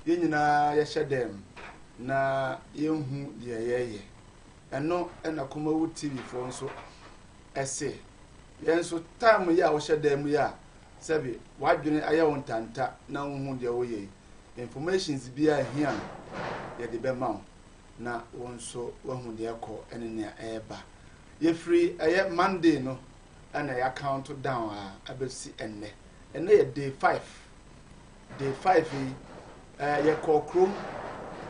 Yɛn nyinaa yɛhyɛ dɛm na yɛnhu deɛ yɛreyɛ. Ɛno na Kumawu TV foɔ nso ɛse. Yɛn nso time yi a wohyɛ dan mu yi a sɛbi w'adwene ayɛ wo ntanta na wonhu deɛ woyɛ yi, informations biara a ɛhia no yɛde bɛma wo na wo nso woahu deɛ ɛkɔ ne nea ɛreba. Yɛfiri ɛyɛ Monday no ɛna yɛ count down a abɛsi ɛnnɛ. Ɛnnɛ yɛ day 5. Day 5 yi ɛɛ yɛkɔɔ kurom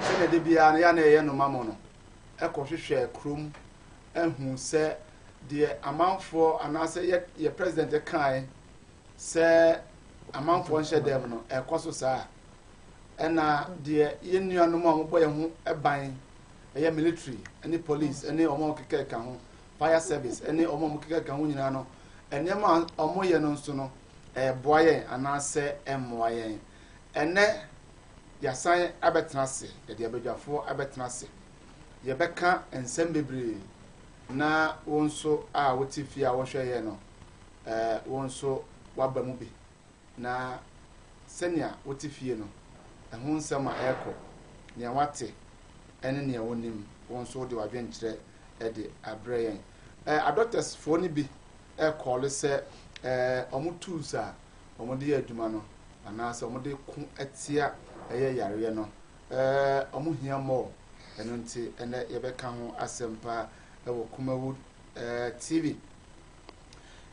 sɛdeɛ de biara no yɛ a na yɛyɛ no ma mo no ɛkɔhwehwɛɛ kurom ahu sɛ deɛ amanfoɔ anaasɛ yɛ yɛ president kae sɛ amanfoɔ nhyɛ dɛm no ɛkɔ so saa. Ɛna deɛ yɛn nuanom a wɔbɔ yɛn ho ban ɛyɛ military ne police ne wɔn a wɔkeka ka ho, fire service ne wɔn a wɔkeka ka ho nyinaa no, nneɛma a wɔyɛ no nso no ɛboa yɛn anaasɛ ɛmmoa yɛn. Ɛnɛ yɛasan abɛtena ase, yɛde abadwafoɔ abɛtena ase, yɛbɛka nsɛm bebree na wo nso a wote fie a wohwɛ yɛn no, wo nso woaba mu bi. Na sɛnea wote fie no, ɛho nsɛm a ɛrekɔ, nea woate ne nea wonim, wo nso wode w'adwenkyerɛ de abrɛ yɛn. Adɔktɛsfoɔ no bi rekɔɔle sɛ wɔn tools a wɔde yɛ adwuma no anaasɛ wɔde ko tia ɛyɛ yareɛ no, wɔn hia more. Ɛno nti ɛnɛ yɛbɛka ho asɛm paa wɔ Kumawood TV.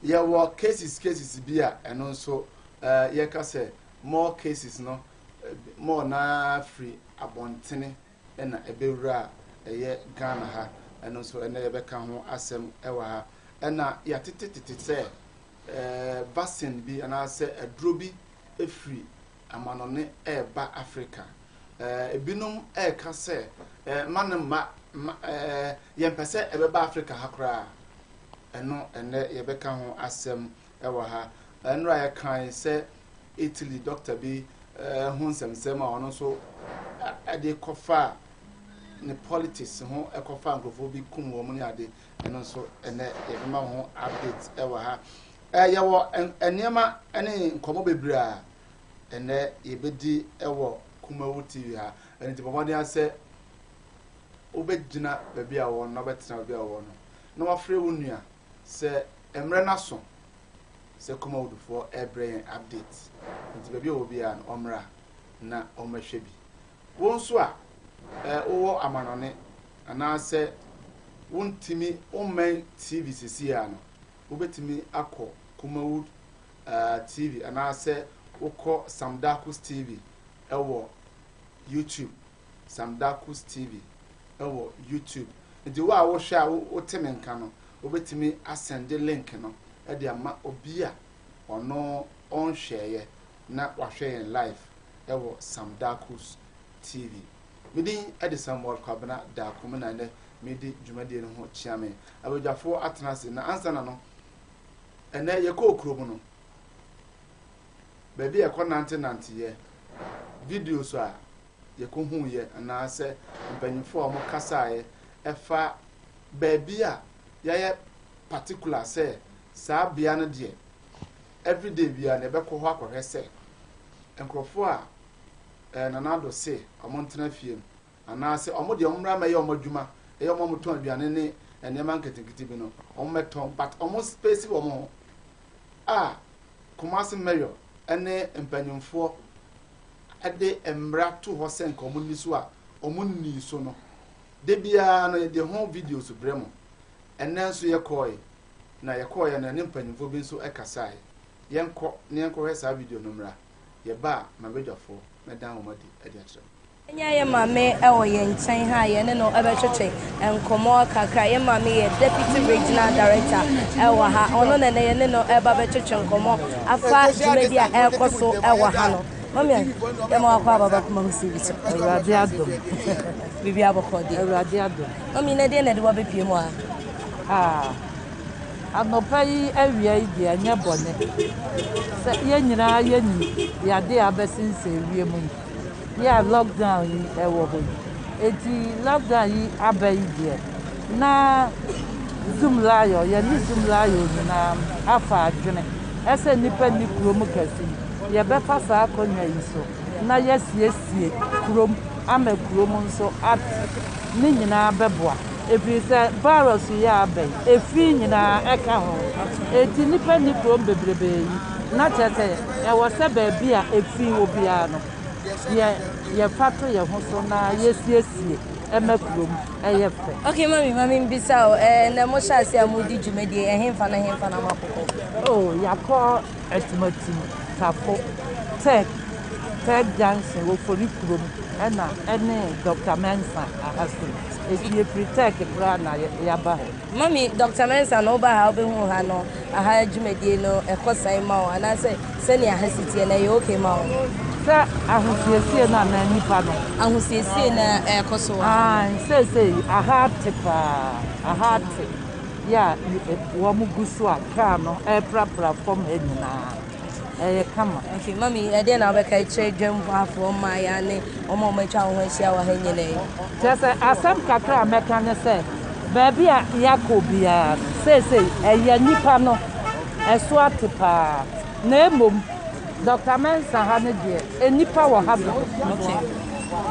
Yɛwɔ cases cases bi a ɛno nso yɛka sɛ more cases no more naa firi abɔntene na ɛbɛwura a ɛyɛ Ghana ha. Ɛno nso ɛnɛ yɛbɛka ho asɛm ɛwɔ ha. Ɛna yɛatetetete sɛ vaccine bi anaasɛ aduro bi firi amanɔne ɛreba Africa. Ebinom ɛreka sɛ ma no mma yɛmpɛ sɛ ɛbɛba Africa ha koraa. Ɛno ɛnɛ yɛbɛka ho asɛm ɛwɔ ha. Ɛnora yɛkae sɛ Italy doctor bi ho nsɛmsɛm a ɔno nso ɛde kɔfa ne politics ho ɛkɔfa nkurɔfoɔ bi kum wɔn ne ade. Ɛno nso ɛnɛ yɛbɛma ho update ɛwɔ ha. Yɛwɔ nneɛma ne nkɔmmɔ bebree a ɛnɛ yɛbɛdi ɛwɔ Kumawu TV ha. Ɛno nti bɔ mmɔden sɛ wobɛgyina baabi a wɔwɔ no na wobɛtena baabi a wɔwɔ no na wafrɛ wo nua sɛ mmerɛ no aso sɛ Kumawoodfoɔ ɛrebrɛ yɛn update. Nti baabi a wɔwɔ biara no ɔmmra na ɔmmɛhwɛ bi. Wo nso a wowɔ amanɔne anaasɛ wontumi wommɛn TV seesei a no, wobɛtumi akɔ Kumawood TV anaasɛ wokɔ Sam Darkus TV ɛwɔ YouTube. Sam Darkus TV ɛwɔ YouTube. Nti wo a wohwɛ a wote me nka no, wobɛtumi asɛnde link no ɛde ama obi a ɔno ɔnhwɛeɛ na wahwɛ yɛn live ɛwɔ Sam Darkus TV. Me din ɛde Samuel Kwabena Darko, me na ɛnɛ medi dwumadie no ho kyea me. Abadwafoɔ atena ase na ansa na no, ɛnɛ yɛkɔɔ kurom no, baabi a yɛkɔ nantenanteyɛ, videos a yɛkɔhuiɛ anaasɛ mpanyinfoɔ a wɔkasaeɛ ɛfa baabi a yɛayɛ particular sɛ saa bea no deɛ everyday biara na yɛbɛkɔ hɔ akɔhwɛ sɛ nkurɔfoɔ a Nana Addo se wɔn ntena fie no anaasɛ wɔn deɛ wɔn mmra mmɛyɛ wɔn adwuma, ɛyɛ wɔn a wɔtɔn aduane ne nneɛma nketenkete bi no wɔn mmɛtɔn, but wɔn space wɔn ho a Kumasi mayor ne mpanyinfoɔ de mmara to hɔ sɛ nka wɔn nni so a wɔn nni so no, da biara no yɛde ho videos brɛ mo. Ɛnnɛ nso yɛkɔɔe, na yɛkɔɔeɛ no ɛne mpanyinfoɔ bi nso kasaeɛ. Yɛnkɔ na yɛnkɔhwɛ saa video no mmra. Yɛba a, m'abadwafoɔ mɛdan wɔn adi de akyerɛ mo. Yɛanya yɛn maame wɔ yɛn nkyɛn ha a yɛne no bɛtwetwe nkɔmmɔ kakra. Yɛn maame yɛ Deputy Regional Director wɔ ha. Ɔno na ɛnɛ yɛne no reba bɛtwetwe nkɔmmɔ afa dwumadi a ɛrekɔ so wɔ ha no. Mami, yɛma wakɔ aba ba kuma wusi bi so. Awurade adom. Biribi abɔkɔ deɛ. Awurade adom. Mami, na deɛ na ɛde wabɛpie mu ha? Ah, anɔpa yi awia yi deɛ ɛnyɛ bɔne. Sɛ yɛn nyinaa yɛnim yadeɛ a abɛsensɛn wiem yi. Yi a lockdown yi ɛwɔ hɔ yi. Enti lockdown yi aba yi deɛ, na Zoomlion, yɛne Zoomlion nyinaa afa adwene ɛsɛ nnipa nni kurom kɛse yi, yɛbɛfa saa akonnwa yi so. na yɛasiesie kurom ama kurom nso ate. Ne nyinaa bɛboa ɛfiri sɛ virus yi a aba yi, efi nyinaa ɛka ho. Enti nnipa nni kurom bebrebe yi, na kyerɛ sɛ ɛwɔ sɛ baabi a efi wɔ biara no, yɛ yɛfa to yɛn ho so na yɛsiesie ma kurom yɛ fɛ. Okay mami, ma membisa wo, eh, nnɛ mohyɛ ase a modi dwumadie, ɛhenfa na henfa na moakokɔ? Oh, yɛakɔ Atimatim, Tafo, Tech, Tech Junction, Ofori kurom, ɛna ɛne Doctor Mensah aha sei. Enti yɛfiri Tech koraa na yɛaba ha yi. Mummy, Doctor Mensah no woba ha wobɛhu ha no, aha dwumadie no ɛkɔ sɛn ma wo anaasɛ sɛnea ha si teɛ no ɛyɛ okay ma wo? Sɛ ahosiesie no anaa nnipa no? Ahosiesie no a ɛrekɔ so wɔ ha no. Aane, seesei aha ate paa, aha ate yɛ a wɔn gu so a kaa no ɛreprapra fam ha nyinaa. Ɛyɛ kama. Okay, mummy, ɛdeɛn na wobɛka akyerɛ dwam hafoɔ mmaeɛ ne wɔn a wɔatwa wo ho ahyia wɔ ha nyinaa yi? Kyerɛ sɛ, asɛm kakra a mɛka ne sɛ, baabi a yɛakɔ biara no, seesei ɛyɛ nnipa no, ɛso ate paa. Na mmom, Dɔkta Mensah ha no deɛ, nnipa wɔ ha dodo.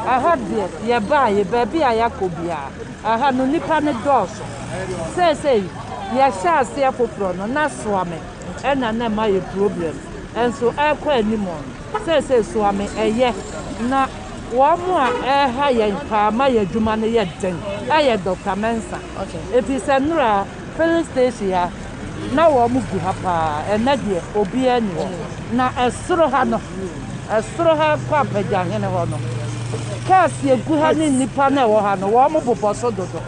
Aha deɛ, yɛbaeɛ, baabi a yɛakɔ biara, aha no, nnipa no dɔɔso. Seesei, yɛhyɛɛ aseɛ foforɔ no, na Soame ɛna na ɛma yɛ problem nso ɛkɔ anim no seesei soame ɛyɛ na wɔn a ɛha yɛn paa ma yɛ adwuma no yɛ den ɛyɛ Doctor Mensah ɛfiri sɛ nnora filling station ha na wɔn gu ha paa ɛnɛ deɛ obiara nni hɔ na ɛsoro ha no ɛsoro ha kɔ apagyahene hɔ no cars egu ha ne nnipa na ɛwɔ ha no wɔn bobɔ so dodo.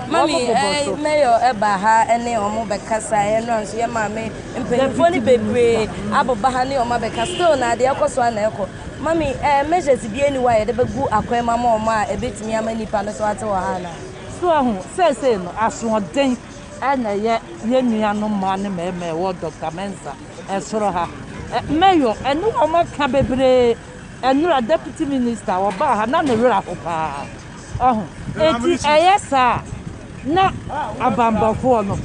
Mami, eh, mayor ɛba ha ɛne ɔmo bɛkasa, ɛnora nso yɛ maame mpanyinfoɔ no bebree abɛba ha ne ɔmo abɛka, still na adeɛ ɛkɔ so a na ɛkɔ. Mami, eh, measures bi ɛni hɔ a yɛde bɛgu akwan mu ama ɔmo a ɛbɛtumi ama nipa no so ate wɔ ha anaa? So ahu, seesei no asoɔden ɛna ɛyɛ yɛn nuanom mmaa ne mmarima a ɛwɔ Doctor Mensah ɛsoro ha. Mayor ɛne wɔn aka bebree, ɛnora deputy minister ɔbaa ha na ne werɛ aho paa. Wahu? Enti ɛyɛ saa a, na abanbɔfoɔ no,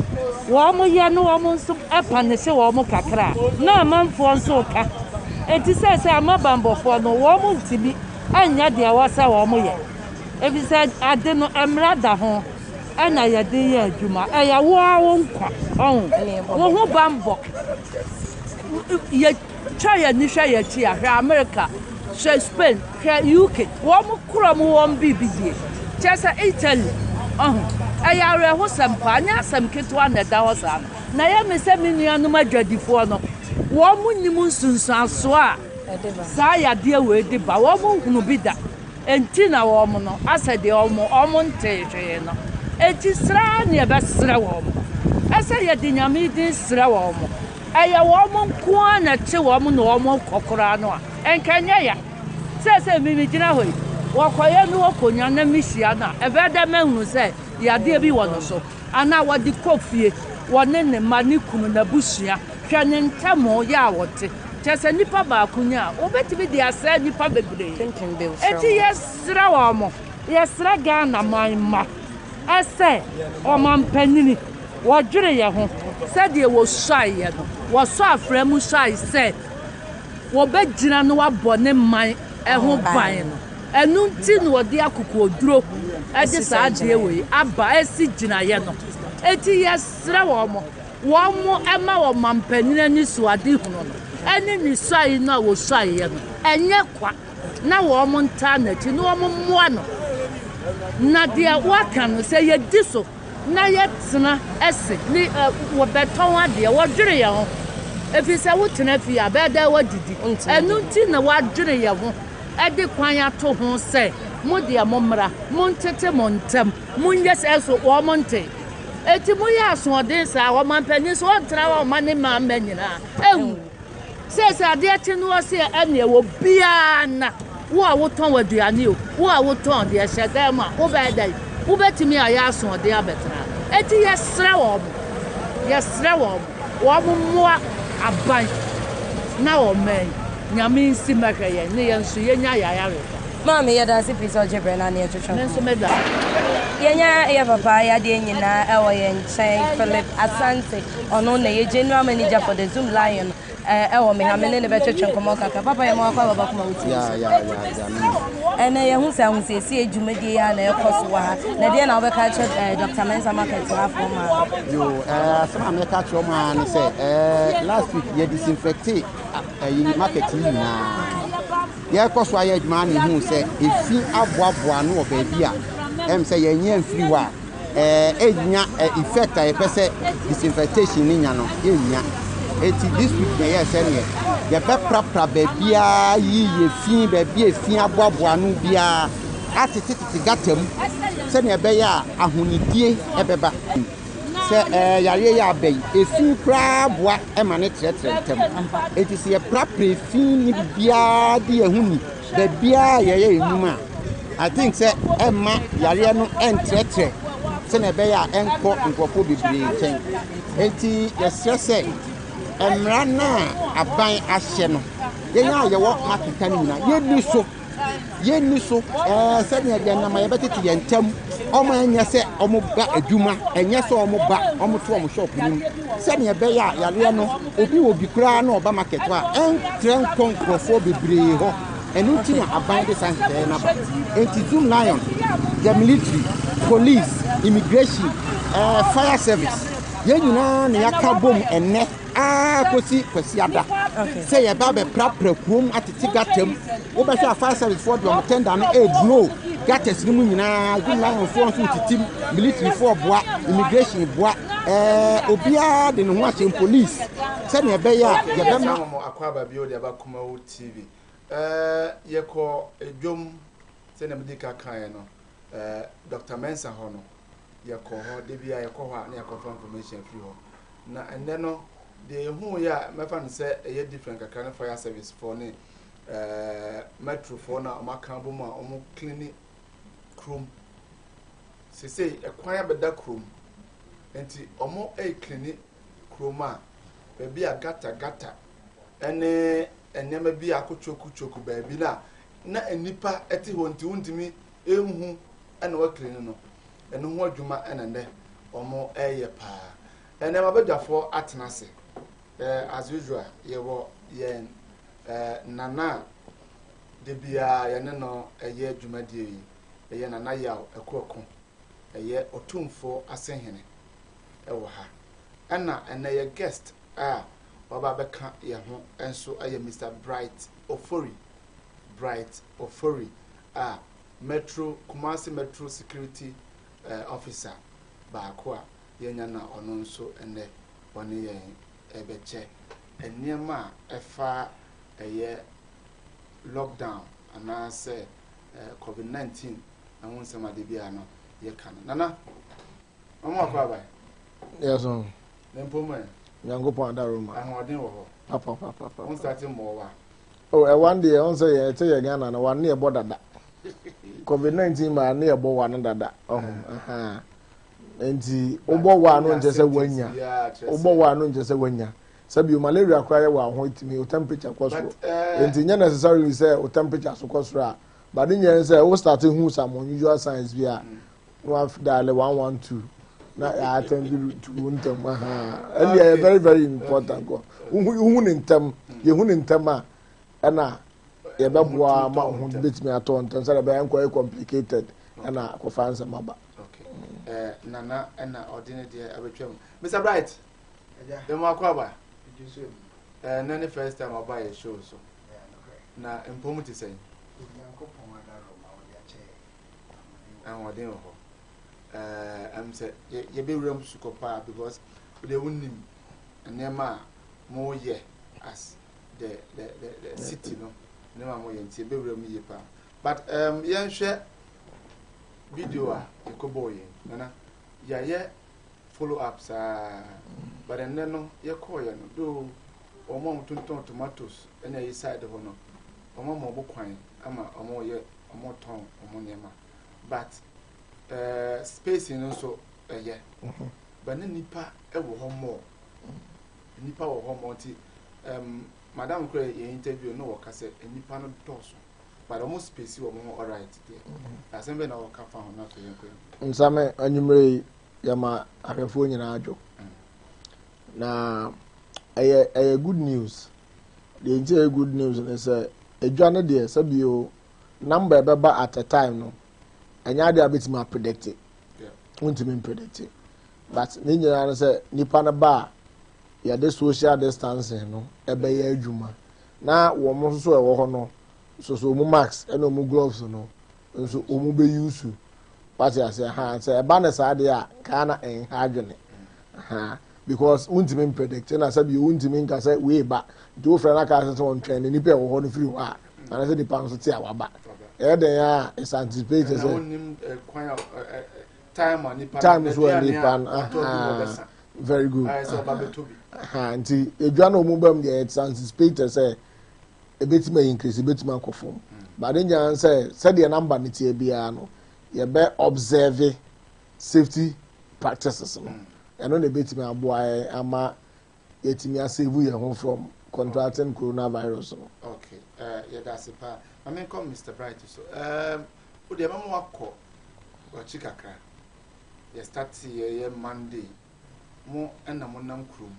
wɔyɛ na wɔn nso panehye wɔn kakra a, na amanfoɔ nso reka. Enti seesei ama abanbɔfoɔ no, wɔntumi nyɛ deɛ ɛwɔ sɛ wɔyɛ. Ɛfiri sɛ ade no, mmara da ho na yɛde yɛ adwuma. Ɛyɛ wo ara wo nkwa. Wahu? Wo ho bammɔ. Yɛ. Twa yɛn ani hwɛ yɛn akyi a, hwɛ Amerika, hwɛ Spain, hwɛ UK, wɔn kura mu wɔn biribi die. Kyerɛ sɛ Italy, ɔho, ɛyɛ awerɛhosɛm paa, ɛnyɛ asɛm ketewa na ɛda hɔ saa no. Na ɛyɛ me sɛ me nuanom adwadifoɔ no, wɔn nnim nsunsuansoɔ a saa yadeɛ wei de ba, wɔn nhunu bi da. Enti na wɔn no, asɛ deɛ wɔn, wɔn ntee hwee no. Enti srɛ ara ne yɛbɛsrɛ wɔn. Ɛsɛ yɛde Nyame din srɛ wɔn. Ɛyɛ wɔn nko ara na ɛte wɔn na wɔkɔ koraa no a, ɛnka ɛnyɛ ya. Seesei me megyina hɔ yi, wɔkɔyɛ no wɔkɔnya na mehyia no a, ɛbɛyɛ dɛ mahunu sɛ yadeɛ bi wɔ no so. Anaa wɔde kɔ fie, wɔne ne mma, ne kunu, n'abusua. Hwɛ ne ntam yɛ a wɔte. Kyerɛ sɛ nipa baako nya a, wɔbɛtumi de asɛe nnipa bebree. Enti yɛsrɛ wɔn, yɛsrɛ Ghana man mma sɛ ɔmampanyini, Wɔdwene yɛn ho sɛdeɛ wɔsuaeɛ no. Wɔsɔ afra mu suae sɛ wɔbɛgyina na wɔabɔ ne man ho ban no. Ɛno nti na wɔde akokoɔduro de saa adeɛ wei aba asi gyinaeɛ no. Enti yɛsrɛ wɔn, wɔn mma ɔmampanin anisoadehunu no ne ne suae no a wɔsuaeɛ no nyɛ kwa na wɔn ntaa n'akyi na wɔn mmoa no. Na deɛ wɔaka no, sɛ yɛdi so na yɛtena ase ne wɔbɛtɔn adeɛ, wɔdwene yɛn ho. Ɛfiri sɛ wotena fie a, bɛyɛ dɛ woadidi. Ɛno nti na wɔadwene yɛn ho de kwan ato ho sɛ, mo deɛ mommra, montete mo ntam, monyɛ sɛ nso wɔn nte. Enti moyɛ asoɔden saa, ɔmampanin nso ɔntena hɔ mma ne mma mma nyinaa nwu. Seesei adeɛ kye no ɔse ɛneɛ obiara nna, wo a wotɔn aduane o, wo a wotɔn deɛ hyɛ dan mu a, wobɛyɛ dɛn? Wobɛtumi ayɛ asoɔden abɛtena ha? Enti yɛsrɛ wɔn, yɛsrɛ wɔn, wɔn mmoa aban na ɔman yi, Nyame nsi mmɛhwɛ yɛn ne yɛn nso yɛnya yɛn ayaresa. Maame yɛda ase pii sɛ ɔgye berɛ na ne yɛtwetwe Me nso nkɔmmɔ. meda. Yɛnya yɛ papa yadeɛ nyinaa ɛwɔ yɛn nkyɛn Philip Asante ɔno na ɛyɛ general manager for the Zoom Lion. Ɛwɔ me ha, me ne no bɛtwetwe nkɔmmɔ kakra. Papa, yɛma wakɔ aba baako ma wotumi so. Ɛnɛ yɛhu sɛ ahosiesie dwumadie yi a na ɛkɔ so wɔ ha. Na deɛ na wobɛka kyerɛ eh, Dr. Mensah Market hafoɔ ma? Yo, eh, asɛm a mɛka kyerɛ ɔmo ara ne sɛ eh, last week yɛ disinfecte ɛyi market yi nyinaa. Yɛkɔ so ayɛ adwuma na ehu sɛ efi aboaboa ano wɔ baabi a ɛm sɛ yɛnyɛ mfiri hɔ a ɛnnya effect a yɛpɛ sɛ disinfectation no nya no, yɛnnya. Enti this week na ɛyɛɛ sɛneɛ yɛbɛprapra baabiara, yiyi efi, baabi a efi aboaboa ano biara, atetetete gata mu sɛnea ɛbɛyɛ a ahonidie ɛbɛba. Sɛ ɛɛ yareɛ yi aba yi, efi koraa boa ma ne trɛtrɛ ntɛm. Enti sɛ yɛprapra efi ne biribiara di yɛn ho ni Baabiara a yɛyɛ yɛn nnwuma a, I think sɛ ɛmma yareɛ no ɛntrɛtrɛ sɛnea ɛbɛyɛ a ɛnkɔ nkurɔfoɔ bebree nkyɛn. Enti yɛsrɛ sɛ mmara no a aban ahyɛ no, yɛn a yɛwɔ market no nyinaa yɛnni so. Yɛnni so ɛɛ sɛnea deɛ nam a yɛbɛtete yɛn ntam. Wɔn ɛnyɛ sɛ wɔn ba adwuma, ɛnyɛ sɛ wɔn ba wɔn to wɔn shop no mu. Sɛnea ɛbɛyɛ a yareɛ no obi wɔ bi koraa na ɔba market hɔ a, ɛntrɛ nkɔ nkurɔfoɔ bebree hɔ. Ɛno nti na aban de saa nhyehyɛeɛ no aba. Enti Zoomlion, the military, police, immigration, eh, fire service, yɛn nyinaa na yɛaka bom ɛnnɛ ara kɔsi Kwasiada sɛ yɛba abɛprapra kurom atete gutter mu. Wobɛhwɛ a fire service foɔ de wɔn tender no ɛreblow gutters no mu nyinaa, Zoomlion foɔ nso retetem, military foɔ boa, immigration boa, eh, obiara de ne ho ahyɛ police sɛnea ɛbɛyɛ a yɛbɛma. Yɛsan wɔn akwaaba bio de aba Kumawu TV. Eh, yɛkɔ dwom sɛnea medi ka kaeɛ no, eh, Dr. Mensah hɔ no, yɛkɔ hɔ, da biara yɛkɔ hɔ a na yɛkɔfa information afiri hɔ. Na ɛnnɛ no, deɛ yɛhuiɛ a mɛfa no sɛ ɛyɛ different kakra ne fire service foɔ ne eh, metro foɔ no a wɔaka abom a wɔn clean kurom. Sesei ɛkwan abɛda kurom, nti wɔn ɛreclean kurom a baabi a gata gata ɛne nneɛma bi a akotwoku baabi no a na nnipa te hɔ nti wontumi nhu ɛna wɔaclean no, ɛno ho adwuma ɛna nnɛ wɔn ɛreyɛ paa. Ɛnɛ mabadwafoɔ atena ase. Eh, as usual yɛwɔ yɛn eh, nana a da biara yɛne no ɛyɛ dwumadie yi, ɛyɛ Nana Yaw Akuoko, ɛyɛ Otumfoɔ Asehene ɛwɔ ha. Ɛna ɛnɛ yɛ guest a waba abɛka yɛn ho nso ɛyɛ Mister Bright Ofori, Bright Ofori a Metro, Kumasi Metro Security eh, Officer baako a yɛanya no a ɔno nso ɛnɛ ɔne yɛn ɛbɛkyɛ nneɛma a ɛfa ɛyɛ lockdown anaasɛ eh, COVID-19 ho nsɛm ade bi a no yɛka no. Nana, wɔn akɔ aban. Yes, o. Ne mpom ɛ. Nyankopɔn adaroma. Ahoɔden wɔ hɔ. Papa papa papa. Wɔn start mmɔ wa. Oh, ɛwan deɛ ɔn sɛ yɛn ɛkyɛ yɛ Ghana no wan ne ɛbɔ dada. COVID-19 maa ne ɛbɔ wa no dada. Ɔho, aha. Nti wobɔ wa no nkyɛ sɛ wanya. Wobɔ wa no nkyɛ sɛ wanya. Sɛbi o malaria koraa yɛ wɔ aho etumi o temperature kɔ soro. Eh, Nti nyɛ necessarily sɛ o temperature so kɔ soro a. But ne nyɛ sɛ wo start hu some unusual signs bi a na wa dial 112 na yɛ attend to wo ntɛm. Aha. Ɛnni ɛyɛ very very important kɔ. Wohu ne ntɛm, yɛhu ne ntɛm a ɛna yɛbɛboa ma wo ho bɛtumi atɔ ntɛm sɛdeɛ ɛbɛyɛ nkɔyɛ complicated ɛna akɔfa nsɛm aba. Okay. Eh, Nana ɛna ɔde ne deɛ abɛtwam. Mr. Bright, dɛm akɔ aba. Eh, nɛ ne first time ɔba yɛ show so. Na mpom te sɛn? Ahoɔden wɔ hɔ. Eh, ɛm sɛ yɛbɛwura mu sukɔ paa because wode wonim nneɛma a moyɛ as the the the, the city no nneɛma a moyɛ nti yɛbɛwura mu yie paa. But um, yɛnhwɛ video a yɛkɔbɔɔ yɛn nana yɛayɛ follow up saa but ɛnnɛ no yɛkɔɔyɛ no though wɔn a wɔtontɔn tomatoes ɛna ɛyi side hɔ no wɔn ama wɔn kwan ama wɔn yɛ wɔn tɔn wɔn nneɛma but ɛɛ uh, spacing no nso ɛyɛ but ne nipa ɛwɔ hɔ more nipa wɔ hɔ more nti um, madam kura yɛ interview no wɔka sɛ nipa no dɔɔso but wɔn space wɔn ho alright deɛ asɛm bɛ na wɔka fa ho na afei yɛn kɔ yɛn. Nsame anwummerɛ yi yɛma ahwɛfoɔ nyinaa adwo na. Ɛyɛ ɛyɛ good news. Deɛ nti ɛyɛ good news ne sɛ edwa no deɛ sɛbi o number ɛbɛba at a time no ɛnyɛ adeɛ a bɛtumi apredicte. Wontumi mpredicte. But ne nyinaa no sɛ nipa no ba a yɛde social distancing no ɛbɛyɛ adwuma na wɔn nso so ɛwɔ hɔ no so so wɔn mask ɛna wɔn gloves no nso wɔn bɛ use wate ase ha sɛ ɛba ne saa deɛ a kaa na ɛnha adwene ha because wontumi mpredict na sɛbi wontumi nka sɛ wei ba nti wofrɛ no aka sɛ wɔntwɛn ne nipa ɛwɔ hɔ no firi hɔ a anaasɛ nipa nso te a waba ɛyɛ den a it's anticipated sɛ time so a nipa no very good nti edwa na ɔmo ba mu deɛ it's anticipated sɛ ebetumi ayi increase ebetumi akɔ fam but ne nyinaa sɛ sɛdeɛ number ne tie biara no yɛbɛ observe safety practices no ɛno na ebetumi aboa yɛn ama yɛtumi asave yɛn ho from contracting coronavirus no. Okay, yɛda ase paa. Maame nkɔ Mr Bright so. O deɛ mɛmo akɔ ɔkyi kakra. Yɛ start yɛyɛ Monday mo ɛna mo nam kurom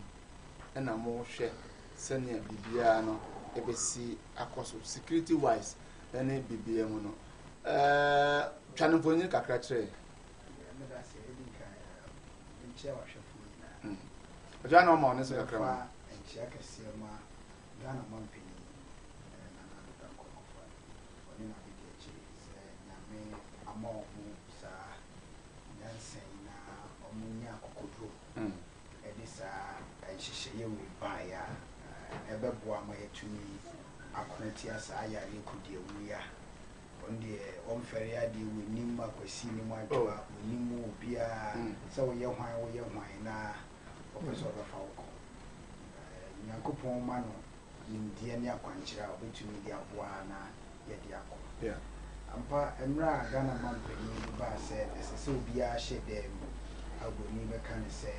ɛna mo hwɛ sɛnea biribiara no ɛbɛsi akɔ so security wise ɛne biribiara mu no. Twa ne mfonyin kakra kyerɛ. Nkyia wahwɛfoɔ nyinaa. Ɔgya na ɔma ɔne so kakra mu. Fa nkyia kɛseɛ ma Ghana mampanin Nana Addo Dankwa Akufo-Addo ɔne n'abedi akyire sɛ Nyame ama ɔmo saa nyansa yi na ɔmo nya akokoduro ɛde saa nhyehyɛeɛ wei baeɛ a ɛbɛboa ma yɛtumi ako tia saa yareɛ kodiawu yi a ɔno deɛ ɔmfɛre adeɛ wɔnim akwasi nim adwoa wɔnim obiara sɛ woyɛ hwan woyɛ hwan na ɔpɛ sɛ ɔbɛfa wo kɔ. Nyankopɔn ma no nimdeɛ ne akwankyerɛ a ɔbɛtumi de aboa na yɛde akɔ. Ampa mmerɛ a Ghana mampanin bi baa sɛ ɛsɛ sɛ obiara hyɛ dan mu a oburoni bɛka ne sɛ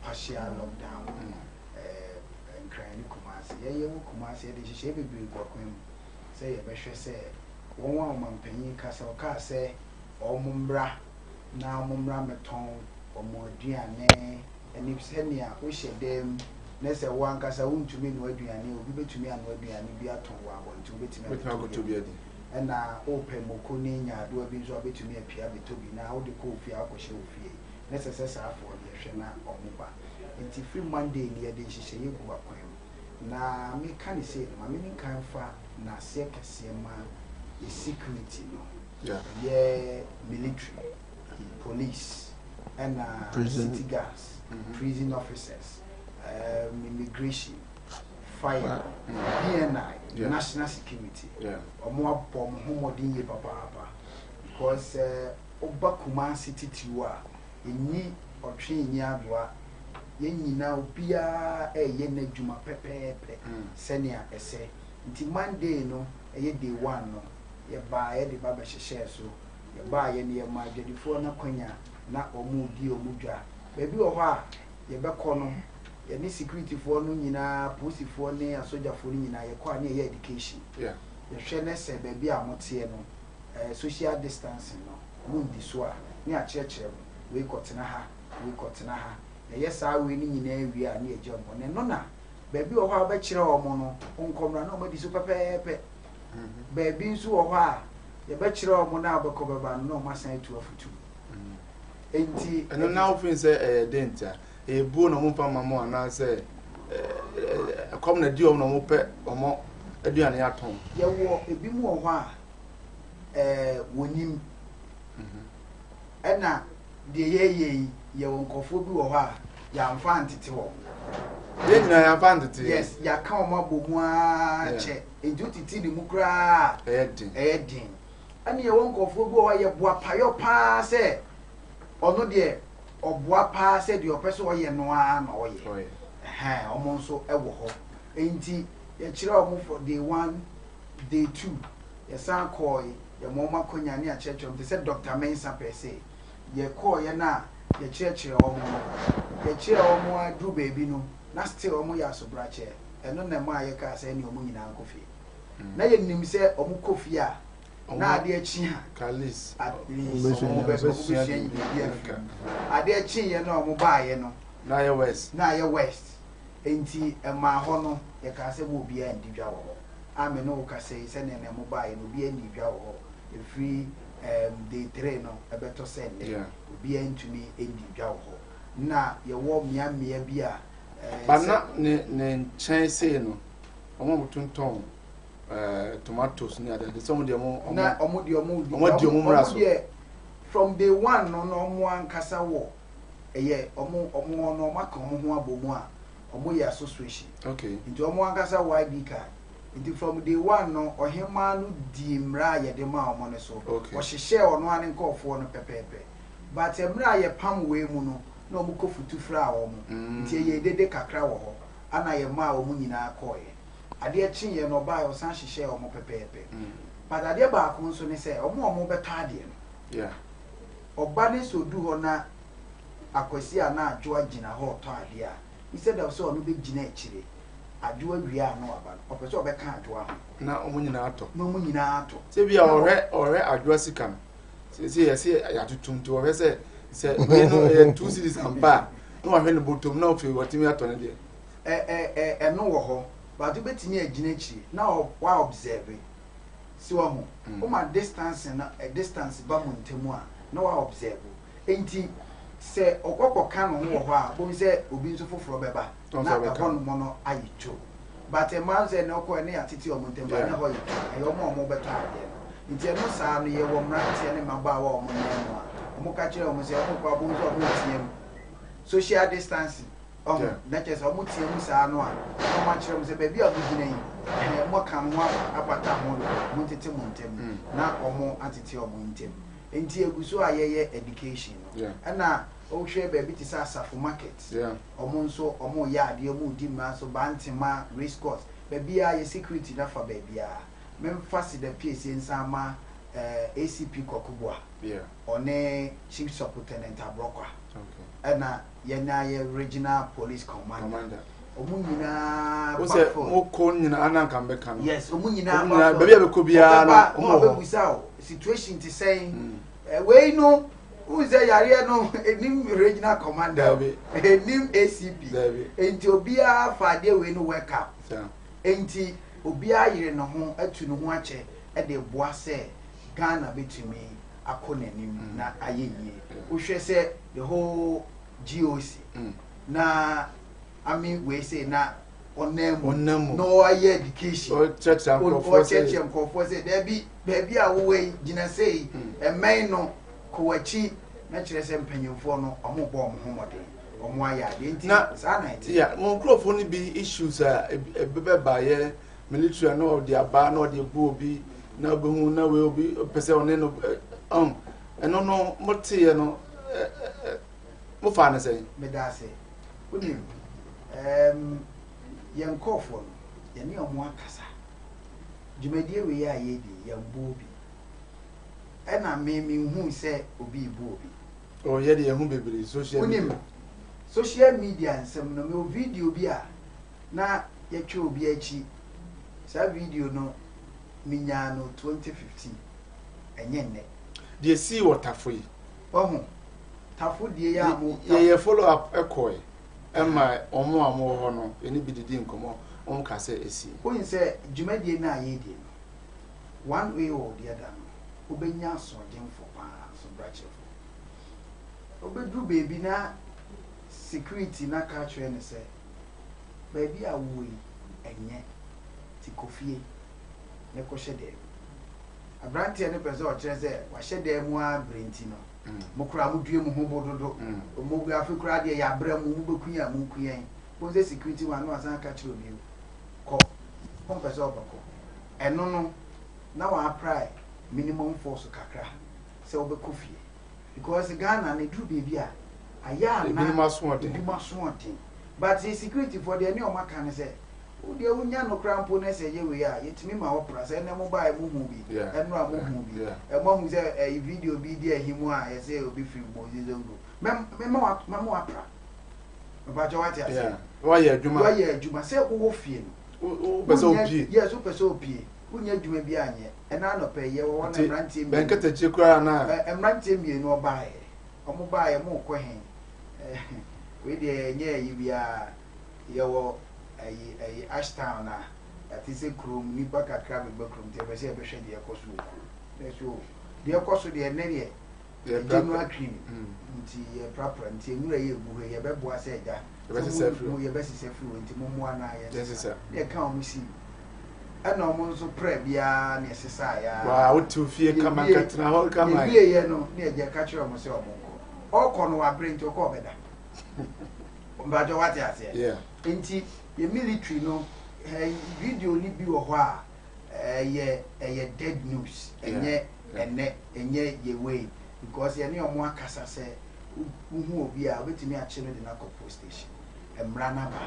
partial lockdown Nkran ne Kumase. Yɛyɛ wɔ Kumase yɛde nhyehyɛe bebree gu akwan mu sɛ yɛbɛhwɛ sɛ wɔn a ɔmampanyin kasa ɔkaa sɛ wɔn mmra na wɔn mmra mmɛtɔn wɔn aduane ɛne sɛnea wohyɛ dan mu na sɛ wo ankasa wontumi noa aduane obi bɛtumi anoa aduane bi atɔn wɔ abɔnten wobɛtumi abɛtɔ bi adi. Ɛna wopɛ moko ne nyaadoa bi nso a wobɛtumi apia abɛtɔ bi na wode kɔ ofie akɔhyɛ wo fie na sɛ sɛ saa afoɔ no yɛhwɛ na ɔmo ba. Nti firi Monday ni yɛde nhyehyɛeɛ gu akwan mu na meka ne sei no ma me nkan fa n'aseɛ kɛseɛ ma yɛ security no yɛ military, police ɛna city guards, prison officers, immigration, fire, BNI, national security. Ɔmo abɔ ɔmo ho mmɔden yie papaapa because ɔba Kumasi titiriw a enyi ɔtwe enyi adoa yɛn nyinaa obiara ɛyɛ n'adwuma pɛpɛɛpɛ sɛnea ɛsɛ. Nti Monday no ɛyɛ day one no yɛbaa yɛde ba bɛhyehyɛɛ so yɛbaa yɛ no yɛma adwadifoɔ no akwanya na ɔmo di ɔmo dwa. Baabi wɔ hɔ a yɛbɛkɔ no yɛne securityfoɔ no nyinaa polisifoɔ ne asogyafoɔ no nyinaa yɛkɔ a ne yɛyɛ education. Yɛhwɛ ne sɛ baabi a moteɛ no social distancing no mundi so a ne akyerɛkyerɛ mo wei kɔtena ha wei kɔtena ha. Yɛyɛ saa wei no nyinaa wie a ne yɛgya mo na ɛno na baabi wɔ hɔ a wobɛkyerɛ wɔn no nkɔmmra na wɔadi so pɛpɛɛpɛ. Baabi nso wɔ hɔ a yɛbɛkyerɛ wɔn na wobɛkɔ bɛba no na wɔn asan atu afutu. Enti ɛno na wofin sɛ ɛyɛ den ntia ɛyɛ buo na ɔmo mfa ma mo anaasɛ ɛkɔm na di ɔmo na ɔmo pɛ ɔmo aduane atɔn. Yɛwɔ ebi mu wɔ hɔ a wɔnim ɛna deɛ yɛyɛ yi yɛwɔ nkurɔfoɔ bi wɔ hɔ a yɛamfa antete wɔn. Yɛn nyinaa yɛamfa antete. Yes, yɛaka wɔn abɔ mu ara kyɛ nti wotete ne mu koraa ɛyɛ den. Ɛyɛ den. Ɛna yɛwɔ nkurɔfoɔ bi wɔ hɔ a yɛboa payɔ paa sɛ ɔno deɛ ɔboa paa sɛ deɛ ɔpɛ sɛ ɔyɛ no ara na ɔyɛ. Ɛhɛn ɔmo nso ɛwɔ hɔ nti yɛkyerɛ ɔmo for day one, day two yɛsan kɔɔ yɛma ɔmo akɔnya ne akyerɛkyerɛ ɔmo te sɛ Dr Mensah pɛ sɛ yɛkɔɔ yɛ no a yɛkyerɛkyerɛ ɔmo no yɛkyerɛ ɔmo aduru baabi no na still ɔmo yɛ asobrakyɛ. Ɛno na ɛma a yɛkaa sɛ ɛne ɔmo nyinaa nkɔ fie na yɛnim sɛ ɔmo kɔ fie a na adeɛ kye a at least ɔmo bɛsua biribi afiri mu. Adeɛ kye yɛ no a ɔmo baayɛ no na ayɛ west na ayɛ west. Enti ɛmaa hɔ no, yɛkaa sɛ mo obiara nndi dwa wɔ hɔ. A me ne wo kasa yi, sɛdeɛ na mobaeɛ no, obiara nnii dwa wɔ hɔ. Ɛfiri ɛɛm day tre no ɛbɛtɔ sɛ nnɛ, obiara ntumi nndii dwa wɔ hɔ. Na yɛwɔ mmeammea bi a ɛɛ Ba sɛ. na ne ne nkyɛn sei no, wɔn a wɔtontɔn ɛɛ tomatoes ne adeade sɛ wɔn deɛ wɔn Na wɔn deɛ wɔn wɔn adi wɔn mmara wɔn so. deɛ from day one no na wɔn ankasa wɔ ɛyɛ wɔn wɔn hɔ no wɔn aka wɔn ho abɔ mu a wɔn yɛ association. Okay. Nti wɔn ankasa wɔ ID card. Nti from day one no ɔhemaa no dii mmara a yɛde maa wɔn no so. Okay. Ɔhyehyɛɛ ɔno ara ne nkorɔfoɔ no pɛpɛɛpɛ. But mmerɛ a yɛpam wei mu no na wɔn kɔ futu fraa wɔn. Nti ɛyɛɛ dede kakra wɔ hɔ ana yɛmaa wɔn nyinaa kɔeɛ. Adeɛ kyeeɛ no ɔbaeɛ ɔsan hyehyɛɛ wɔn pɛpɛɛpɛ. But adeɛ baako nso ne sɛ wɔn a wɔbɛtɔ adeɛ no Yeah. Ɔba ne sɛ ɔdu hɔ na Akwasi anaa Adwoa gyina hɔ retɔ adeɛ a, instead of sɛ ɔno bɛgyina akyire, Adwoa wie a na waba no, ɔpɛ sɛ ɔbɛka Adwoa ho. Na wɔn nyinaa atɔ. Na wɔn nyinaa atɔ. Sɛ bi a ɔhwɛ ɔhwɛ Adwoa sika no, sɛ yɛsɛ yɛatoto nti ɔhwɛ sɛ sɛ wei no ɛyɛ two cedis ampa a, na wahwɛ ne bɔtɔm na afei watumi atɔ ne deɛ. Ɛ ɛ ɛ ɛno wɔ hɔ, but wobɛtumi agyina akyire na wa observe. So wahu? Woma distance no, distance ba mo ntam a, na wa observe. Enti, sɛ ɔkɔ kɔka ne ho wɔ hɔ a, wobɛhu sɛ obi nso foforɔ bɛba, na ɛhɔ nom no ayɛ two. But mmaa nso ɛnɛ wokɔ ɛne yɛatete wɔn ntam, but na ɛhɔ yɛ two. Ɛyɛ wɔn a wɔbɛtɔ adeɛ no. Nti ɛno saa no, yɛwɔ mmeranteɛ ne mmabaawa a wɔn nan mu a, wɔka kyerɛ wɔn sɛ wɔkɔ a, wobɛhu sɛ wɔreteam. Social distancing. Ɔho, na kyerɛ sɛ ɔmo tea mu saa no a, na ɔmo akyerɛ mo sɛ baabi a mo gyina yi, ɛɛ, mo aka mo ho abata ho dodo, mo ntete mo ntɛm, na ɔmo atete ɔmo ntɛm. Nti egu so a yɛyɛ education no. Ɛna wohwɛ baabi te sɛ Asafo market, ɔmo nso ɔmo yɛ adeɛ, ɔmo di mmara so, Bantema, race course, baabiara yɛ security no afa baabiara. Memfa Seda Piesie nsan ma ɛɛ ACP Kwaku Boah, ɔne Chief Superintendent Abrɔkwa, ɛna. Yɛn na yɛ regional police commander. Ɔmo nyinaa ba field. Wosɛ mo kɔ nyinaa na nka mbɛka no. Yes, ɔmo nyinaa ba field. Baabi a bɛkɔ biara no ɔmo wɔ hɔ. Ɔbɛbusa o situation te sɛn. Mm. Wei no wohu sɛ yareɛ no enim regional commander enim ACP. Nti obiara fa adeɛ wei no work up. Nti obiara yere ne ho atu ne ho akyɛ de boa sɛ Ghana bɛtumi akɔ n'anim mm. na ayɛ yie. Wohwɛ sɛ the whole GOC na ame wei sei na ɔnam mu na ɔayɛ education ɔkyerɛkyerɛ nkurɔfoɔ sɛ daabi baabi a wowɔ yi gyina sei ɛmɛn no kɔ w'akyi na kyerɛ sɛ mpanyinfoɔ no ɔmo bɔ ɔmo ho mmɔden ɔmo ayɛ adeɛ nti saa na ɛte. Yeah, mo nkurɔfoɔ no bi issues a ɛbɛbaeɛ military a na ɔde aba na ɔde bu obi na ɔbɛhu na wei obi pɛ sɛ ɔne no ɔn ɛno no moteeɛ no mofaa no sɛn? Meda ase. Wonim, um, yɛn nkurɔfoɔ no, yɛne wɔn akasa. Dwumadie wei a yɛredi, yɛmbɔ obi. Ɛna me menhuu sɛ obi rebu obi. Oh, yɛde yɛn ho bebree social media. Wonim, social media nsɛm no, mewɔ video bi a na yɛtwa obi akyi. Saa video no, menyaa no 2015, ɛnyɛ nnɛ. Deɛ esii wɔ Tafo yi. Wahu? Tafo deɛ yi a mo. Yɛyɛ follow up kɔe ɛma wɔn a wɔwɔ hɔ no yɛne bi didi nkɔmmɔ wɔn ka sɛ esii. Wohu sɛ dwumadie no a yɛredi no, one way or the other no, wobɛnya asoɔdenfoɔ paa, asobrakyerɛfoɔ. Wobɛduru baabi na security no aka akyerɛ no sɛ, baabi a wowɔ yi, ɛnyɛ, nti kɔ fie na kɔhyɛ dan mu. Aberanteɛ no pɛ sɛ ɔkyerɛ sɛ wahyɛ dan mu ara berɛ nti no, mo koraa modue mo ho bo dodo. Mo afe koraa deɛ yɛabrɛ mo, mobɛku yɛn a monku yɛn. Wohu sɛ security man no wasan aka kyerɛ obi kɔ, ɔmpɛ sɛ ɔbɛkɔ. Ɛno no, na wa apply minimum force kakra sɛ wobɛkɔ fie. Because Ghana no ɛduru baabi a, ayɛ a na Ebinom asoɔden. ebinom asoɔden. But security foɔ deɛ ne wɔn aka ne sɛ, Wo deɛ wo nya no koraa mpo na sɛ ɛyɛ wei a yɛtumi ma wo pra sɛ ɛnɛ mo baeɛ mo hu bi ɛnora mo hu bi mo ahu sɛ ɛyi video bi di ahi mu a yɛsɛ obi firi Moses Zongo mɛ mɛma wa mɛma wa pra mpakyɛ wate ase wayɛ adwuma wayɛ adwuma sɛ wowɔ fie no wopɛ sɛ opie yes wopɛ sɛ opie wonyɛ adwuma bi anyɛ ɛna anɔpɛ yɛ wɔ hɔ na mmeranteɛ mmienu bɛnkɛtɛkyi koraa na mmeranteɛ mmienu ɔbaeɛ ɔmo baeɛ mo kɔ he wei deɛ ɛnyɛ ayi biara. Yɛwɔ ɛyi ɛyi Ashtown a yɛate sɛ kurom nnipa kakra bɛba kurom nti yɛpɛ sɛ yɛbɛhwɛ deɛ ɛkɔ so wɔ kurom. Na ɛsɛ o, deɛ ɛkɔ so deɛ ɛnnɛ deɛ general cleaning nti yɛprapra nti nwura yi ɛgu hɔ yi yɛbɛboa sɛ agya sɛ mo yɛbɛsesa firi hɔ nti mommoa na yɛnsesa. Na yɛka wɔn sii ɛna wɔn nso prɛ biara na yɛsesaeɛ ara. Waa wote fie kama nkatena hɔ kama. Yɛwieɛ no na yɛgya ka kyerɛ wɔn sɛ wɔn nkɔ. Ɔkɔ no wabrɛ nti ɔkɔ ɔbɛda. Mpakyɛ wate aseɛ? Yeah. Nti yɛ military no eh, video no bi wɔ hɔ a ɛyɛ ɛyɛ dead news ɛnyɛ ɛnɛ ɛnyɛ yɛ wei because yɛne ɔmo akasa sɛ wohu obi a wobɛtumi akye no de no akɔ post station mmara no aba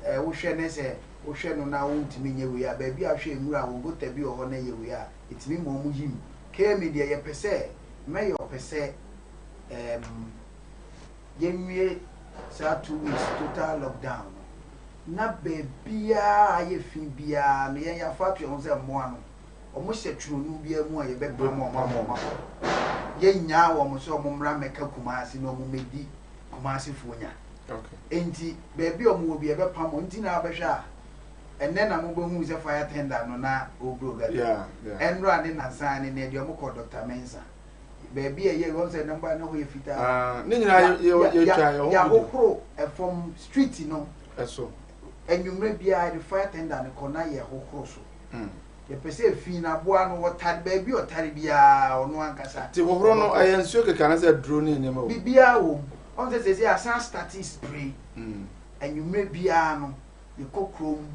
eh, wohwɛ ne sɛ wohwɛ no na wontumi nyɛ wei a baabi a wohwɛ nwura wɔ gota bi wɔ hɔ na ɛyɛ wei a ɛtumi ma ɔmo yim kemi deɛ yɛpɛ sɛ mɛyɛ ɔpɛ sɛ um, yɛnwie saa 2 weeks total lockdown no na baabiaa ayɛ fi biara no yɛn yɛafa ato yɛn ho sɛ mmoa no ɔmo hyɛ twerɛnu biara mu a yɛbɛpam ɔmo ama ɔmo akɔ. Yɛnnyaa wɔn sɛ ɔmo mmra mmɛka Kumase na ɔmo mmɛdi Kumasefoɔ nya. Nti baabi a ɔmo wɔ bi yɛbɛpam wɔn. Nti na abɛhwɛ a ɛnɛ na mobɛhu sɛ fire tender no na ɔreburo gata. Ɛnora ne nansan ne nɛ deɛ ɔmo kɔ Dr. Mensa baabi a ɛyɛ wɔn sɛ namba ne hɔ yɛ fitaa. Ah, ne nyinaa yɛtwa yɛ ho. Yɛahohoro ɛfam street no. Ɛso. Anwummerɛ biara de fire tender no kɔ na yɛhohoro so. Yɛpɛ sɛ efi na aboa no wɔtare baabi a ɔtare biara ɔno ankasa. Ti hohoro no ɛyɛ nsuo keka na sɛ duro ne nneɛma wɔ. Biribiara wɔ mu. Ɔn sɛ sɛ asan start spray. Anwummerɛ biara no yɛkɔ kurom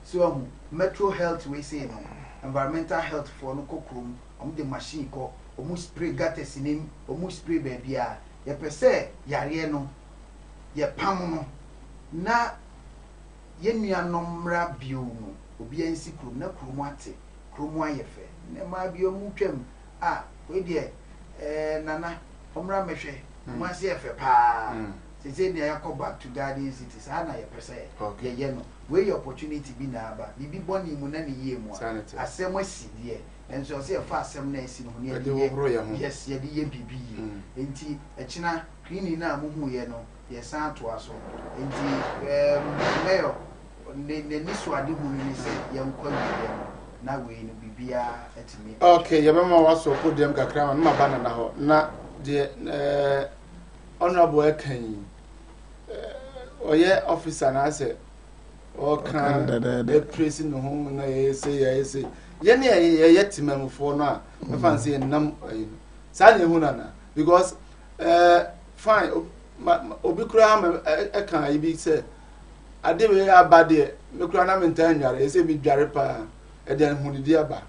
so ahu Metro Health wei sei no, environmental health foɔ no kɔ kurom, wɔn de machine kɔ, wɔn spray gutters nim, wɔn spray baabiara. Yɛpɛ sɛ yareɛ no yɛpam no na yɛn nuanom mmra bio no obiara nsi kurom na kurom ate, kurom ayɛ fɛ. Na mmaa bi wɔn twam a wei deɛ nana ɔmmra mmɛhwɛ Kumasi yɛ fɛ paa. Sese nea yɛakɔ back to Garden City saa na yɛpɛ sɛ yɛyɛ no. Wei yɛ opportunity bi na aba biribi bɔne mu na ne yie mu a asɛm asi deɛ nanso ɛwɔ sɛ yɛfa asɛm no a asi no ho na yɛde yɛ, yes, yɛde yɛ biribi yie. Nti ɛkyena cleaning no a mohuiɛ no yɛsan atoa so. Nti mayor ne n'ani so ade hu no ne sɛ yɛnkɔ awieɛ no na wei no biribiara atumi. Okay, yɛbɛma wasɔ podium kakra ma no ma ba nana hɔ na deɛ honorable ɛka yi ɔyɛ officer na asɛ ɔka ɛpresi ne ho na yɛyɛ se yɛyɛ se yɛne yɛyɛ temamufoɔ no a mɛfa n sɛ yɛnam ɛyi no saa na ehu nana because fine, obi koraa ma ɛka ayi bi sɛ ade wei aba deɛ me koraa na mentaa nnware ɛsɛ mi dware paa ɛde ahonidi aba,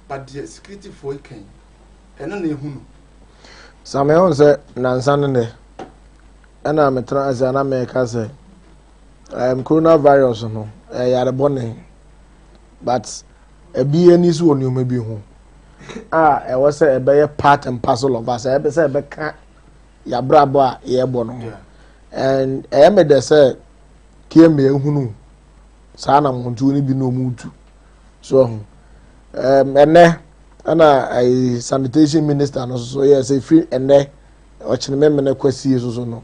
but deɛ security foɔ yi kan ɛno na ehu no. Same ho sɛ nansa no nɛ ɛna metena ase a na meka sɛ coronavirus no ɛyɛ yare bɔne, but ebi ani so wɔ nneɛma bi ho a ɛwɔ sɛ ɛbɛyɛ part and parcel of us, ɛbɛ sɛ ɛbɛka yabrabɔ a yɛrebɔ no ho. And ɛyɛ me dɛ sɛ KMA ehunu saa na mmontuo no bi na ɔmo tu so ɛho ɛnɛ ɛna ɛyɛ sanitation minister no so yɛ sɛ firi ɛnɛ ɔkyerɛ mɛmɛnɛ kwasie so so no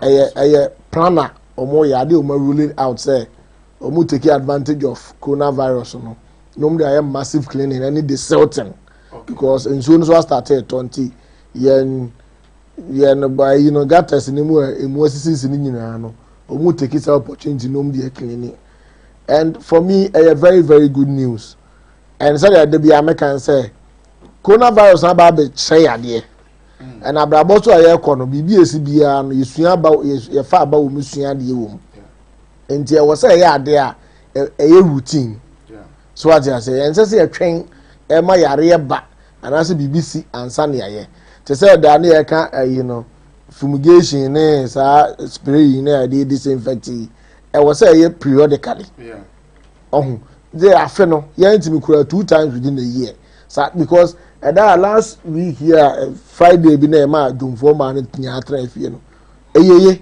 ɛyɛ planner ɔmo yɛ adeɛ ɔmo ruling out sɛ ɔmo take advantage of coronavirus no na ɔmo de ayɛ massive cleaning ɛne desilting because nsuo no so astart ɛtɔ nti yɛn ba yi no gutters ne mu a emu asisisi ne nyinaa no ɔmo take this opportunity na ɔmo de cleaning. And for me ɛyɛ very very good news. And sɛdeɛ ɛde bi ameka sɛ coronavirus aba abɛkyerɛ yadeɛ ɛna abrabɔ so a yɛrekɔ no biribi esi biara no yɛsua aba, yɛfa aba wɔ mu sua adeɛ wɔ mu. Nti ɛwɔ sɛ ɛyɛ adeɛ a ɛyɛ routine so ate ase. Yɛn sɛ yɛtwɛn ɛma yareɛ ba anaasɛ biribi si ansa ne yɛayɛ te sɛ ɛda ne yɛka ɛyi no fumigation ne saa spray yi ne yɛde disinfect yi ɛwɔ sɛ ɛyɛ periodically. Ɔho de afe no yɛn ntumi kura two times within a year sa because ɛda last week yi a Friday bi na ɛma dwomfoɔ maa no nyinaa atena fie no eyeye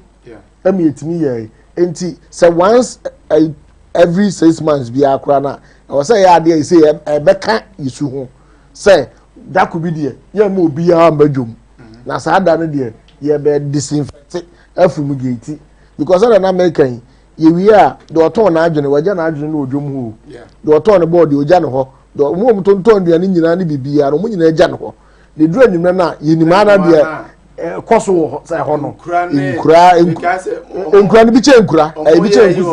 ɛma yɛtumi yɛ. Nti sɛ once every 6 months bi akora na ɛwɔ sɛ ɛyɛ adeɛ yi sɛ ɛbɛka yisu ho sɛ dako bi deɛ yɛn mu obiara mba dwom na saa da no deɛ yɛbɛ disinfect afumigate because ɛna na mɛka yi. Yɛwie a, deɛ ɔtɔn n'adwene, wagya n'adwene no wɔ dwom hɔ o. Deɛ ɔtɔn ne bɔɔl deɛ ɔgya ne hɔ. Deɛ wɔn a wɔtontɔn nnuane nyinaa ne biribiara no, wɔn nyinaa gya ne hɔ. Na ɛduru anwummerɛ no a, yɛnim ara deɛ ɛkɔ so wɔ hɔ sɛ ɛhɔ no. Nkura nkura no bi kyɛ nkura, ɛbi kyɛ nkusi.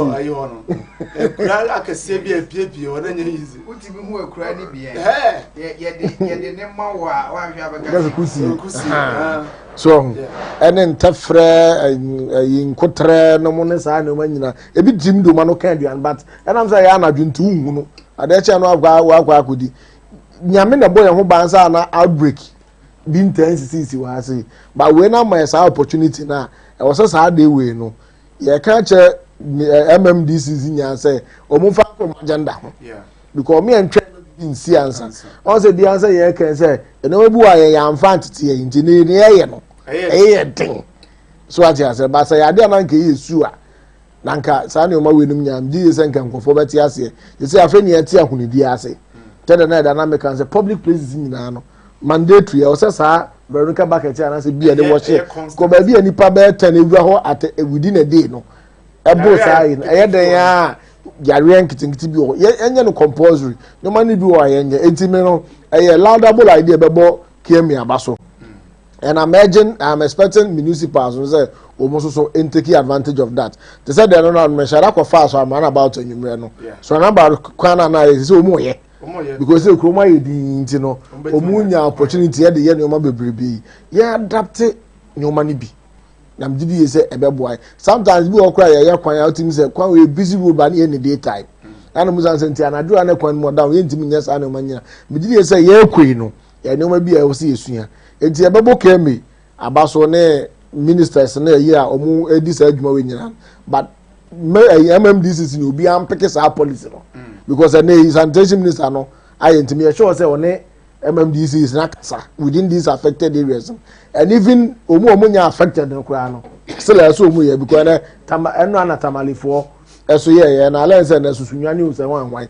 Nkura akɛseɛ bi a epiepie hɔ na nyɛ easy. Wotumi hu akura no bi ɛ. Yɛde yɛde ne ma wɔ a wahwɛ abɛka sɛ kusie. Kusie. So ɔho ɛne ntɛfrɛ ɛyi nkotrɛ no mo ne saa nneɛma nyinaa ebi tim de wɔn ano ka aduane but ɛnam sɛ ɛyɛ anadwo nti nhu no adeɛ kyɛn no akɔ akɔ akɔdi nyame na ɛbɔ yɛn ho ban sɛ ana outbreak bi ntaa nsisisi wɔ ase but wei na ama yɛ saa opportunity na ɛwɔ sɛ saa adeɛ wei no yɛka kyerɛ MMDCs nyinaa sɛ wɔn mfa nto wɔn agenda ho because wɔn yɛn twɛn bi nsi ansa wɔn sɛ bia sɛ yɛn kɛn sɛ nneɛma bi wɔ a yɛn yɛn anfa ntete yɛn nti ne ne yɛyɛ no ɛyɛ yɛ den so ate ase ba sɛ yɛ adeɛ a na nka yɛ su a na nka saa nneɛma wei nom nyinaa gye yɛ sɛ nka nkurɔfoɔ bɛte aseɛ yɛ sɛ afei ne yɛte ahonidie ase tɛdɛ na ɛda na meka sɛ public places nyinaa no mandatory ɛwɔ sɛ saa veronica bucket anaasɛ bi a ɛde wɔhyɛ kɔ baabi a nipa bɛyɛ tɛn ewura hɔ at within a day no ɛboro saa yi no ɛyɛ dɛn a yareɛ nketenkete bi wɔ hɔ yɛnyɛ no compulsory nneɛma no bi wɔ a yɛnyɛ eti mi no ɛyɛ laudable idea bɛbɔ kmi aba so and i'm urging i'm expecting municipals no sɛ wɔn nso so take advantage of that te sɛ deɛ no no mmɛhyɛ akɔ fa so i'm about enyimrɛ no so i'm about kwan na na yɛ sɛ wɔn yɛ. because sɛ kurom ayɛ din nti no wɔn nya opportunity yɛ de yɛ nneɛma bebrebe yɛ adapt nneɛma no bi na megye di yie sɛ ɛbɛboa sometimes bi wɔ kora yɛyɛ kwan a wotumi sɛ kwan wɔ busy road ba ne yɛ ne day time ɛna mo san sɛ nti anadwo a ne kwan mu ɔda yɛntumi nyɛ saa nneɛma nyina megye di yie sɛ yɛrekɔ yi no yɛ nneɛma bi a ɛwɔ sɛ yɛsua nti yɛbɛbɔ kɛmɛ aba so ne ministers ne ɛyi a wɔn adi saa adwuma wɔ nyinaa but ɛyi MMDCs ni obi ampeke saa policy no because ɛnɛ yi sanitation minister no ayɛ ntumi yɛ sure sɛ ɔne MMDCs na kasa within these affected areas and even wɔn a wɔn nya affected no koraa no still ɛsɛ wɔn yɛ because ɛnɛ tama ɛno ana tamalefoɔ ɛso yɛ yɛ na alɛ sɛ ɛnɛ susu nwane o sɛ wɔn ahwan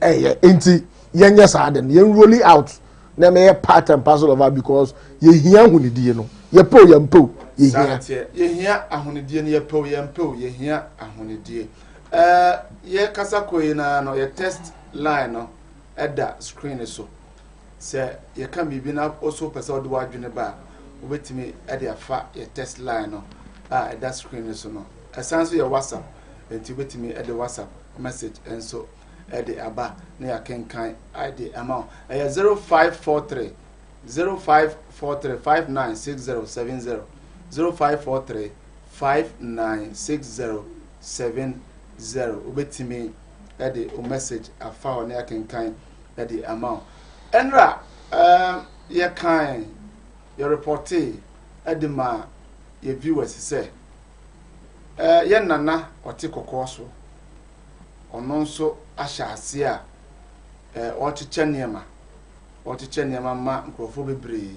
ɛyɛ nti yɛn nyɛ saa de no yɛn roll out na ɛmɛyɛ part and parcel of her because yɛhia ahonidie no yɛpɛ o yɛmpɛ o yɛhia. Yɛhia ahonidie no yɛpɛ o yɛmpɛ o yɛhia ahonidie. Ɛɛ yɛkasa kɔ yi naa no yɛ text line no ɛda screen so sɛ yɛka biribi na ɔso pɛ sɛ ɔde w'adwene ba a wobɛtumi ɛde afa yɛ text line no a ɛda screen so no. Ɛsan so yɛ WhatsApp nti wobɛtumi ɛde WhatsApp message nso ɛde aba na yɛakenkan ɛde ama wo. Ɛyɛ 0543 0543 596070, 0543 596070. Wobɛtumi ɛde o message afa hɔ na yɛakenkan ɛde ama wo. Ɛnra yɛkan yɛreporte ɛde ma yɛ viewers sɛ yɛn nana ɔte kɔkɔɔ so ɔno nso ahyɛ ase a ɔrekyekyɛ nneɛma ɔrekyekyɛ nneɛma ma nkurɔfoɔ bebree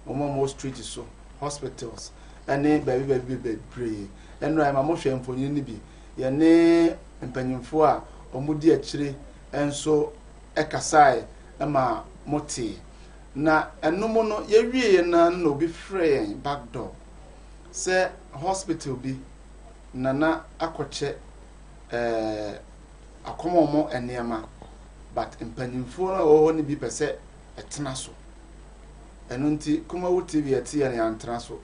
wɔn a wɔwɔ street so, hospitals ɛne baabi baabi bebree. Ɛnura ɛma mohwɛ mfonyin no bi yɛne mpanyinfoɔ a wɔn di akyire nso ɛkasae ɛma motee na ɛnom no yɛwie yɛn na na obi frɛ yɛn back door sɛ hospital bi nana akɔkyɛ akɔmɔmɔ nneɛma but mpanyinfoɔ no a wɔwɔ hɔ no bi pɛ sɛ ɛtena so. Ɛno nti Kumawu TV ɛte yɛn yɛantena so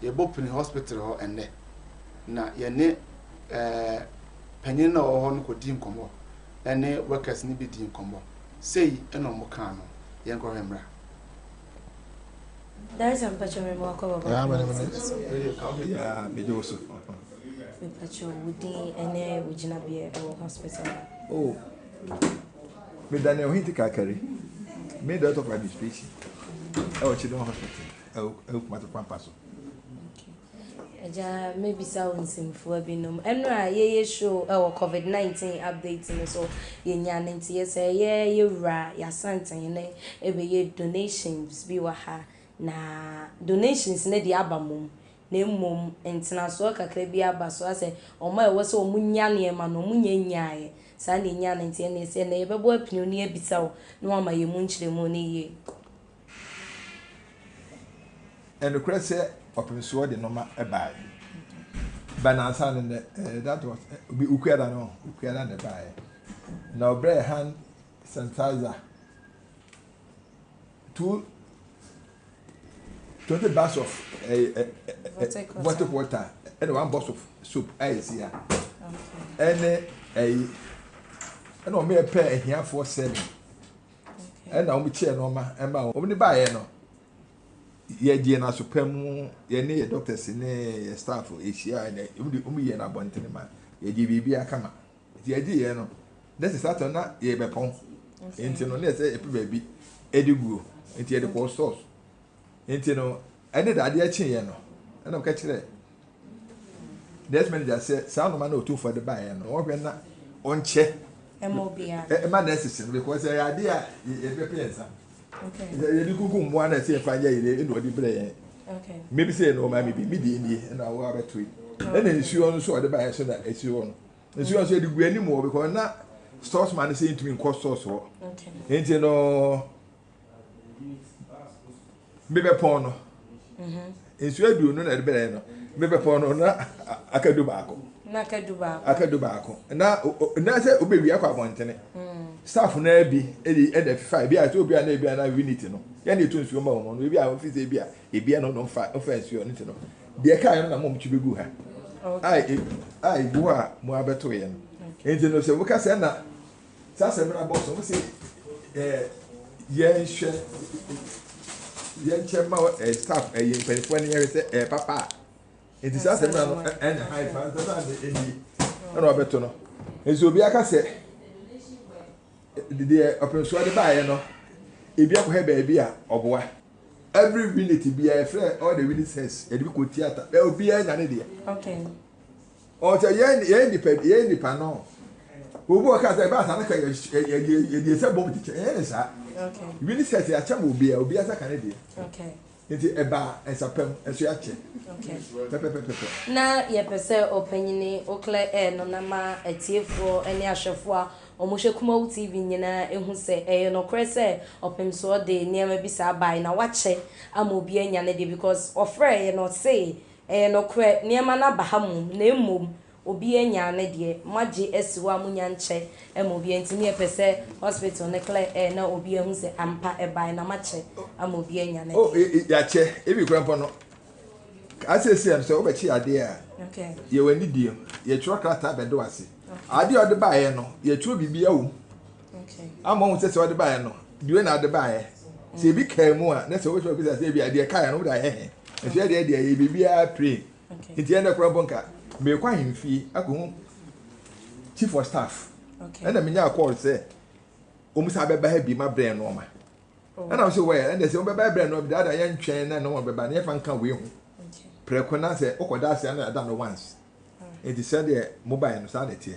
yɛbɔ pini hospital hɔ ɛnnɛ na yɛne panyin no a ɔwɔ hɔ no kɔdi nkɔmmɔ ɛne workers no bi di nkɔmmɔ sei ɛna ɔmo kaa no yɛnkɔhwɛ mmra. Director, mpakyɛ me mo akɔ baba. Yeah, mene. Yeah, megye wo so. Mpakyɛ wo din ɛne wo gyinabea ɛwɔ hospital. Oh, me Daniel Hinti Kakari, me director of administration ɛwɔ Children Hospital ɛwɔ Kumasi Pampa so. Agya, mebisa wo nsɛmfua binom. Ɛno a yɛyɛ show ɛwɔ COVID-19 update no so yɛnya no nti yɛ sɛ yɛ yɛwura yɛasantehene ɛbɛyɛ donations bi wɔ ha na donations no de aba mom na mmom ntenasoɔ kakra bi aba so asɛ ɔmo a ɛwɔ sɛ ɔmo nya nneɛma no ɔmo nya nyaeɛ saa na enya no nti ɛna ɛsɛ na yɛbɛbɔ apini ne abisa wo na wama yɛn mu nkyerɛmu no yie. Ɛnokorɛ sɛ ɔpemsoɔ de nɔma ɛbaeɛ. Ba nansa no nɛ eh, that was eh, obi Ukuada no, Ukuada na ɛbaeɛ. Na ɔbrɛɛ hand sanitizer two 20 bags of eh, eh, eh, vortic water ɛna one box of soap a yɛsi ha ɛne ɛyi ɛna wɔn yɛ pɛ ahiafoɔ sɛbi ɛna wɔn kyɛ nneɛma ɛma wɔn de baayɛ no yɛgye yɛn aso pa mu yɛne yɛ doctors ne yɛ staff ehyia ɛna wɔn de wɔn yɛ no abɔntene ma yɛgye biribi akama nti yɛgye yɛn no na sɛ satɔ na yɛbɛpɔn nti no na yɛ sɛ yɛpɛ baabi ɛde guo nti yɛde kɔɔ stores nti no ɛne da adeɛ kyeeɛ no ɛna ɔka kyerɛ nurse manager sɛ saa noma na otumfoɔ de baeɛ no ɔhwɛ na ɔnkyɛ ɛma nurses no because ɛyɛ adeɛ a yɛde bɛpɛ yɛn nsa yɛde kuku mmoa na ɛsɛ yɛfa nyɛ yɛde ɛna ɔde brɛ yɛn mmebi sɛ ɛna ɔma mi bi mi deɛ nie ɛna awɔ abɛto yi ɛna nsuo nso ɔde baeɛ so na esi hɔ no nsuo nso yɛde gu anim hɔ because na stores man sɛ ntumi nkɔ stores hɔ nti no. Mebɛpɔn no, nsuo aduonu na ɛde bɛyɛ no. Mebɛpɔn no na aka du baako. Na aka du baako. Aka du baako. Na na sɛ wobɛwie akɔ abɔntene. Staff no bi ɛde ɛna fifa ebi a sɛ obi a na ebi a na unit no. Yɛn na etu nsuo ma wɔn no ebi a wɔn fi sɛ ebi a ebi a no no nfa nfa nsuo no ti no. Deɛ kaa yɛ no na mo twi bɛgu ha. A e a egu hɔ a mo abɛto yɛ no. Nti no sɛ woka sɛ na Saa asɛm no abɔ so, wɔsi ɛɛ yɛnhwɛ yɛnkyɛ ma ɛɛ staff ɛyɛ mpanyinfoɔ no yɛhwɛ sɛ ɛyɛ papa a nti saa asɛm no ɛna ha fa nsa saa de ɛni ɛna ɔbɛto no nti obi aka sɛ deɛ ɔpɛnsoɔ de baayɛ no ebi akɔhɛ baabi a ɔboa every unit biara yɛfrɛ all the unit heads yɛde bi kɔ theatre obiara nya ne deɛ. Okay. Ɔsɛ yɛn yɛn nipa yɛn nipa no. Obi wɔ kaa sɛ ɛbaa saa na ka yɛ yɛ yɛ yɛ sɛ bɔm kyekyɛ ɛyɛ ne saa. Ebi ne sɛ sɛ yɛakyɛ ma obiara obiara sɛ ka ne deɛ. Nti ɛbaa nsapam nso yɛakyɛ pɛpɛpɛpɛpɛ. Na yɛpɛ sɛ ɔpanyini wo clear air no na ma atiefoɔ ne ahwɛfoɔ a wɔhwɛ Kumawu TV nyinaa hu sɛ ɛyɛ nokorɛ sɛ ɔpemsoɔ de nneɛma bi saa baeɛ na wakyɛ ama obiara anya ne deɛ because ɔfrɛeɛ no ɔsee Ɛyɛ nokorɛ, nneɛma no aba ha mmom, na mmom obiara nyaa ne deɛ, moagye asi hɔ a monnya nkyɛ ma obiara, nti ne yɛpɛ sɛ hospital no clear air na obiara hu sɛ ampa ɛbaeɛ na moakyɛ ama obiara anya ne Oh, deɛ. yɛakyɛ, ebi koraa mpo no, asiesie no sɛ wobɛkye adeɛ a, yɛwɔ anidie, yɛtwerɛ krataa bɛda wo ase. Adeɛ a ɔde baeɛ no, yɛtwerɛ biribiara wɔ mu. Ama ɔhu sɛ sɛ ɔde baeɛ no, deɛ na ɔde baeɛ. Sɛ ebi kaa mu a, na sɛ wobɛtumi abisa sɛ ebi a deɛ kaeɛ no wode ayɛ he. Nso yɛ deɛ deɛ yɛ biribiara pire. Nti ɛnɛ koraa mpo nka merekɔ ahemfie akɔhu chief of staff. Ɛna menyaa call sɛ wɔn san bɛba ha bi ma brɛ nneɛma. Ɛna wɔn sɛ wɔyɛ ɛna sɛ wɔn bɛba brɛ nneɛma daadaa yɛntwɛn na nneɛma bɛba na yɛfa nka wei ho. Prɛko na sɛ wokɔda ase ana ada no once. Enti sɛdeɛ mobaeɛ no, saa na ɛteɛ.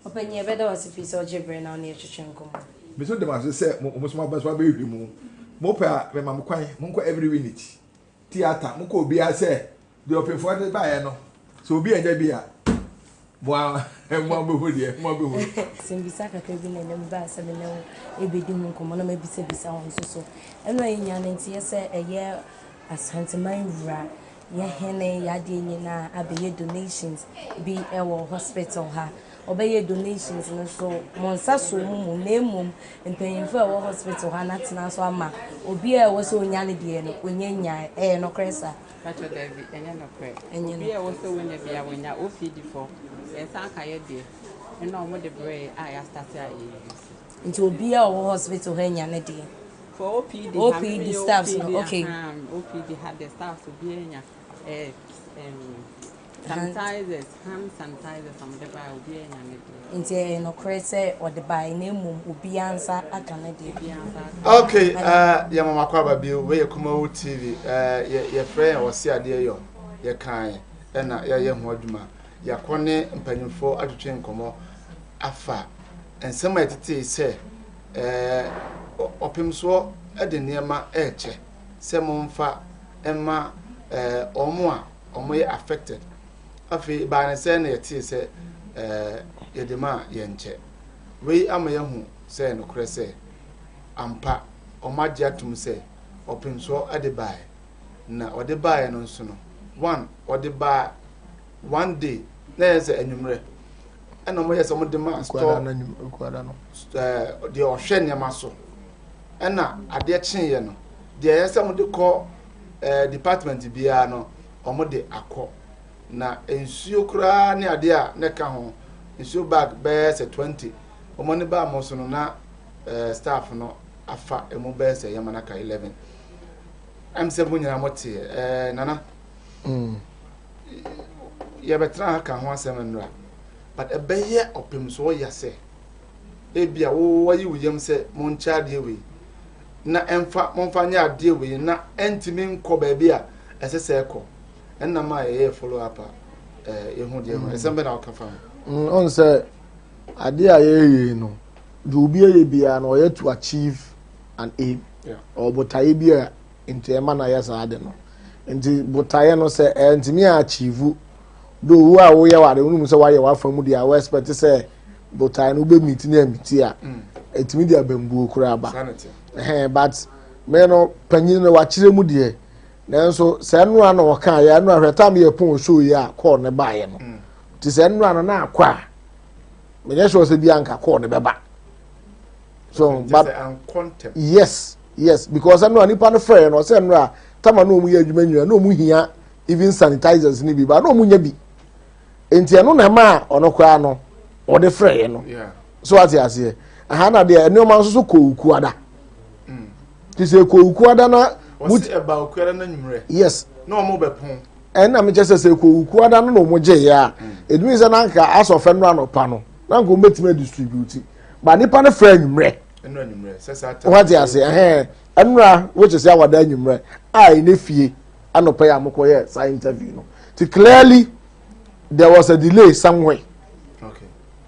Ɔpanyin, yɛbɛda wo ase pii sɛ wogyee berɛ na wo ne yɛn twetwee nkɔmmɔ. Me nso da mo ase sɛ mo nso moaba so abɛhwehwɛ mu. Mopɛ a, mema mo kwan, monkɔ every unit, theatre, monkɔ obiara sɛ deɛ ɔpemfoɔ de baeɛ no, sɛ obi annya bi a, mo ara mo ara mobɛhu deɛ, mo ara mobɛhu. Asɛmbisa kakra bi na ɛnnɛ mebaa sɛ me ne wo rebɛdi ho nkɔmmɔ na mabisabisa wo nso so. Ɛno a yɛnya no nteɛ sɛ ɛyɛ Asanteman wura Yɛ hene yɛ adeɛ nyinaa abɛyɛ donations bi wɔ hospital ha. Ɔbɛyɛ donations no nso mo nsa so mu mu na mmom mpanyinfoɔ a ɛwɔ hospital ha no atena so ama obiara a ɛwɔ sɛ onya ne deɛ no onya nyae. Ɛyɛ nokorɛ saa? Pacho dabi ɛnyɛ nokorɛ. Obiara a ɛwɔ sɛ onya biara wanya. OPD foɔ yɛn nsa aka yɛ deɛ ɛna wɔn de brɛ yɛ a yɛastarte a yɛ use. Nti obiara a ɔwɔ hospital ha anya ne deɛ? For OPD ha, OPD meyɛ staffs no, OPD, okay. ahaa, OPD ha deɛ staffs obiara anya eh, um, sanitizers, hand sanitizers a wɔde baeɛ obiara anya ne deɛ. Nti ɛyɛ nokorɛ sɛ ɔde baeɛ na mmom obiara nsa aka ne deɛ. Obiara nsa aka. Okay, uh, yɛ mama kɔ aba bio, wei yɛ Kumawu TV, uh, yɛ yɛfrɛ yɛn ɔse adeɛ yɔ, yɛkae ɛna yɛayɛ ho adwuma, yɛakɔ ne mpanyinfoɔ atwetwe nkɔmmɔ afa nsɛm a ɛtetee sɛ ɔpemsoɔ de nneɛma rekyɛ sɛ momfa mma wɔn a wɔyɛ affected. Afei baa ne sɛ na yɛtee sɛ yɛde ma a yɛnkyɛ. Wei ama yɛahu sɛ nokorɛ sɛ ampa wɔagye atom sɛ ɔpemsoɔ de baeɛ. Na ɔde baeɛ no nso no, one, ɔde baa. One day na yɛ sɛ anwummerɛ ɛna wɔyɛ sɛ wɔde ma store deɛ ɔhwɛ nneɛma so. Ɛna adeɛ kyeeɛ no, deɛ ɛyɛ sɛ wɔde kɔ department biara no, wɔde akɔ. Na nsuo koraa ne adeɛ a na ɛka ho, nsuo bag bɛyɛ sɛ 20. Wɔn ani baa mo so no na staff no afa emu bɛyɛ sɛ yɛma no aka 11. Ɛm sɛ mo nyinaa mo teɛ. Nana, yɛbɛtena ha ka ho asɛm nnora, but ɛbɛyɛ ɔpem so ɔya sɛ ebi a wɔyi wo yam sɛ monkyɛ adeɛ wei na ɛmfa momfa nyɛ adeɛ wei na ɛntumi nkɔ baabi a ɛsɛ sɛ ɛkɔ. Ɛnam a yɛyɛ follow up a yɛhu deɛ ho ɛsɛm bɛ na wɔka fa ho. Ɔn sɛ adeɛ a yɛyɛ no, deɛ obi yɛ biara no, ɔyɛ to achieve an aim. Ɔwɔ botaeɛ bi a nti ɛma na yɛ saa ade no. Nti botaeɛ no sɛ ɛntumi a achieve do, wo a woyɛ wade wonim sɛ woayɛ w'afa mu deɛ a wo expect sɛ botaeɛ no wobɛ meet ne ameet a, ɛtumi de abambuo koraa ba. Ɛhɛn, but me no, panyin no wakyerɛ mu deɛ, nanso sɛ nnora na ɔka yɛ nnora hwɛ tam yɛ pon show yi a kɔɔ ne baayɛ no, nti sɛ nnora no na akɔ a, menyɛ sure sɛ bi anka kɔɔ ne bɛba so. But yes, because nnora nipa no frɛ no ɔsɛ nnora tama na ɔmu yɛ adwuma nyina na ɔmu hia even sanitizers ni bi ba na ɔmu nya bi, nti ɛno na ɛma a ɔno koraa no ɔde frɛ yɛ no so ate aseɛ. Aha na deɛ nneɛma nso so kɔ okuada ti sɛ kɔ okuada na Wɔsi ɛba okuada na nwummerɛ. Yes. Na wɔn bɛ pɔn. Ɛnna mi kyɛ sɛ kɔ okuada no na wɔn gye yɛ a, edumi sɛ nanka asɔfɛ no anɔpa no na nka wɔn bɛtumi adistribute ba nipa no frɛ nwummerɛ. Ɛnura nwummerɛ sɛ saa time. Wɔn ate ase ɛhɛn ɛnura which is awada nwummerɛ a ɛne fie anɔpa yi a mokɔ yɛ saa interview no, ti clearly there was a delay somewhere.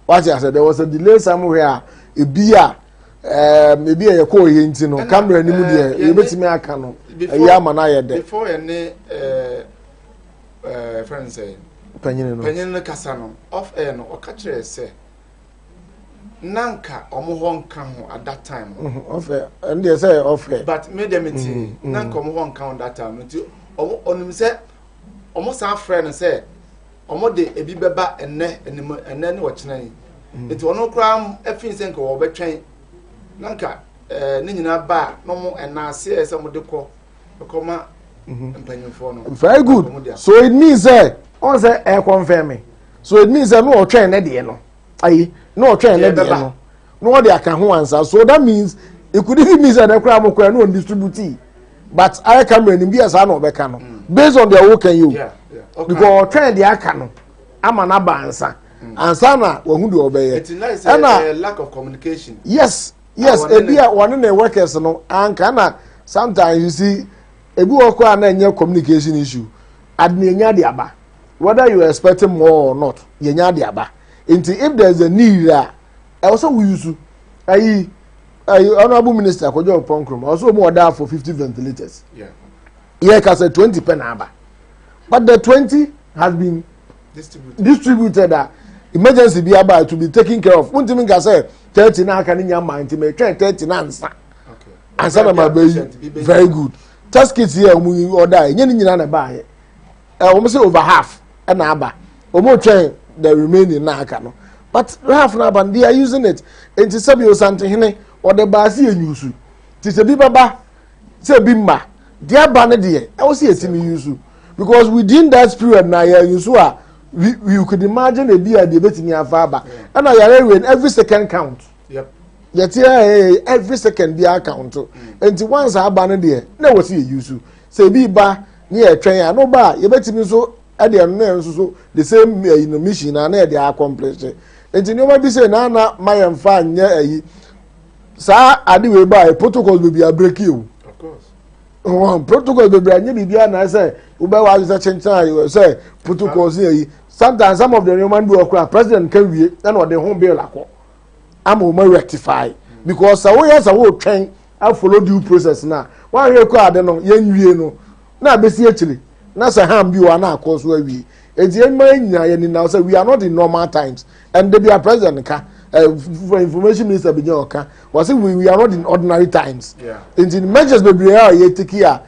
Wate ase, there was a delay somewhere a ebi a ebi a yɛkɔ yɛ nti no camera ni mu deɛ yɛbɛtumi aka no ɛyɛ ama no ayɛ dɛ. Before yɛ ne friend sɛ panyin no panyin no kasa no off air no, ɔka kyerɛ sɛ nanka ɔmo hɔ nka ho at that time. Off air ɛn deɛ sɛ off air. But me deɛ me ti nanka ɔmo hɔ nka ho that time, nti ɔmo ɔnim sɛ ɔmo san frɛ no sɛ ɔmo de ebi bɛba ɛnɛ ɛnim ɛnɛ ne ɔkyena yi, nti ɔno koraa ɛfin sɛ nka wɔbɛtwɛn na nka ne nyinaa ba a na ɔmo ɛna aseɛ sɛ ɔmo de kɔ ɛkɔma mpanyinfoɔ no. Very good, so it means sɛ ɔn sɛ ɛ confirm me, so it means sɛ no ɔtwɛn ne deɛ no ayi na ɔtwɛn ne deɛ no na ɔde aka ho ansa. So that means it could even mean sɛ ɛdɛ koraa mo koraa no ɔn distribute, but ayɛ camera nim bi a saa na ɔbɛka no based on deɛ ɔwɔ yi o, because ɔtwɛn deɛ aka no ama n'aba ansa ansa na wahu deɛ ɔbɛyɛ. Ɛna lack of communication. Yes, ebi a wɔne ne workers no anka na sometimes you see ebi wɔ kɔ a na ɛnyɛ communication issue ade na enya de aba, whether you are expecting more or not, yɛnya de aba. Nti if there is a need a ɛwɔ sɛ woyi ayi ayi, honourable Minister Kojo Oppong Nkrumah ɔsɛ ɔmu order for 50 ventilators, yɛ kasa 20 pɛ na aba, but the 20 has been distributed, distributed a emergency bi aba to be taken care of. Ntumi nka sɛ 30 na aka ne nya ma nti mɛ twɛn 30 na nsa ansa na ma bɛ yi. Very good. Test kit yɛ ɔmo yi order yɛ nye ne nyinaa na ɛba yɛ wɔn sɛ over half ɛna aba, wɔn twɛn the remaining na aka no, but half na aba, they are using it. Nti sɛbi osantehene ɔde baasi enyusu ti sɛ bi bɛba sɛ bi mma deɛ aba no deɛ ɛwɔ sɛ yɛtumi use, because within that period na yɛ use a, we could imagine ebi a deɛ ebetumi afa aba. Ɛna yɛrɛ wei, every second count. Yɛte ɛɛ every second bi account. Nti once aba no deɛ na ɛwɔ sɛ yɛ use, sɛ ebi ba ne yɛ twɛn a no ba a, yɛbɛtumi nso ɛde ɛno na nso so the same ɛyi no mission na na yɛde accomplish. Nti nneɛma bi sɛ nana ma yɛn fa nyɛ ɛyi saa ade wei ba yɛ protocols bebree abreak o. Wɔn protocols bebree anye biribi na sɛ wobɛwɔ adi sɛ kyenkyen a sɛ protocols yɛ yi. Sometimes some of the nneɛma bi wɔ kora president ka wie ɛna ɔde ho bill akɔ ama wɔn rectify, because sɛ woyɛ sɛ wotwɛn afollow due process na wɔahwɛ kɔ ade no yɛn wie no na abɛsi akyire na sɛ ham bi wɔ na akɔ so awie. Eti ɛnma nyinaa yɛ nina sɛ we are not in normal times, and de bi a president ka information minister bi nyɛ ɔka wɔsi we are not in ordinary times. Nti measures bebree a yɛ take a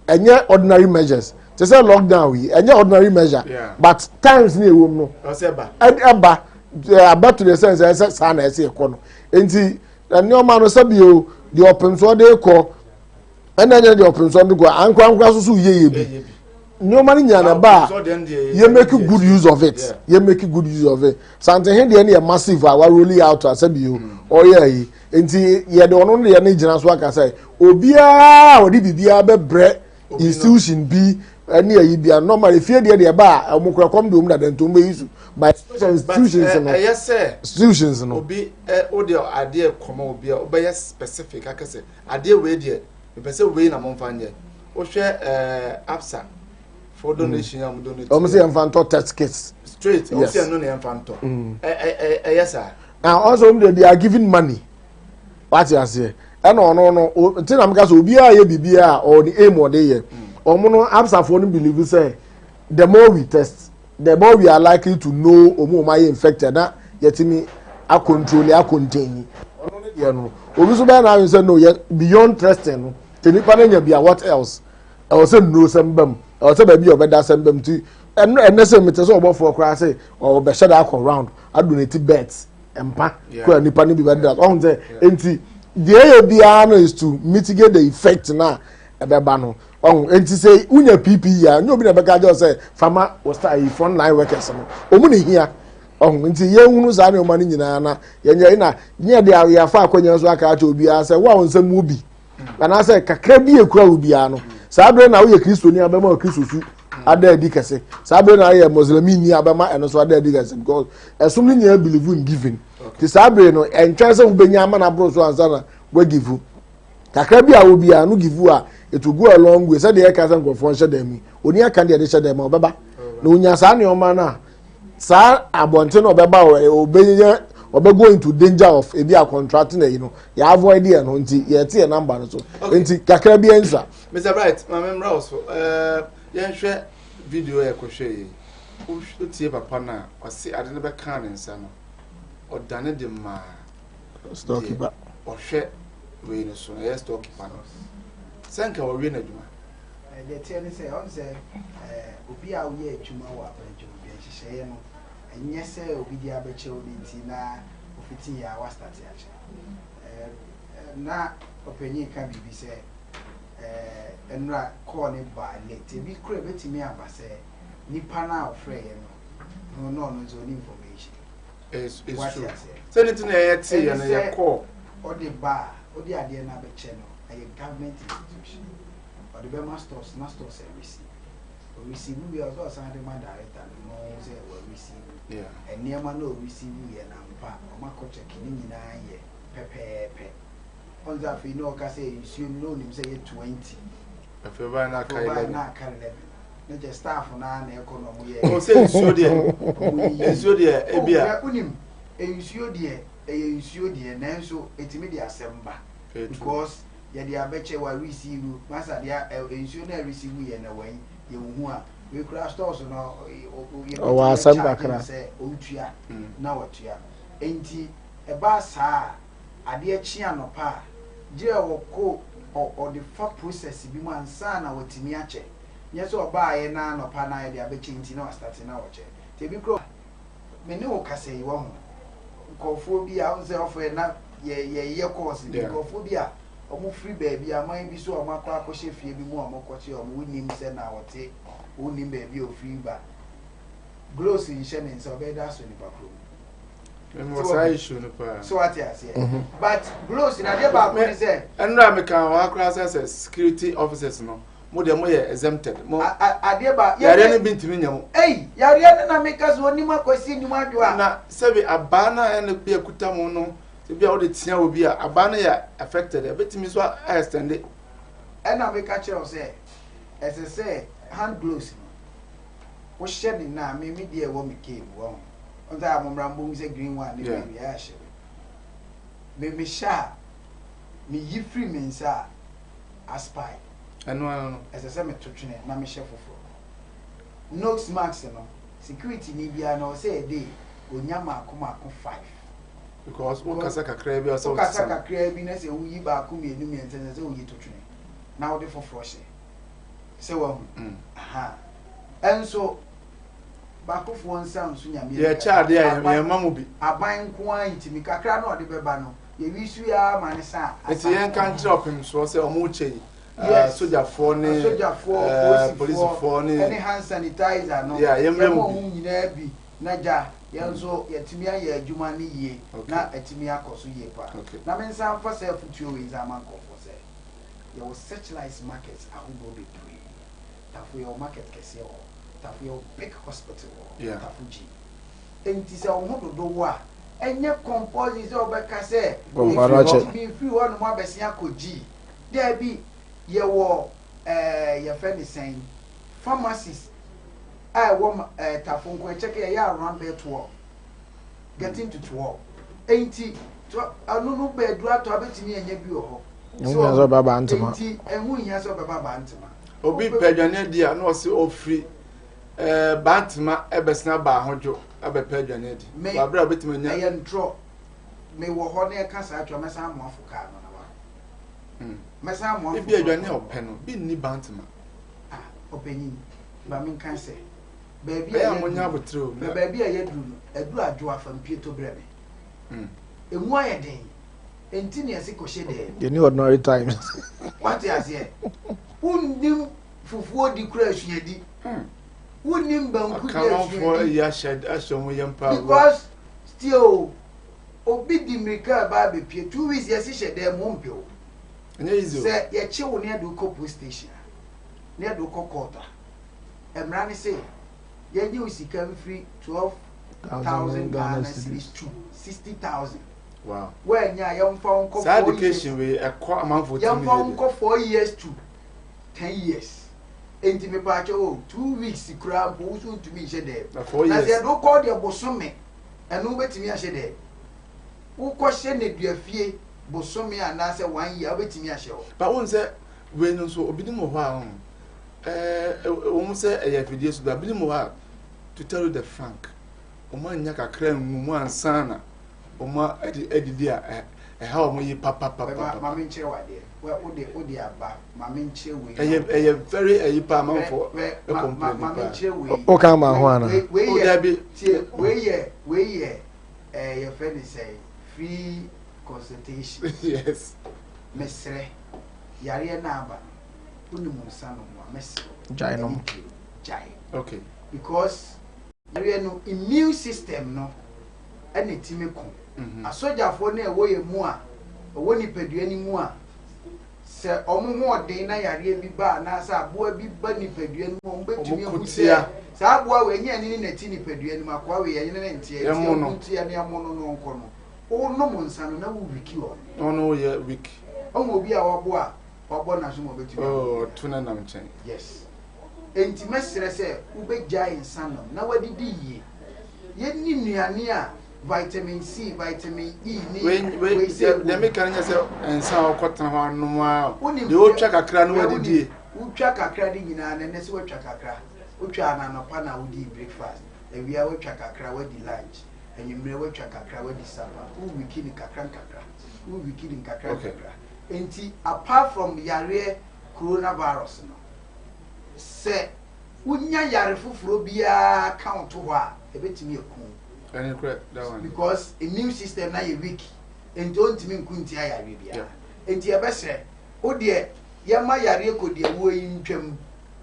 ɛnyɛ ordinary measures. Te sɛ lockdown yi, ɛnyɛ ordinary measure, but times ne ɛwɔ mu no, ɛba aba to the sense ɛsɛ saa na ɛsɛ ɛkɔ no. Nti nneɛma no sɛbi o, deɛ ɔpem so ɔde kɔ, ɛna ɛnyɛ deɛ ɔpem so ɔde kɔ, ankorankora so so yie yɛ bi. Nneɛma no nyinaa na ba a, yɛ make good use of it, yɛ make good use of it. Santehe deɛ no yɛ massive a wa roll out a sɛbi o, ɔyɛ ayi. Nti yɛde ɔno no deɛ no gyina so aka sɛ obiara a ɔde biribiara bɛbrɛ institution bi ɛne ayi bia normal efie deɛ deɛ ba a ɔmo kura kɔm de ɔmo dada nti ɔmo bɛyi so by special institutions no. Ɛyɛ sɛ institutions no. Obi ɛ o de adeɛ kɔmɔ obi a ɔbɛyɛ specific akɛsɛ adeɛ wei deɛ mepɛ sɛ wei na mo nfa nyɛ. Wohwɛ Absa for donation a mo donate. Ɔmo sɛ yɛn fa ntɔ test kits. Straight ɔmo sɛ ɛno na yɛn fa ntɔ. Ɛ ɛ ɛyɛ saa. Na ɔsɛ ɔmo de they are giving money, wate aseɛ, ɛna ɔno no nti na meka sɛ obiara yɛ biribiara a ɔwɔ ne aim ɔde yɛ. Ɔmo no Absafoɔ no believe sɛ the more we test, the more we are likely to know ɔmo ɔmo ayɛ infected na yɛtumi acontrol, acontain. Ɔno ne deɛ no, obi nso bɛyɛ n'adwene sɛ no, yɛ beyond testing no te nipa no nya bi a, what else? Ɛwɔ sɛ nnuro sɛm bam, ɛwɔ sɛ baabi a ɔbɛda sɛm bam. Ti ɛno ɛnɛ sɛ mete sɛ ɔbɔfoɔ koraa sɛ ɔbɛhyɛ da akɔ round adonate beds mpa kura nipa no bi bɛda ɔhun sɛ. Nti deɛ ɛyɛ biara no is to mitigate the effect na ɛbɛba no ɔhun. Nti sɛ wunya PPE a, nye obi na ɛbɛka kyerɛ sɛ fama wɔ ayi front line workers no, ɔmu ne hia ɔhun. Nti yɛn hunu saa nneɛma no nyinaa na yɛnyɛ na nyɛ de yɛafa akɔnya nso aka akyerɛ obiara sɛ wo a wɔn nsɛm mu bi anaasɛ kakra bi ekura wo biara no, saa abere na woyɛ Kristoni abɛma wɔ Kristo su ada adi kɛse, saa abere na woyɛ Muslimini ni abɛma ɛno so ada adi kɛse, because ɛsom no nyinaa believe in giving. Te saa abere no, ɛntwɛn sɛ wobɛnya ama no aboro so ansa na wagive. Kakra bi a wo biara no give a, it will go a long way. Sɛdeɛ ɛka sɛ nkurɔfoɔ nhyɛ dan mu, oni aka deɛ de hyɛ dan mu a ɔbɛba na onya saa nneɛma no a, saa abɔnten na ɔbɛba ɔbɛnya ɔbɛgo into danger of ebi a contract na yi no yɛ avoid yɛ no. Nti yɛte yɛ number no so nti kakra bi nsa. Mr Bright, maame mmra wo so. Yɛnhwɛ video yɛ kɔhwɛ yi. Wotie papa no a ɔse ade no bɛkaa ne nsa no, ɔdane de maa storekeeper. Ɔhwɛ wei no so, ɛyɛ storekeeper no sɛ nka wɔwie n'adwuma. Deɛ teɛ ne sɛ ɔn sɛ obi a woyɛ adwuma wɔ aban adwuma bi nhyehyɛeɛ no, ɛnyɛ sɛ obi de abɛkyɛ wo ne nti na ofiti yɛ a wastart akyɛ. Na ɔpanyin ka biribi sɛ nnura kɔɔ ne ba late, ebi kura ebetumi aba sɛ nipa no a ɔfrɛ yɛ no no ɔno nso ɔni information. It's true sɛ ne ti na yɛyɛ te yɛ no yɛ kɔɔ. Ɔde ba a ɔde adeɛ no abɛkyɛ no, ɛyɛ government institution, ɔde bɛma stores na stores ɛreceive. Ɔreceive wie a, ɔsɛ ɔsan de ma director no na ɔho sɛ wɔreceive nneɛma na ɔreceive yɛ na mpa ɔmo akɔ check ne nyinaa yɛ pɛpɛɛpɛ. Ɔn sɛ afei na ɔka sɛ nsuo no na onim sɛ yɛ 20. Afei ɔbaa na aka 11. Na aka 11 na kyɛ staff naa na ɛkɔ na ɔmo yɛ. O sɛ nsuo deɛ, nsuo deɛ ebi a. Wonim nsuo deɛ, ɛyɛ nsuo deɛ, nanso etimi de asɛm ba because yɛde abɛkyɛ wa receive masa deɛ nsuo na receive yɛ na wɔn yɛ hu a wekura stores no. Ɔwɔ asɛm kakra. Sɛ ɔntua na wɔtua nti ɛbaa saa adeɛ kye anɔpa a gye a wɔkɔ ɔde fa process bi mu ansa na wɔtumi akyɛ. Nyɛ sɛ ɔbaayɛ na anɔpa na yɛde abɛkyɛ nti na wastart na wɔkyɛ. Nti ebi kura me ne wo kasa yi wɔ ho nkɔfoɔ bi a ɔn sɛ ɔfɛ na yɛ yɛyɛ course bi, nkɔfoɔ bi a ɔmo firi baabi aman bi so a ɔmo akɔ akɔhyɛ fie bi mu a ɔmo kɔkye ɔmo, wonim sɛ na ɔte, wonim baabi a ofiri ba, gloves nhyɛ ne nsa, ɔbɛyɛ da so nipa kurom. Wɔ saa issue no paa. So wate aseɛ, but gloves na adeɛ baako ne sɛ. Ɛnura mi kan wɔn akora sɛ security officers no, mo deɛ mo yɛ exempted mo. Adeɛ ba. Yareɛ no bi ntumi nya mo. Eyi yareɛ no na meka so onim akɔsi enyim adwo a. Na sɛbi abaa na ɛna bi ekuta mo no, ebi a wɔde tia obi a abaa no yɛ affected, ebetumi so a extend. Ɛna meka kyerɛ wo sɛ ɛsɛ sɛ hand gloves no wohyɛ ne na me deɛ ɛwɔ me cave wɔ ho ɔn sɛ amomra mbom sɛ green one ne green yɛ ahyɛ me mehyɛ a meyi firi me nsa a aspire. Ɛno ano no. Ɛsɛ sɛ meto twene na mehyɛ foforɔ. Nose mask no, security ni biara na ɔsɛ ɛde onya maako maako five. Because wokasa kakra bi a sɛ wokasa kakra bi na sɛ woyi baako, mmienu, mmiɛnsa, sɛ woyi to twene na wode foforɔ hyɛ. Sɛ wahu. Mm. Aha. Ɛnso baakofoɔ nsa nso nyame. Yɛkyɛ adeɛ a yɛma mu bi. Aban nko ara ntumi kakra na ɔde bɛba no yɛwi so yɛ ara ma ne sa. Nti yɛnka nkyerɛ ɔpemsoɔ sɛ ɔmo kyɛ yi. Yes. Sogyafoɔ ne sogyafoɔ, eh, polisifoɔ ne ɛne hand sanitizer no. Yeah, yɛmmerɛ mu bi. Yɛma ɔmo nyinaa bi na gya yɛn nso yɛtumi ayɛ adwuma no yie na atumi akɔ so yie paa. Na me nsa mfa saa afutuo wei nsa ama nkurɔfoɔ sɛ yɛwɔ searchlight markets ahodoɔ bebree. Tafo yɛwɔ market kɛseɛ wɔ hɔ. Tafo yɛwɔ big hospital wɔ hɔ. Tafo G. Enti sɛ wo ho dodo wo a, ɛnyɛ compulsory sɛ wobɛka sɛ mefiri hɔ nom abɛsen akɔ G. Daabi, yɛwɔ ɛɛ yɛfrɛ ne sɛn pharmacies a ɛwɔ ɛɛ Tafo nko ɛkyɛ kɛ yɛyɛ around bɛyɛ 12 getting to 12. Enti ɛno no bɛɛduru atɔ abɛtumi anya bi wɔ hɔ. Ɛho hia sɛ ɔbɛba Bantama. Enti ɛho hia sɛ ɔbɛba Bantama. Obi pɛ aduane adi a na ɔse ɔfiri ɛɛ Bantama ɛbɛsena aba Ahodwo abɛpɛ aduane adi. Me Wɔ abere a obetumi anya. Ɛyɛ ntorɔ. Me wɔ hɔ na ɛka saa atwa mɛsan amoafo kaa no na wakɔ. Hmm. Mɛsan amoafo. Ebi aduane a ɔpɛ no bi nni Bantama. Ah ɔpanyin ma menka sɛ baabi a yɛduru baabi a yɛduru no aduru adwo afa mpieto brɛ me. Hmm. Emu ayɛ den. Enti na yɛse kɔhyɛ dɛm. Yɛni ordinary times. Wate aseɛ? Wonnim fufuo di kora asuadi. Hmm. Wonnim banku di asuadi. Ayi ahyɛ ahyɛ wɔn yam paa. Because still obi di mmirika ɛba abɛpie 2 weeks yɛse hyɛ dɛm wo mpɛ o. Ɛnyɛ easy o. Sɛ yɛkye wo ne yɛde wo kɔ police station a, ne yɛde wo kɔ court a, mmara ne se yɛnye wo sika mfiri 12,000 Ghana cedis to 60,000. Wow. Woannya a yɛmfa wo nkɔ Saa 4 years. education wei ɛkɔ amanfoɔ tirim Yɛmfa wo yie deɛ. nkɔ 4 years to 10 years. Enti mepaakyɛ o 2 weeks koraa mpo wo so ntumi nhyɛ dɛm. Na 4 Na sɛ years. yɛde wo kɔ deɛ bosome ɛno wobɛtumi ahyɛ dɛm. Wokɔhyɛ nedua fie bosome anaasɛ one year wobɛtumi ahyɛ hɔ. But wohu sɛ wei no nso obinom wɔ hɔ a ɔho ɛɛ ɛwɔ mu sɛ ɛyɛ afidie so but binom wɔ hɔ a to tell you the frank wɔn anya kakra ngu mu ansa na wɔn adi adidi a ɛha wɔn yi Bɛma papapapa. ma menkyerɛ wo adeɛ. Wɛ wode wode aba ma menkyerɛ wei Ɛyɛ na ɛyɛ very ɛyi paa amanfoɔ Wɛ ma ma complain ma paa. menkyerɛ wei. Woka ma ho Wei ana? wei wei O yɛ dabi. tie wei yɛ wei yɛ ɛɛ yɛfrɛ ne sɛ free consultation. Yes. Mesrɛ yareɛ no aba no wonim nsa nom a mɛsrɛ wo. Gyae nom. Ɛne tie gyae. Okay. Because yareɛ no immune system no ɛna ɛtumi ko. Asogyafoɔ no a ɛwɔ yɛn mu a ɛwɔ nipadua no mu a sɛ ɔmo ho ɔden na yareɛ bi ba anaasɛ aboa bi ba nipadua no mu a ɔmo bɛtumi Ɔmo ahu ko sɛ tia. saa aboa wei ɛnyɛ ɛne ne nati nipadua no mu akoa wei ɛnyɛ ne ne nteɛ nti Ɛmo no. ɛmo ntia ne ɛmo no no ɔnkɔ no wonom nsa no na wo weak ɔno. Ɔno yɛ weak. Ɔmo obi a wabɔ a wabɔ n'aso ma ɔbɛtumi abɔ. Oh, ɔto ne nam nkyɛn. Yes. Enti mɛsrɛ sɛ wobɛgyae nsa nom na wadidi yie. Yɛnni nnuane a vitamin C, vitamin E ne Wei wei wei sɛ deɛ meka no nyɛ sɛ nsa a ɔkɔtena hɔ anom a Wonim deɛ ɔtwa kakra no hwɛ, wadidie. wonim, wotwa kakra de nyinaa na ɛnɛ sɛ woatwa kakra. Wotwa no anɔpa na wodii breakfast. Awia woatwa kakra wadi lunch. Anwummerɛ woatwa kakra wadi supper. Wo weak no kakra nkakra. Wo weak no nkakra nkakra. Enti apart from yareɛ coronavirus no, sɛ wonya yare foforɔ biara ka wo to hɔ a, ɛbɛtumi aku wo. Ɛne korɛ that one. Because immune system na yɛ weak. Enti ɔntumi nko ntia yareɛ biara. Enti yɛbɛsrɛ wo deɛ yɛma yareɛ kɔdi awuo yi ntwam.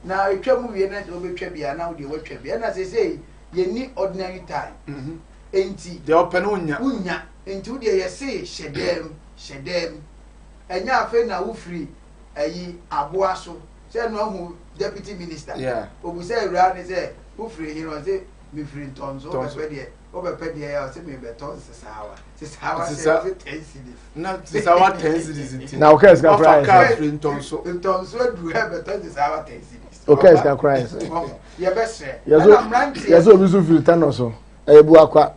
Na ɛtwa mu wie na sɛ wobɛtwa bi a na wo deɛ woatwa bi. Ɛna seesei yɛnni ordinary time. Enti Deɛ ɔpɛ no wonya. wonya. Enti wo deɛ yɛse hyɛ dɛm, hyɛ dɛm. Ɛnyɛ afei na wofiri ayi aboa so sɛ no ahu deputy minister. Obu sɛ awura ne sɛ wofiri he no ɔse mefiri Ntɔnso wobɛpɛ deɛ wobɛpɛ deɛ a ɔse mebɛtɔ nsesaawa. Sesaawa sɛ ɔse 10 cedis. Na sesaawa 10 cedis nti. Na ɔkaa sika koraa Wafa kaa firi Ntɔnso. Ntɔnso aduru ha bɛtɔ sesaawa 10 cedis. Ɔkaa sika koraa yɛ sɛ. Yɛbɛsrɛ. Yɛsɛ Ɛna mmeranteɛ. yɛsɛ obi so firi tɛnɔ so ɛyɛ bu akwa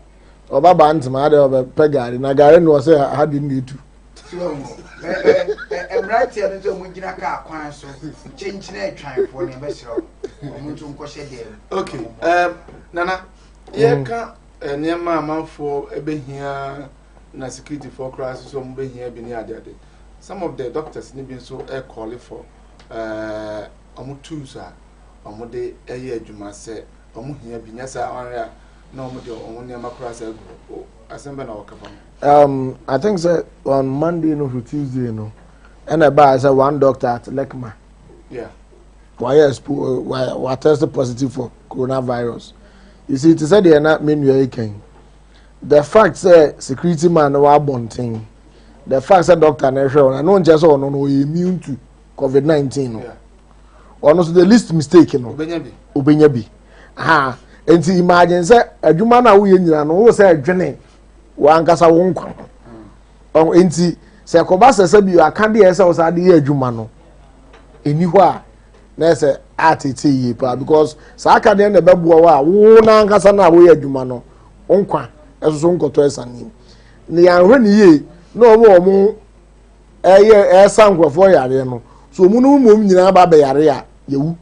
ɔba ba ntoma ade ɔbɛpɛ gaari na gaari no ɔsɛ ha de na etu. So ahu ɛ ɛ mmeranteɛ no nso a wɔgyina kaa kwan so kyenkyene atwanfoɔ no yɛbɛsrɛ wɔn wɔn nso nkɔhyɛ dɛm. Okay, Nana, yɛka nneɛma a amanfoɔ bɛhia na securityfoɔ koraa nso so wɔn bɛhia bi ne adeade. Some of the doctors ne bi nso call for uh, wɔn tools a wɔde yɛ adwuma sɛ wɔn hia bi nyɛ saa wɔn a na wɔn de wɔn nneɛma koraa sɛ agu hɔ asɛm bɛ na wɔka fa ho. I think sɛ on Monday no to Tuesday no ɛna ɛbaa sɛ one doctor at Lekma. Yeah. Wayɛ expo wa wa test positive for coronavirus. You see te sɛ deɛ na me nua yi kan the fact sɛ security man no wɔ abɔnten the fact sɛ doctor na ɛhwɛ wɔn ɛno nkyɛn sɛ ɔno no ɔyɛ immune to covid 19 no. Ɔno so the least mistake no obenya bi. Ha nti imagine sɛ adwuma no a woyɛ nyina no wo sɛ ɛdwene wankasa wo nkwa ho. Nti sɛ ɛkɔba sɛ sɛ bi aka deɛ sɛ wo saa de yɛ adwuma no ɛni hɔ a na ɛsɛ atete yie paa because saa aka deɛ na ɛbɛboa wo a wo n'ankasa no a woyɛ adwuma no wo nkwa ɛso so nkɔtɔ ɛsane na yɛanhwɛ ne yie na ɔmo ɔmo ɛyɛ ɛsa nkurɔfoɔ yareɛ no so ɔmo no mmom nyinaa ba abɛyare a yɛwu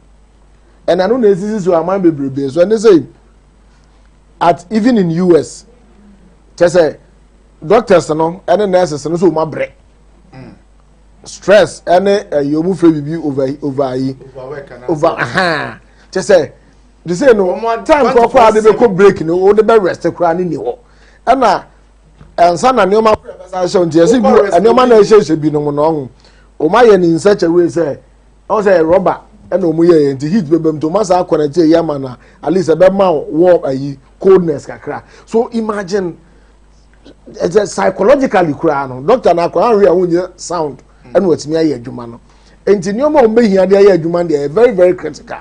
ɛna no na esisi so aman bebrebe so ɛne sɛ at even in US kyɛ sɛ doctors no ɛne nurses no so ɔmo abrɛ stress ɛne ɛyɛ ɔmo fɛ bibi over over ayi over ahan kyɛ sɛ de sɛ no time kɔkɔ a de bɛ kɔ break no o de bɛ rest koraa ne ni hɔ ɛna ɛnsa na nneɛma kora bɛsa ahyɛ nti ɛsɛ bi nneɛma na ɛhyɛhyɛ bi nom na ɔho ɔmo ayɛ ne in such a way sɛ ɔmo sɛ rɔba ɛna ɔmo yɛ yɛ nti heat bɛbɛm nti ɔmo asa akɔ n'akyi ɛyɛ ama na at least ɛbɛma warm ayi coldness kakra so imagine ɛsɛ psychologically koraa no doctor na akɔ ahwɛ a wonyɛ sound ɛna wɔtumi ayɛ adwuma no nti nneɛma a wɔn bɛhia de ayɛ adwuma no deɛ very very critical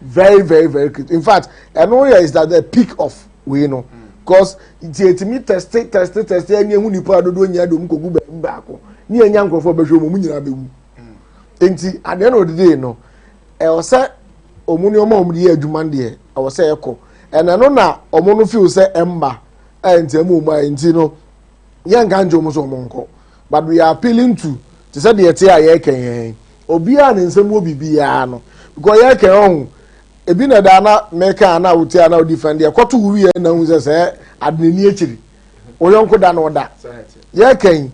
very very very critical in fact ɛno yɛ is that the peak of wei no cause nti etimi test test test ɛni ehu nipa dodoɔ nyinaa de ɔmu kogu baabi baako ne yɛn nya nkurɔfoɔ bɛhwɛ wɔn mu nyinaa bɛwu nti at the end of the day no ɛwɔ sɛ ɔmo nneɛma a ɔmo de yɛ adwuma no deɛ ɛwɔ sɛ ɛkɔ ɛna no na ɔmo no feel sɛ ɛmba ɛyɛ nti ɛmu ɔmo ayɛ nti no yɛn nka nkyɛn ɔmo sɛ ɔmo nkɔ but we are appealing to te sɛ deɛ ɛte a yɛreka yɛn obiara ne nsɛm wɔ biribiara no because yɛreka ɔho ebi na da na mɛka na wote a na odi fan deɛ kɔto wo wie na hu sɛ sɛ adenani akyiri oyɔnko da na ɔda yɛreka yi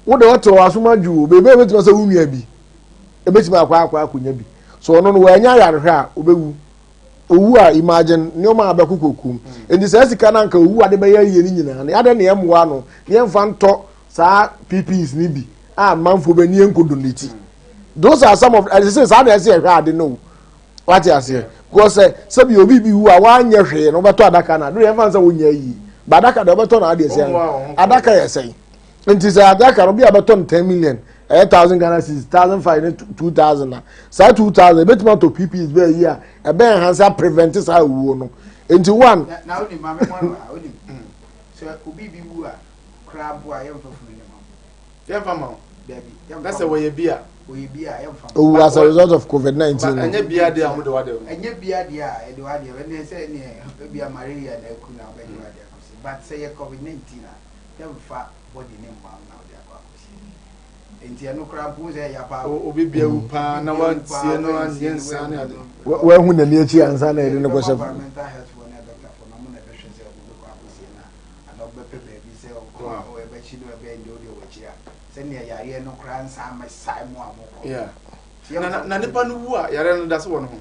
wo de ɔte wɔ asom adwo o beebi a ebetumi sɛ wo nua bi ebetumi akɔ akɔ akɔnya bi so ɔno no wɔanya ayarehwɛ a obɛwu owu a imagine nneɛma a bɛkɔ kokum nti saa sika na nka owu ade bɛyɛ yie ne nyinaa no yɛade ne yɛmmoa no ne yɛmfa ntɔ saa PPEs ne bi a manfoɔ bɛ nie nko donate those are some of ɛsɛ sɛ saa na ɛsɛ yɛhwɛ ade no wate aseɛ because sɛ sɛbi obi bi wu a wanyɛ hwee no wobɛtɔ adaka na do yɛmfa sɛ wonyɛ yie ba adaka deɛ wobɛtɔ na adeɛ sɛ adaka yɛ sɛn nti sɛ adaka no bi a bɛtɔ no 10 million ɛyɛ 1,000 Ghana cedis 1,500 ne 2,000 na saa 2,000 ebetumi atɔ PPEs bɛyɛ yi a ɛbɛn enhance a prevent saa owuo no nti one. Na onim maame mu ano a onim sɛ obi bi wu a koraa mpo a yɛmfa funu ne ma yɛmfa ma wo dabi na sɛ wɔyɛ bi a wɔyɛ bi a yɛmfa owu as a result of COVID 19. Ɛnyɛ bia deɛ a wɔde wa deɛ. Ɛnyɛ bia deɛ a yɛde wa deɛ ɛnɛ sɛ ɛnɛ ebi a malaria na eku na ɔbɛgye wa deɛ akɔsi but sɛ yɛ COVID 19 a yɛmfa body ne mma na ɔde akɔ akɔsi nti ɛno koraa mpo sɛ ɛyɛ paa. Obi bia wu paa na wantie no anyɛ nsa ne ade. Wahu n'ani akyi ansa na yɛde no kɔhyɛ. Environmental health foɔ ne doctor foɔ na ɔmo na ɛbɛhwɛ sɛ ɔmo bɛkɔ akɔsie na ana ɔbɛpɛ baabi sɛ ɔkɔ a ɔbɛkyi no ɛbɛyɛ deɛ ɔde wɔ akyi a sɛnea yareɛ no koraa nsa amɛsae mu a mokɔ. Na na nipa no wu a yare no da so wɔ ne ho.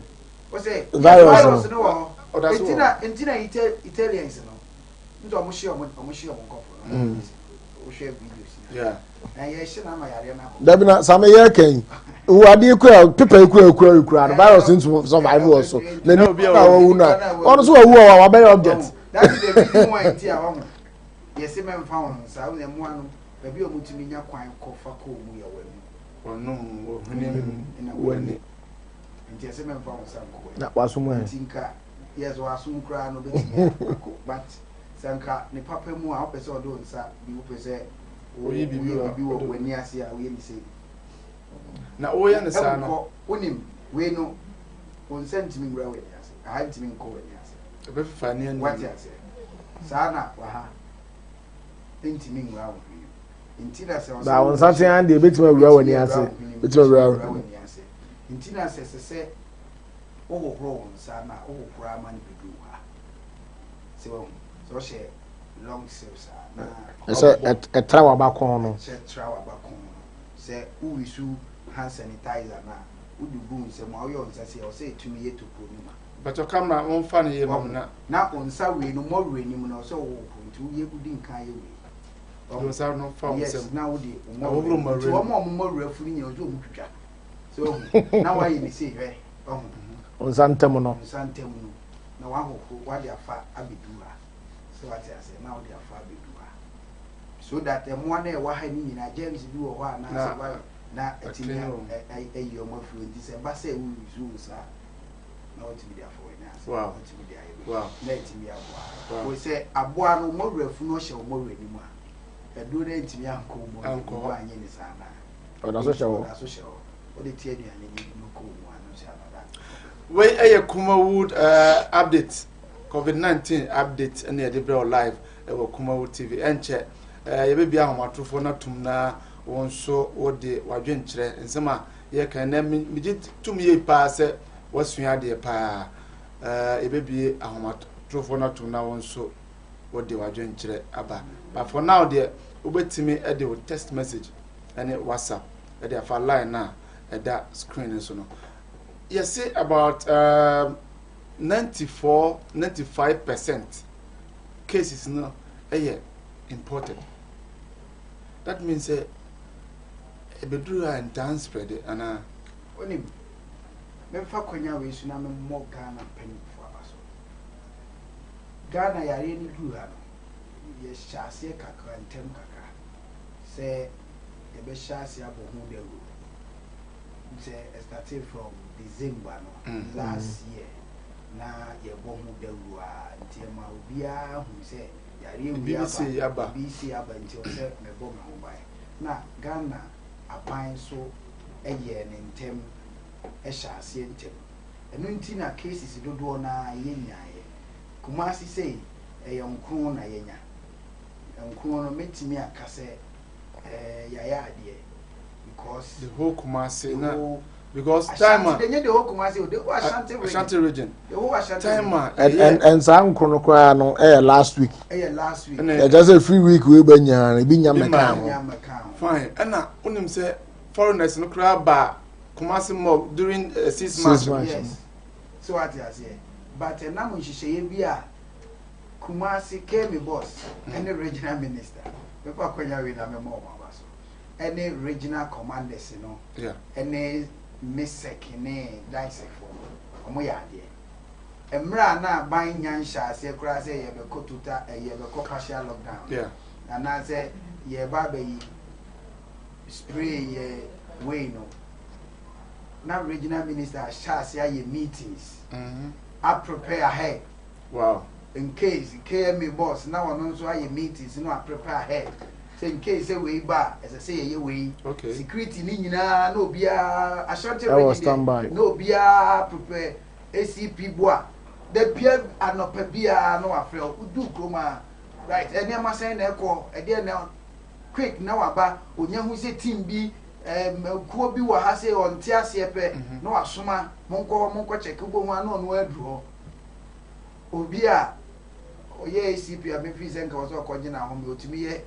Wɔsɛ virus virus no wɔ hɔ Ɔda so wɔ nti na nti na Italians no nti ɔmo hyɛ ɔmo ɔmo hyɛ ɔmo nkɔfo no wohwɛ videos na yɛhyɛ na ama yareɛ no akɔ. Dabi na same yɛ kɛn wo adeɛ kura pepa ekura ekura ekura no virus ntumi survive wɔ so na nipa a wawu na ɔno nso wawu a wabɛyɛ object. That is the reason why nti a wɔn yɛsɛ mɛmfa wɔn nsa wɔn mmoa no baabi a wɔn tumi nya kwan kɔfa kɔɔ mu yɛ wɔn wɔnom wɔhwenem ɛna w'ani nti yɛsɛ mɛmfa wɔn nsa nkɔ wɔn na wasom ɛ. Nti nka yɛsɛ wasom koraa no obɛtumi akɔ but sɛ nka ne papa mu a wopɛ sɛ ɔde wo nsa bi wopɛ sɛ Woyi biribi woyɛ wɔ- biribi wɔ w'ani ase a woyɛ ne sei na woyɛ ne saa no ɛnkɔ wonim wei no wo nsa ntumi nwura w'ani ase aha ntumi nkɔ w'ani ase ɛbɛfefa ne ani. Wate ase saa na waha ntumi nwura wo hwene nti na sɛ Ba wo nsa tea deɛ ebetumi awura w'ani ase ebetumi awura wo w'ani ase nti na sɛ sɛ sɛ wohohoro wo nsa na wohohoro ama no bɛduru ha sɛ wahu sɛ ɔhyɛ long sleeves a na ɛsɛ ɛtra w'abakɔn no. Sɛ tra w'abakɔn no sɛ wowisu hand sanitizer na Wode gu wo nsa mu a, woyɛ wo nsa sei a, ɛwɔ sɛ ɛtumi yɛ tokuro no ma. Mpakyɛw camera momfa no yie ma me na. Na wo nsa wei no, mmɔwerɛ no mu no, ɛwɔ sɛ wohohoro nti woyɛ wodi nkan yɛ wei. Wode wo nsa no fa wo nsam. Yes, na wode wo mmɔwerɛ no mu. Nti wɔn a wɔn mmɔwerɛ afu no nyinaa, ɛwɔ sɛ wɔn twitwa. So wahu? Na woayɛ no sei, hwɛ, wahu? Wo nsa ntam no. Wo nsa ntam no, na woahohoro, woade afa abɛduru ha. So wate aseɛ? Na wode afa abɛduru ha. So that mmoa no a ɛwɔ ha no nyinaa, germs bi wɔ hɔ anaasɛ virus, na atumi ayi wɔn afiri hɔ. Nti sɛ ɛba sɛ wo use wo nsa a, na watumi de afa w'ani ase, watumi de ayɛ wei, na atumi aboa. Wo sɛ aboa no, wɔn werɛ funu ɔhyɛ wɔn werɛ no mu a, aduro no antumi ankɔ wɔn werɛ no mu, anyɛ ne saa na. Ɔda so hyɛ hɔ. Ɔda so hyɛ hɔ. Wode te aduane no bi kɔ mu a, no sɛ another. Wei ɛyɛ Kumawood uh, update, COVID-19 update ɛna yɛde brɛ wo live ɛwɔ Kumawood TV. Ɛnkyɛ uh, yɛbɛbia ahomatorofoɔ no atom na wo nso wode w'adwenkyerɛ nsɛm a yɛka ɛnɛ megye tom yie paa sɛ wasua adeɛ paa. Uh, yɛbɛbie ahomatorofoɔ no atom na wo nso wode w'adwenkyerɛ aba. But for now deɛ wobɛtumi de wo text message ne WhatsApp de afa line no a ɛda screen no so no. Yɛse about 94, 95% cases no yɛ imported. That means sɛ ɛbɛduru a ntaa spread anaa? Wonim, memfa kwanya wei so na memmɔ Ghana mpanyimfoɔ aba so. Ghana yareɛ no duru ha no, yɛhyɛ aseɛ kakra ntɛm kakra sɛ yɛbɛhyɛ aseɛ abɔ ho dawuro. Sɛ ɛstartee from December no mm. last year na yɛbɔ ho dawuro a nti ɛma obiara hu sɛ yareɛ wei aba, bibi sei aba nti ɔsɛ mebɔ me ho ban. Na Ghana aban nso yɛɛ ne ntɛm hyɛ aseɛ ntɛm. Ɛno nti na cases dodoɔ no ara yɛnyaeɛ. Kumasi sei ɛyɛ nkron na yɛanya. Nkron no mɛtumi aka sɛ ɛɛ yɛayɛ adeɛ because. The whole Kumasi na because time a. Ashanti the whole Kumasi the whole Ashanti region. Ashanti region. The whole Ashanti region. Time a. And and saa nkron no koraa no ɛyɛ last week. Ɛyɛ last week. Ɛkyɛ sɛ free week wei bɛ nyinaa no ebi nya mɛka ho. Fine ɛna wonim sɛ foreigners no koraa ba Kumasi mall during 6 months. 6 months. Yes. So wate aseɛ but ɛnam nhyehyɛeɛ bi a Kumasi Kemi boss ɛne regional minister mefa akwanya wei na mɛma wɔn aba so ɛne regional commanders no ɛne MISEC ne DISEC foɔ no wɔn yɛ adeɛ mmerɛ a na aban nya nhyɛ aseɛ koraa sɛ yɛbɛkɔ total yɛbɛkɔ partial lockdown anaasɛ yɛba abɛyi spray yɛ wei no na regional minister ahyɛ ase ayɛ meetings a prepare ahead. In case KMA boss na ɔno nso ayɛ meetings no a prepare ahead sɛ in case sɛ wei ba a ɛsɛ sɛ yɛyɛ wei. Security ne nyinaa na obiara Ashanti region deɛ na obiara prepare ACP boa da bia anɔpa biara na wafrɛ wo wodu kurom a right nneɛma sɛn na ɛkɔ ɛdeɛ na quick na waba onya hu sɛ team bi kuo bi wɔ ha sɛ ɔnte aseɛ pɛ na wasoma monkɔ hɔ monkɔ check wobɛhu a na ɔno aduru hɔ obi a ɔyɛ ACP a mefii sɛ nka wɔ sɛ ɔkɔgye n'ahome ɔtumi yɛ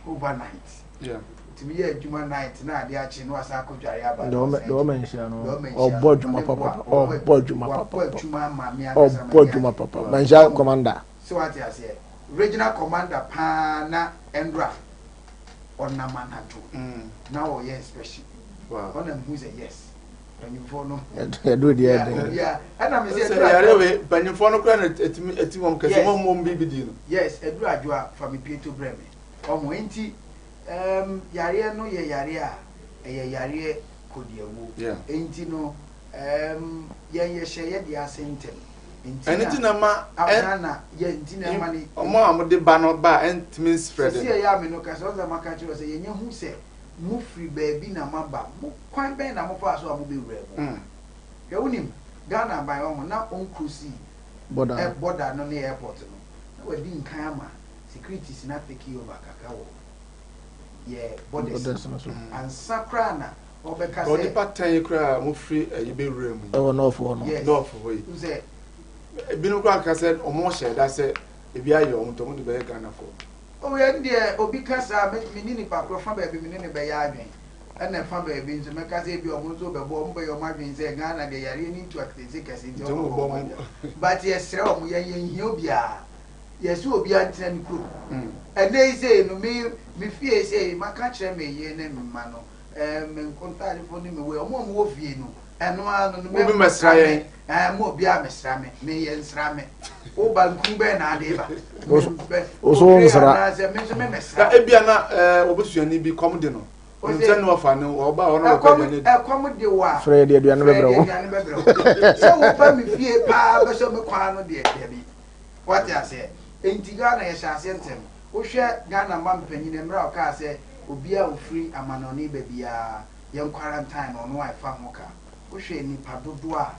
overnight ɔtumi yɛ adwuma night na adeɛ akye na wasan akɔdware aba deɛ ɔma nhyia no ɔbɔ adwuma papa ɔbɔ adwuma papa ɔbɔ adwuma ama me ankasa ɔbɔ adwuma papa manhyia commander sɛ wate aseɛ regional commander paa na ɛndra ɔnam anadwo na ɔyɛ inspection ɔna mehu sɛ yes mpanyinfoɔ no yɛduru deɛ ɛden obia ɛna me sɛ ɛduru yare wei mpanyinfoɔ no koraa na ɛtumi ɛti wɔn kɛse wɔn mmom biribi di no yes ɛduru adwo a fa me pie to brɛ me ɔho nti yareɛ no yɛ yareɛ a ɛyɛ yareɛ kɔdiawuo nti no yɛn yɛhyɛ yɛ deɛ ase ntɛm ɛno nti na ma Ghana yɛ nti na ɛma ne ɔmo a wɔde ba no ba a ɛntumi nspread sisi ɛyɛ ame no kasa ɔsɛ maka kyerɛ sɛ yɛnyɛ hu sɛ mo firi baabi na moaba mo kwan bɛn na mofaa so a mobɛwura mu hwɛ wonim Ghana aban ɔho na ɔncross border no ne airport no na wadi nkan ama securities na take over kakra wɔ yɛ borders ansa koraa na ɔbɛka sɛ nipa tɛn koraa mo firi ɛyi bɛwura mu ɛwɔ north hɔ no yes north hɔ yi sɛ ebinom koraa ka sɛ ɔmo hyɛ da sɛ ebi ayɛ ɔmo tɔ ɔmo de bɛyɛ Ghana fo. O yɛn deɛ obi ka saa me ne nipa korɔ fa baabi me ne ne bɛyɛ adwen. Ɛna ɛfa baabi nso mɛka sɛ ebi ɔmo nso bɛbɔ ɔmo bɛyɛ ɔmo adwene sɛ Ghana deɛ yareɛ no ntu akitesi kɛse nti ɔmo bɛbɔ ɔmo adwa. But yɛsrɛ ɔmo yɛn yɛn hia obiara. Yɛse obiara ntena ne kurom. Ɛnɛ yi sei no me me fie sei maka kyerɛ me yere ne me mma no ɛɛ me nkontaadefoɔ ne me wei ɔmo a ɔmo wɔ fie no ɛno ara no no Obi mmɛsra yɛn. Ɛɛ mo obiara mmɛsra me me yɛ nsra me. Woba nkuru bɛn na ade ba. Wo so wo nsra. Anaasɛ me nso me mmɛsra. Na ebia na ɛɛ obusuani bi kɔm de no. Onim sɛ ne wɔfa no ɔba hɔ na ɔbɛpɛ aduane adi. Ɛkɔm de wo a. Frɛ yɛde aduane bɛbrɛ wo. Frɛ yɛde aduane bɛbrɛ wo. Sɛ woba me fie paa bɛsɔ me kwan ano deɛ dabi. Wate aseɛ? Enti Ghana yɛhyɛ aseɛ ntɛm. Wohwɛ Ghana mma mpanyin mmerɛ a ɔkaa sɛ obiara a ɔfiri amanɔne ba biara yɛn quarantine no ɔno a ɛfa ho ka. Wohwɛ nnipa dodoɔ a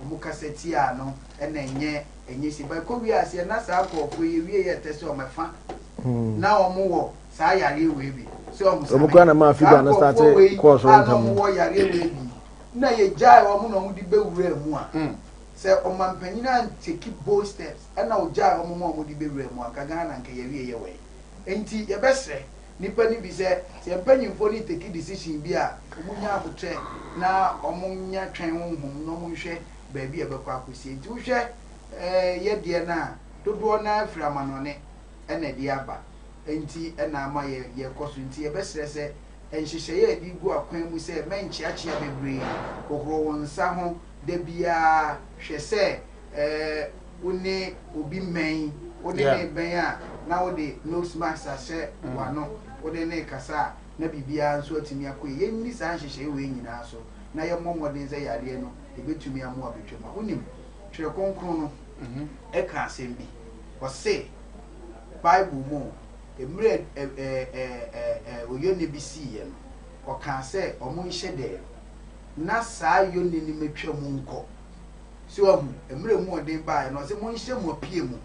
wɔn kasa tiaa no ɛna ɛnyɛ ɛnyɛ sei. But ɛkɔ wie aseɛ na saa nkorɔfoɔ yi ɛwie yɛ ɛtɛ sɛ wɔn ɛfa na wɔn wɔ saa yareɛ wei bi sɛ wɔn same. Wɔn koraa na ɛmaa Saa figure no nkorɔfoɔ starte wei kɔɔ soro a na ntɛm wɔn no. wɔ yareɛ wei bi na yɛgyae wɔn na wɔn de bɛwuraa mu a sɛ ɔmanpanyin an take bold steps ɛna ɔgyae wɔn ma wɔn de bɛwura mu a nka Ghana nka yɛawie yɛ wɛn. Nti yɛbɛsrɛ nnipa no bi sɛ, sɛ yɛn mpanyinfoɔ no retake decision bi a wɔn nya abotrɛ na wɔn nya twɛn honhom na wɔn nhwɛ baabi a ɛbɛkɔ akɔsie. Nti wohwɛ ɛɛ yɛ deɛ no a dodoɔ no ara firi amanɔne ɛna ɛde aba nti ɛna ama yɛ yɛkɔ so. Nti yɛbɛsrɛ sɛ nhyehyɛeɛ a yɛde gu akwan mu sɛ mɛnkyeakyea bebree, hohoro wo nsa ho da biara hwɛ sɛ wo ne obi mmɛn, wo ne ne bɛn a na wode nose mask ahyɛ mm. w'ano, wode ne kasa a na biribiara nso atumi akɔ yie. Yɛnni saa nhyehyɛe wei nyinaa so na yɛmmɔ mmɔden sɛ yareɛ no yɛbɛtumi amoa bɛtwam a. Wonim, Twerɛ Kronkron no mhm. ɛka asɛm bi. Ɔse, Bible mu mmerɛ oyɔne bi siiɛ no, ɔkaa sɛ ɔmo nhyɛ dɛm na saa yɔnni no mɛtwa mu nkɔ. So wahu? Mmerɛ mu ɔden baeɛ no, ɔse monhyɛ mo apue mu,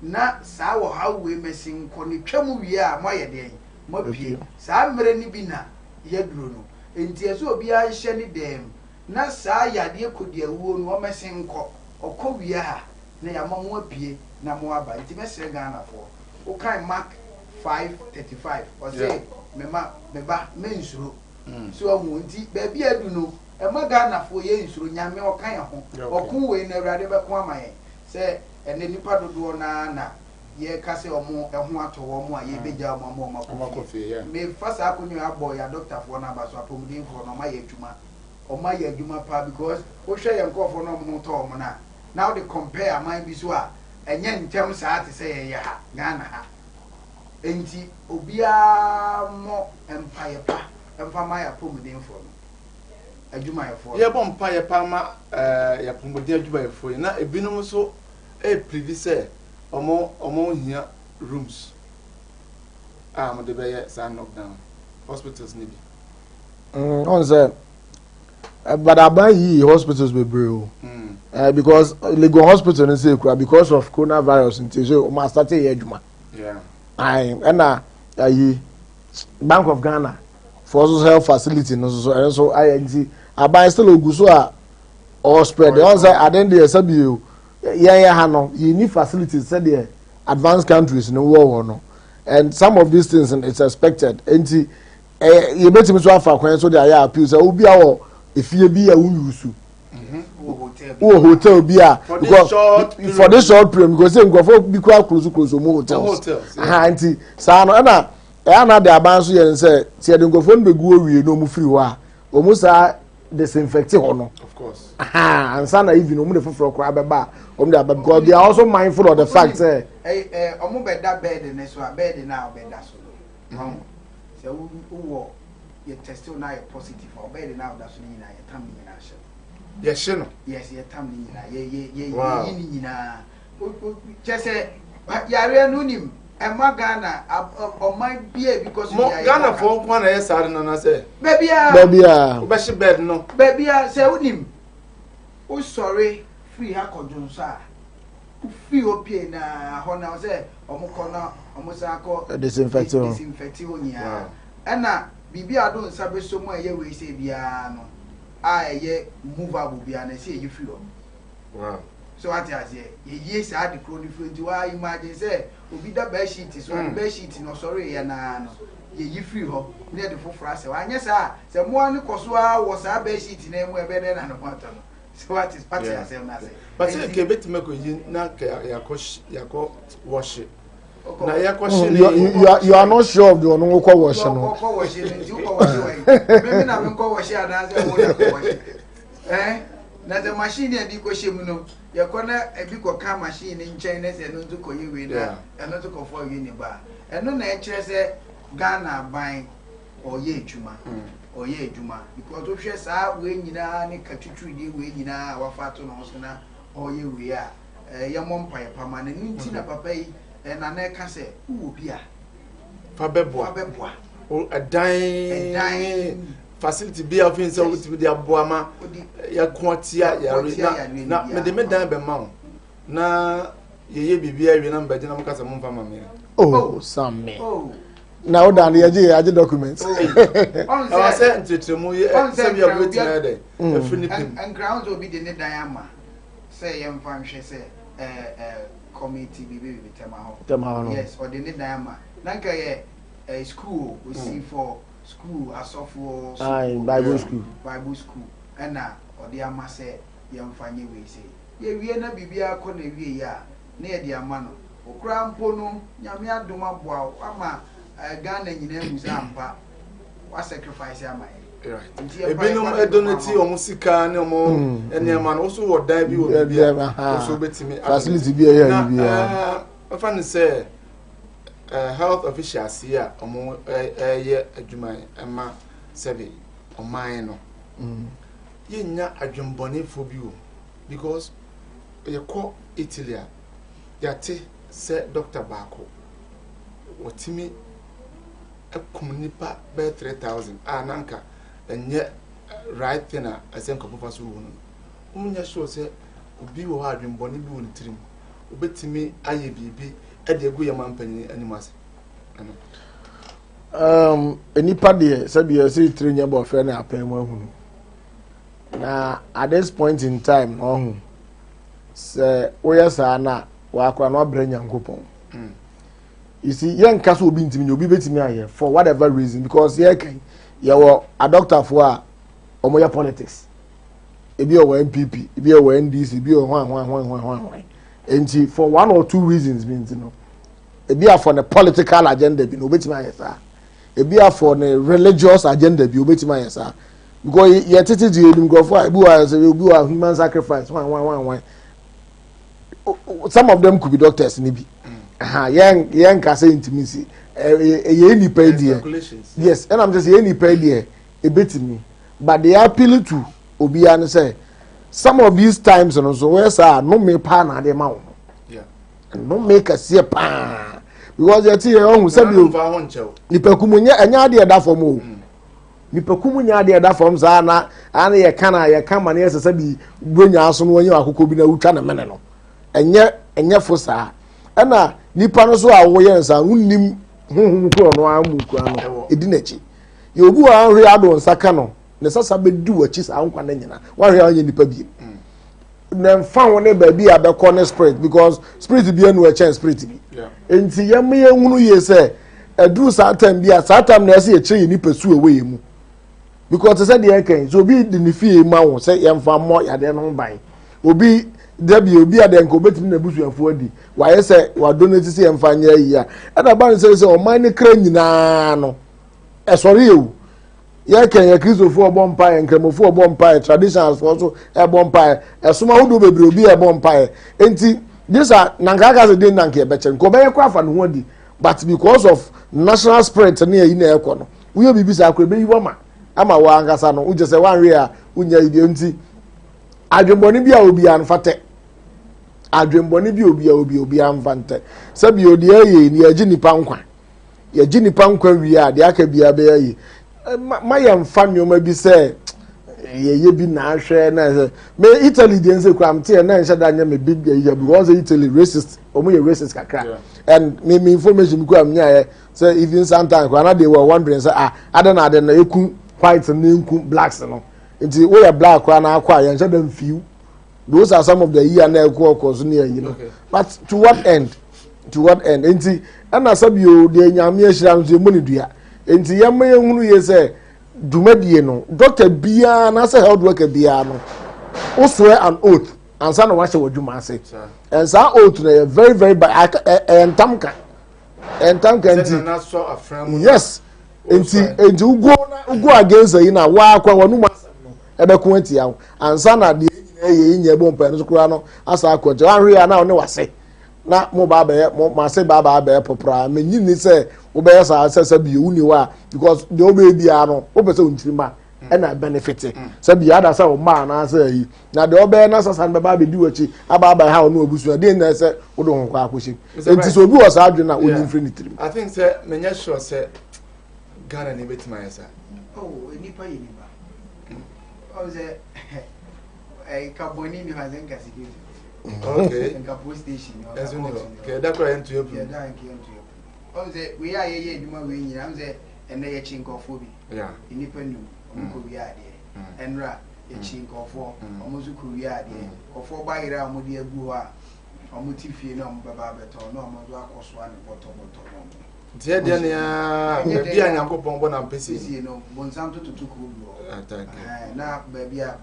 na saa ɔhaw wei mɛsen nkɔ, na ɛtwa mu wie a, moayɛ deɛn? Moapue. Saa mmerɛ no bi na yɛaduro no. Enti ɛsɛ obiara nhyɛ ne dan mu, na saa yadeɛ kɔdiawuo no ɔmɛsen nkɔ. Ɔkɔ wie a, na yɛama mo apue na moaba. Enti mɛsrɛ Ghanafoɔ, wokan Mark 5:35, ɔse, Me ma, me ba, mensuro. So wahu? Nti baabi a adu no, ɛma Ghanafoɔ yɛ nsuro. Nyame ɔka yɛn ho. Ɔko wei no Awurade bɛko ama yɛn. Sɛ ɛnɛ nnipa dodoɔ no ara na yɛka sɛ wɔn ho atɔ wɔn a yɛbɛgya wɔn ama wɔn akɔ fie. Mefa saa akonya yi abɔ yɛn adɔktafoɔ no aba so, apɔmudenfoɔ no, wɔayɛ adwuma. Wɔayɛ adwuma paa because wohwɛ yɛn nkorɔfoɔ no a wɔn ho tɔ wɔn no a, na wode compare aman bi so a, ɛnyɛ ntɛm saa te sɛ yɛn yɛ ha, Ghana ha. Enti obiara mmɔ mpaeɛ pa mfa mma yɛn apɔmudenfoɔ no, adwumayɛfoɔ no. Yɛbɔ mpaeɛ pa ma yɛn apɔmuden adwumayɛfoɔ yi, na ebinom nso replidi sɛ wɔn wɔn hia rooms a wɔde bɛyɛ saa knockdown hospitals no bi. Mm, ɔn sɛ eh, but aban yii hospitals bebree o mm. eh, because Legon hospital no sɛ ekura because of coronavirus nti so wɔn asate yɛ adwuma ayi ɛna ayi Bank of Ghana for so health facility no so ɛno nso ayɛ nti aban still ogu so a ɔwɔ spread ɔn sɛ aden deɛ sɛbi o yɛn yɛ ha no yɛn ni facilities sɛdeɛ advanced countries no wɔ hɔ no and some of these things it's expected nti. Ɛyɛ yɛbɛtumi nso afa kwan so de ayɛ appeal sɛ obi a wɔ efie bi a wonyusu mhm. wɔ hotel bi a because for this short period because sɛ nkurɔfoɔ bi kura close close ɔmo hotels aha nti saa no ɛna ɛyɛ ana de aban so yɛn sɛ sɛ yɛde nkurɔfoɔ no bɛgu owie na ɔmo firi hɔ a ɔmo saa disinfect hɔ no aha ansa na even ɔmo de foforɔ koraa bɛba a ɔmo de aba because they are also mindful of the fact sɛ. ɛɛ ɛɛ ɔmo bɛ da bɛɛdi ne so a bɛɛdi na ɔbɛ da so no. Wahu? Sɛ wo wowɔ yɛ test wo na ayɛ positive a, ɔbɛyɛ de na ɔda so no nyinaa yɛtam ne nyinaa hyɛ no. Yɛhye no? Yes, yɛtam ne nyinaa. Yɛ yɛ yɛ yɛyi ne nyinaa. Kyɛ sɛ yareɛ no nim ɛma Ghana ɔman bia bi kɔ so bia yɛ. Ghana fo nko na ɛyɛ saa de nana sɛ. Baabiara. Baabiara. Wobɛhye bed no. Baabiara sɛ wonim wosɔre firi ha kɔ dwonsɔ a. Wofii hɔ pue na hɔ na sɛ wɔn kɔ na wɔn san kɔ disinfect hɔ disinfect hɔ nyinaa. Ɛna biribi a ado nsa bɛsɔ mu a ɛyɛ wei sɛ biara no a ɛyɛ movable biara no ɛsɛ yɛyi firi hɔ. Wow. So wate aseɛ yɛyie saa de koro no firi nti waa imagine sɛ obi da bed sheet so a mm. bed sheet no ɔsɔre yɛ naa no Yɛyi firi hɔ na yɛde foforɔ asɛ hɔ. Anyɛ saa a, sɛ mmoa no kɔ so ara wɔ saa bedsheet no mu a, ɛbɛyɛ dɛn na ne ho atɔ no? Sɛ wate wate asɛm no ase. But sɛ nka ebetumi akɔ yi na nka yɛakɔ yɛakɔ wɔhye. Na yɛkɔ hye ne. You are not sure of the ɔno wokɔ wɔhye no. Ɔkɔ wɔhye no nti wokɔ wɔhye wɔ yi. Mímí na mi nkɔ wɔhye anaasɛ wo na kɔ wɔhye. Ɛn na sɛ machine yɛ de kɔ hyɛ mu no yɛkɔ na ebi kɔ ka machine ne nkyɛn na sɛ ɛno nso kɔ yɛ wei na ɛno nso kɔ fɔ awie ne ba. Ɛno na ɛkyerɛ sɛ Ghana aban ɔyɛ adwuma ɔyɛ adwuma because wohwɛ saa wei nyinaa ne katwitwiridie wei nyinaa a wafa ato ne ho so na ɔyɛ wei a eh, yɛmmɔ mpaeɛ pa ma no. Ɛno nti na papa yi eh, Nana ɛka sɛ wowɔ bi a fa bɛboa fa bɛboa ɛdan ɛdan facility bi a wofin sɛ wobɛtumi de aboa ma yɛko atia yare na na mede me dan bɛma wo na yɛyɛ biribi awie na mbɛgye na moka sɛ momfa ma me oh sam me oh. Na wo dan yɛgye yɛagye document. Ɛwɔ sɛ nkyerɛkyerɛmu yɛ sɛ bi a wobɛtumi ayɛ dɛ ɛfiri ne pem. Nkra wo sɛ obi de ne dan ama sɛ yɛmfa nhwɛ sɛ committee biribi biribi tɛma hɔ. Tɛma hɔ no. Yes, ɔde ne dan ama. Na nka yɛ school o, osi for school asɔfoɔ sukuu. Bible school. Bible school ɛna ɔde ama sɛ yɛmfa nyɛ wei sei. Yɛwie na biribiara kɔ n'awieɛ a, na yɛde ama no. Wo koraa mpo no, Nyame adom aboa wo, woama Ghana nyinaa ahu sɛ ampa, wa sacrifice ama yɛn. Nti ebinom donate wɔn sika ne wɔn nneɛma no, woso wɔ dan bi wɔ biribi a, woso wobɛtumi facility bi a ɛyɛ ayi biara. Na ɛfa ne sɛ health officials yi a wɔn ɛyɛ adwuma ɛma sɛbi ɔman no, yɛnnya adwembɔnefoɔ bi wɔ because yɛkɔ Italy a, yɛate sɛ dɔkta baako wɔtumi akum nnipa bɛyɛ 3000 a na anka ɛnyɛ right thing a ɛsɛ nkurɔfo fa so wu no. Wonyɛ sure sɛ obi wɔ hɔ a adwembɔne bi wɔ ne tirim, obetumi ayɛ biribi de agu yɛn mampanyin anim ase. Ɛno. Nnipa deɛ sɛbi ɛsɛ tiri nyɛ bɔfrɛ ne apɛn mu ahunu. Na at this point in time na ɔho sɛ woyɛ saa na wakora na wabrɛ Nyankopɔn. You see, yɛnka sɛ obi ntumi nyɛ, obi bɛtumi ayɛ for whatever reason because yɛka yɛwɔ adɔktafoɔ a wɔyɛ politics. Ebi wɔ NPP, ebi wɔ NDC, ebi wɔ hwan hwan hwan hwan hwan hwan. Nti for one or two reasons bi nti no, ebi a for ne political agenda bi na obetumi ayɛ saa. Ebi a for ne religious agenda bi obetumi ayɛ saa. Because yɛ tete di enim nkurɔfoɔ a ebi wɔ ayɛ obi wɔ human sacrifice hwan hwan hwan hwan. Some of them could be doctors ni bi. Yɛn yɛn nka sɛ ntumi si ɛyɛ nipa yi deɛ. Yes, ɛna mi sɛ sɛ yɛ nipa yi deɛ ebetumi. But they appeal to obiara no sɛ some of these times no so wɔyɛ saa nnome paa na adeɛ ma wɔn. Nnome kɛseɛ paa because yɛte yɛ ɔhu sɛbi o nipakum nyɛ ɛnyɛ adeɛ ɛda fam o. Nipakum nyɛ adeɛ ɛda fam saa na ana yɛ ka na yɛ ka ma ne yɛ sɛ sɛbi buronya aso no wɔnyɛ akokɔ bi na wotwa ne mene no ɛnyɛ ɛnyɛ fo saa ɛna nipa no so a wɔyɛ nsa wonnim honhom kura ɔno ara mu kura no edi n'akyi yɛ obi wɔ ahwɛ ado nsa ka no ne sasa bɛdi w'akyi saa nkwa no nyina wahwɛ a ɔnyɛ nipa biem na mfa ho ne baabi a bɛkɔ ne spirit because spirit bi anu ɛkyɛn spirit bi nti yɛn yɛn hunu yie sɛ ɛduru saa time bi a saa time na ɛsɛ yɛkyerɛ yɛn nipa su ɛwɔ yɛn mu because te sɛ deɛ ɛka yi so obi de ne fie ma wo sɛ yɛmfa mmɔ yadeɛ no ho ban obi dabi obi a deɛ nka obetumi na abusuafoɔ adi wayɛ sɛ wadonate sɛ yɛmfa nyɛ ayi a ɛna ba ne sɛ sɛ ɔman ne kra nyinaa no ɛsɔre yɛ o yɛkɛ yɛ kristofoɔ ɔbɔ mpaeɛ nkramofoɔ ɔbɔ mpaeɛ traditionalsfoɔ nso ɛbɔ mpaeɛ ɛsom ahodoɔ bebree obi ɛbɔ mpaeɛ nti this a nanka aka sɛ den nanka ɛbɛkyɛ nka ɔbɛyɛ kɔ afa ne ho adi but because of national spirit ne ɛyi na ɛkɔ no woyɛ biribi saa kora ɛbɛyi wama ama wɔ ankasa no wogyɛ sɛ wanwe a wonya yi deɛ nti adwembɔne bi a obiara nfa tɛ adwembɔne bi a obiara obi obiara nfa ntɛ sɛbi odeɛ ɛyɛ ni yɛgye nipa nkwa yɛgye nipa nkwa wie a deɛ aka biara bɛyɛ yi ma yɛmfa nneɛma bi sɛ yɛyɛ bi na ahwɛ na ɛsɛ me Italy deɛ nsɛ kura mte yɛ na nhyɛ da nyɛ me big yɛ because Italy racist wɔn yɛ racist kakra and me me information bi kura me nyaayɛ sɛ even sometimes kura na they were wondering sɛ ah adɛ na adɛ na eku white na enku blacks no nti woyɛ black kura na akɔ a yɛnhyɛ da nfiw. Those are some of the year na ɛkɔ ɔkɔ so ne ayi no. But to what end? To what end? Nti ɛna sɛbi o deɛ nyame ahyira no so emu ne dua. Nti yɛmma yɛnhunu yie sɛ dwumadie no doctor biara anaasɛ health worker biara no wo swear an oath ansa na wahyɛ w'adwuma ase and saa oath no yɛ very very bad ɛyɛ ntam ka ɛyɛ ntam ka nti yes nti nti wo go na wo go against ayi na waa kwan wɔn mu asɛm no ɛbɛko atia wo ansa na deɛ nyinaa yɛ nyɛ bɔ mpae no so koraa no asa akɔ nti wɔahwe ya na ɔne wase na mo ba abɛyɛ mo mo ase ba aba abɛyɛ pɔpraa menyi ni sɛ wobɛyɛ saa sɛ sɛ bio wuni hɔ a because deɛ wobɛyɛ biara no wopɛ sɛ wo ma ɛna benefit sɛ bio ada sɛ wo mma anaasɛ ayi na deɛ wobɛyɛ na sasa no bɛba abɛdi w'akyi aba aba ha ɔne abusua deɛ nyinaa sɛ wode ho kɔ akɔhyɛ nti sɛ obi wɔ saa adwene a ɔnyi mfiri ne tirim. I think sɛ menyɛ sure sɛ Ghana ni bɛtumi ayɛ saa. Oh, nipa yɛ nipa. Ɔn sɛ ɛka bɔnni ni hɔ a sɛ nka security. Okay. Nka police station. Ɛnso ni hɔ. Kɛ ɛda kora yɛn tuya pum. Yɛda nka yɛn tuya pum. Ɔn sɛ wei a yɛyɛ adwuma wei nyinaa ɔn sɛ ɛnɛ yɛkyi nkurɔfoɔ bi. Nnipa num ɔmo kɔ wia adeɛ. Ɛnora yɛkyi nkurɔfoɔ ɔmo nso kɔ wia adeɛ. Nkurɔfoɔ ba yere a ɔmo de agu hɔ a ɔmo te fie na ɔmo bɛba abɛtɔn na ɔmo nso akɔsoa ne bɔtɔ bɔtɔ na ɔmo. Nti yɛ deɛ nea baabi a Nyankopɔn bɔ na mpɛsie. Pɛsie no bonsam to toto kuro bi hɔ. Na baabi a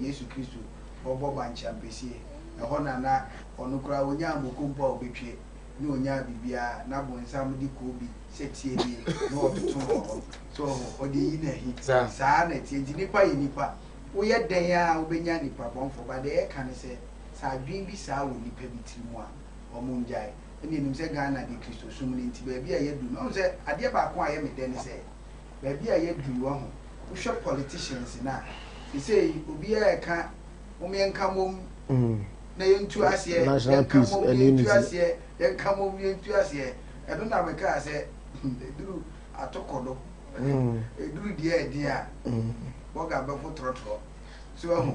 Yesu Kristo ɔbɔ bankye ampesie ɛhɔ na na ɔno koraa ɔnyaa moko mpo a ɔbɛtwe na ɔnyaa biribiara na bonsam de koobi sɛ tie nie na ɔtoto no wɔ hɔ so ɔho ɔde yi na ahi saa na ɛteɛ nti nipa yɛ nipa woyɛ dɛn a wobɛnya nipa bɔnfo ba deɛ ɛka ne sɛ sɛ adwene bi saa wɔ nipa bi tiri mu a ɔmo ngyae ɛne ɛnim sɛ Ghana de Kristosom no nti baabi a yɛdu no ɔhu sɛ adeɛ baako a ɛyɛ me dɛ ne sɛ baabi a yɛadu yi wahu wohwɛ politicians no a sesei obiara ɛka mom yɛnka mom na yɛntu aseɛ yɛnka mom na yɛntu aseɛ yɛnka mom na yɛntu aseɛ ɛno na mekaa sɛ ɛduru atokɔ do ɛduru deɛ ɛden a bɔga bɛfo trɔtrɔ so ahu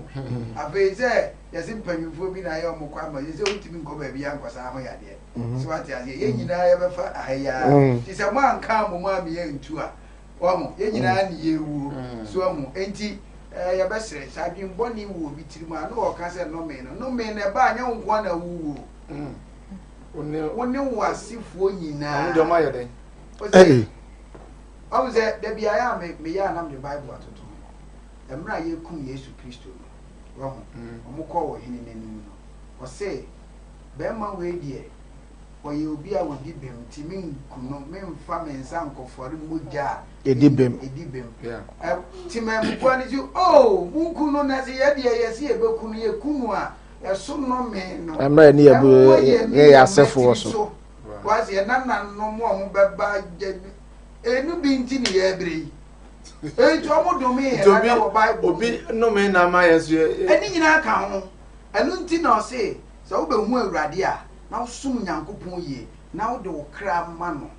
afei sɛ yɛse mpanyimfoɔ bi na ayɛ ɔmo kɔ ama yɛ sɛ wontumi nkɔ baabi ankɔsa ho yadeɛ so ate aseɛ yɛn nyinaa yɛbɛfa aha yi ara nti sɛ moanka mo mu a meyɛ ntu a Wahu? Yɛn nyinaa ne yɛrewuo. So wahu? Enti, eh, yɛbɛsrɛ, sɛ adwenbɔne wɔ obi tirim a, na ɔka sɛ nnome no. Nnome no, ɛba a, nyɛ wo nko ara na wowuo. Wo ne wo asefoɔ nyinaa. Ɔno deɛ ɔmo ayɛ dɛn? Ɔsɛ, ɔmo sɛ, da bi ayɛ a me, meyɛ a na mede Bible atoto ho. Mmerɛ a yɛkum Yesu Kristo no, wahu, ɔmo kɔɔ ɔhene no anim no, ɔse, bɛrima wei deɛ, Ɔyɛ obi a ɔdi bem, nti menku no, memfa me nsa nkɔfɔre mogya a ɛdi bem. Ɛdi bem. Temanmufoɔ no se, O, monku no, na sɛ yɛ deɛ yɛse yɛbɛku no, yɛku no a, ɛso nnome no Ɛmmra ne mmɔ yɛn ne yɛ yɛn asefoɔ mmatiri so. so. Wase yɛn nananom a wɔbɛba ɛno bi nti ne yɛrebrɛ yi. Enti wɔn dome yɛn Nti obi dada wɔ Bible mu. obi nnome na ama yɛn nso yɛ. Ɛne nyinaa ka ho. Ɛno nti na ɔse sɛ wobɛhu Awurade a, na wosom Nyankopɔn yie, na wode wo kra ma no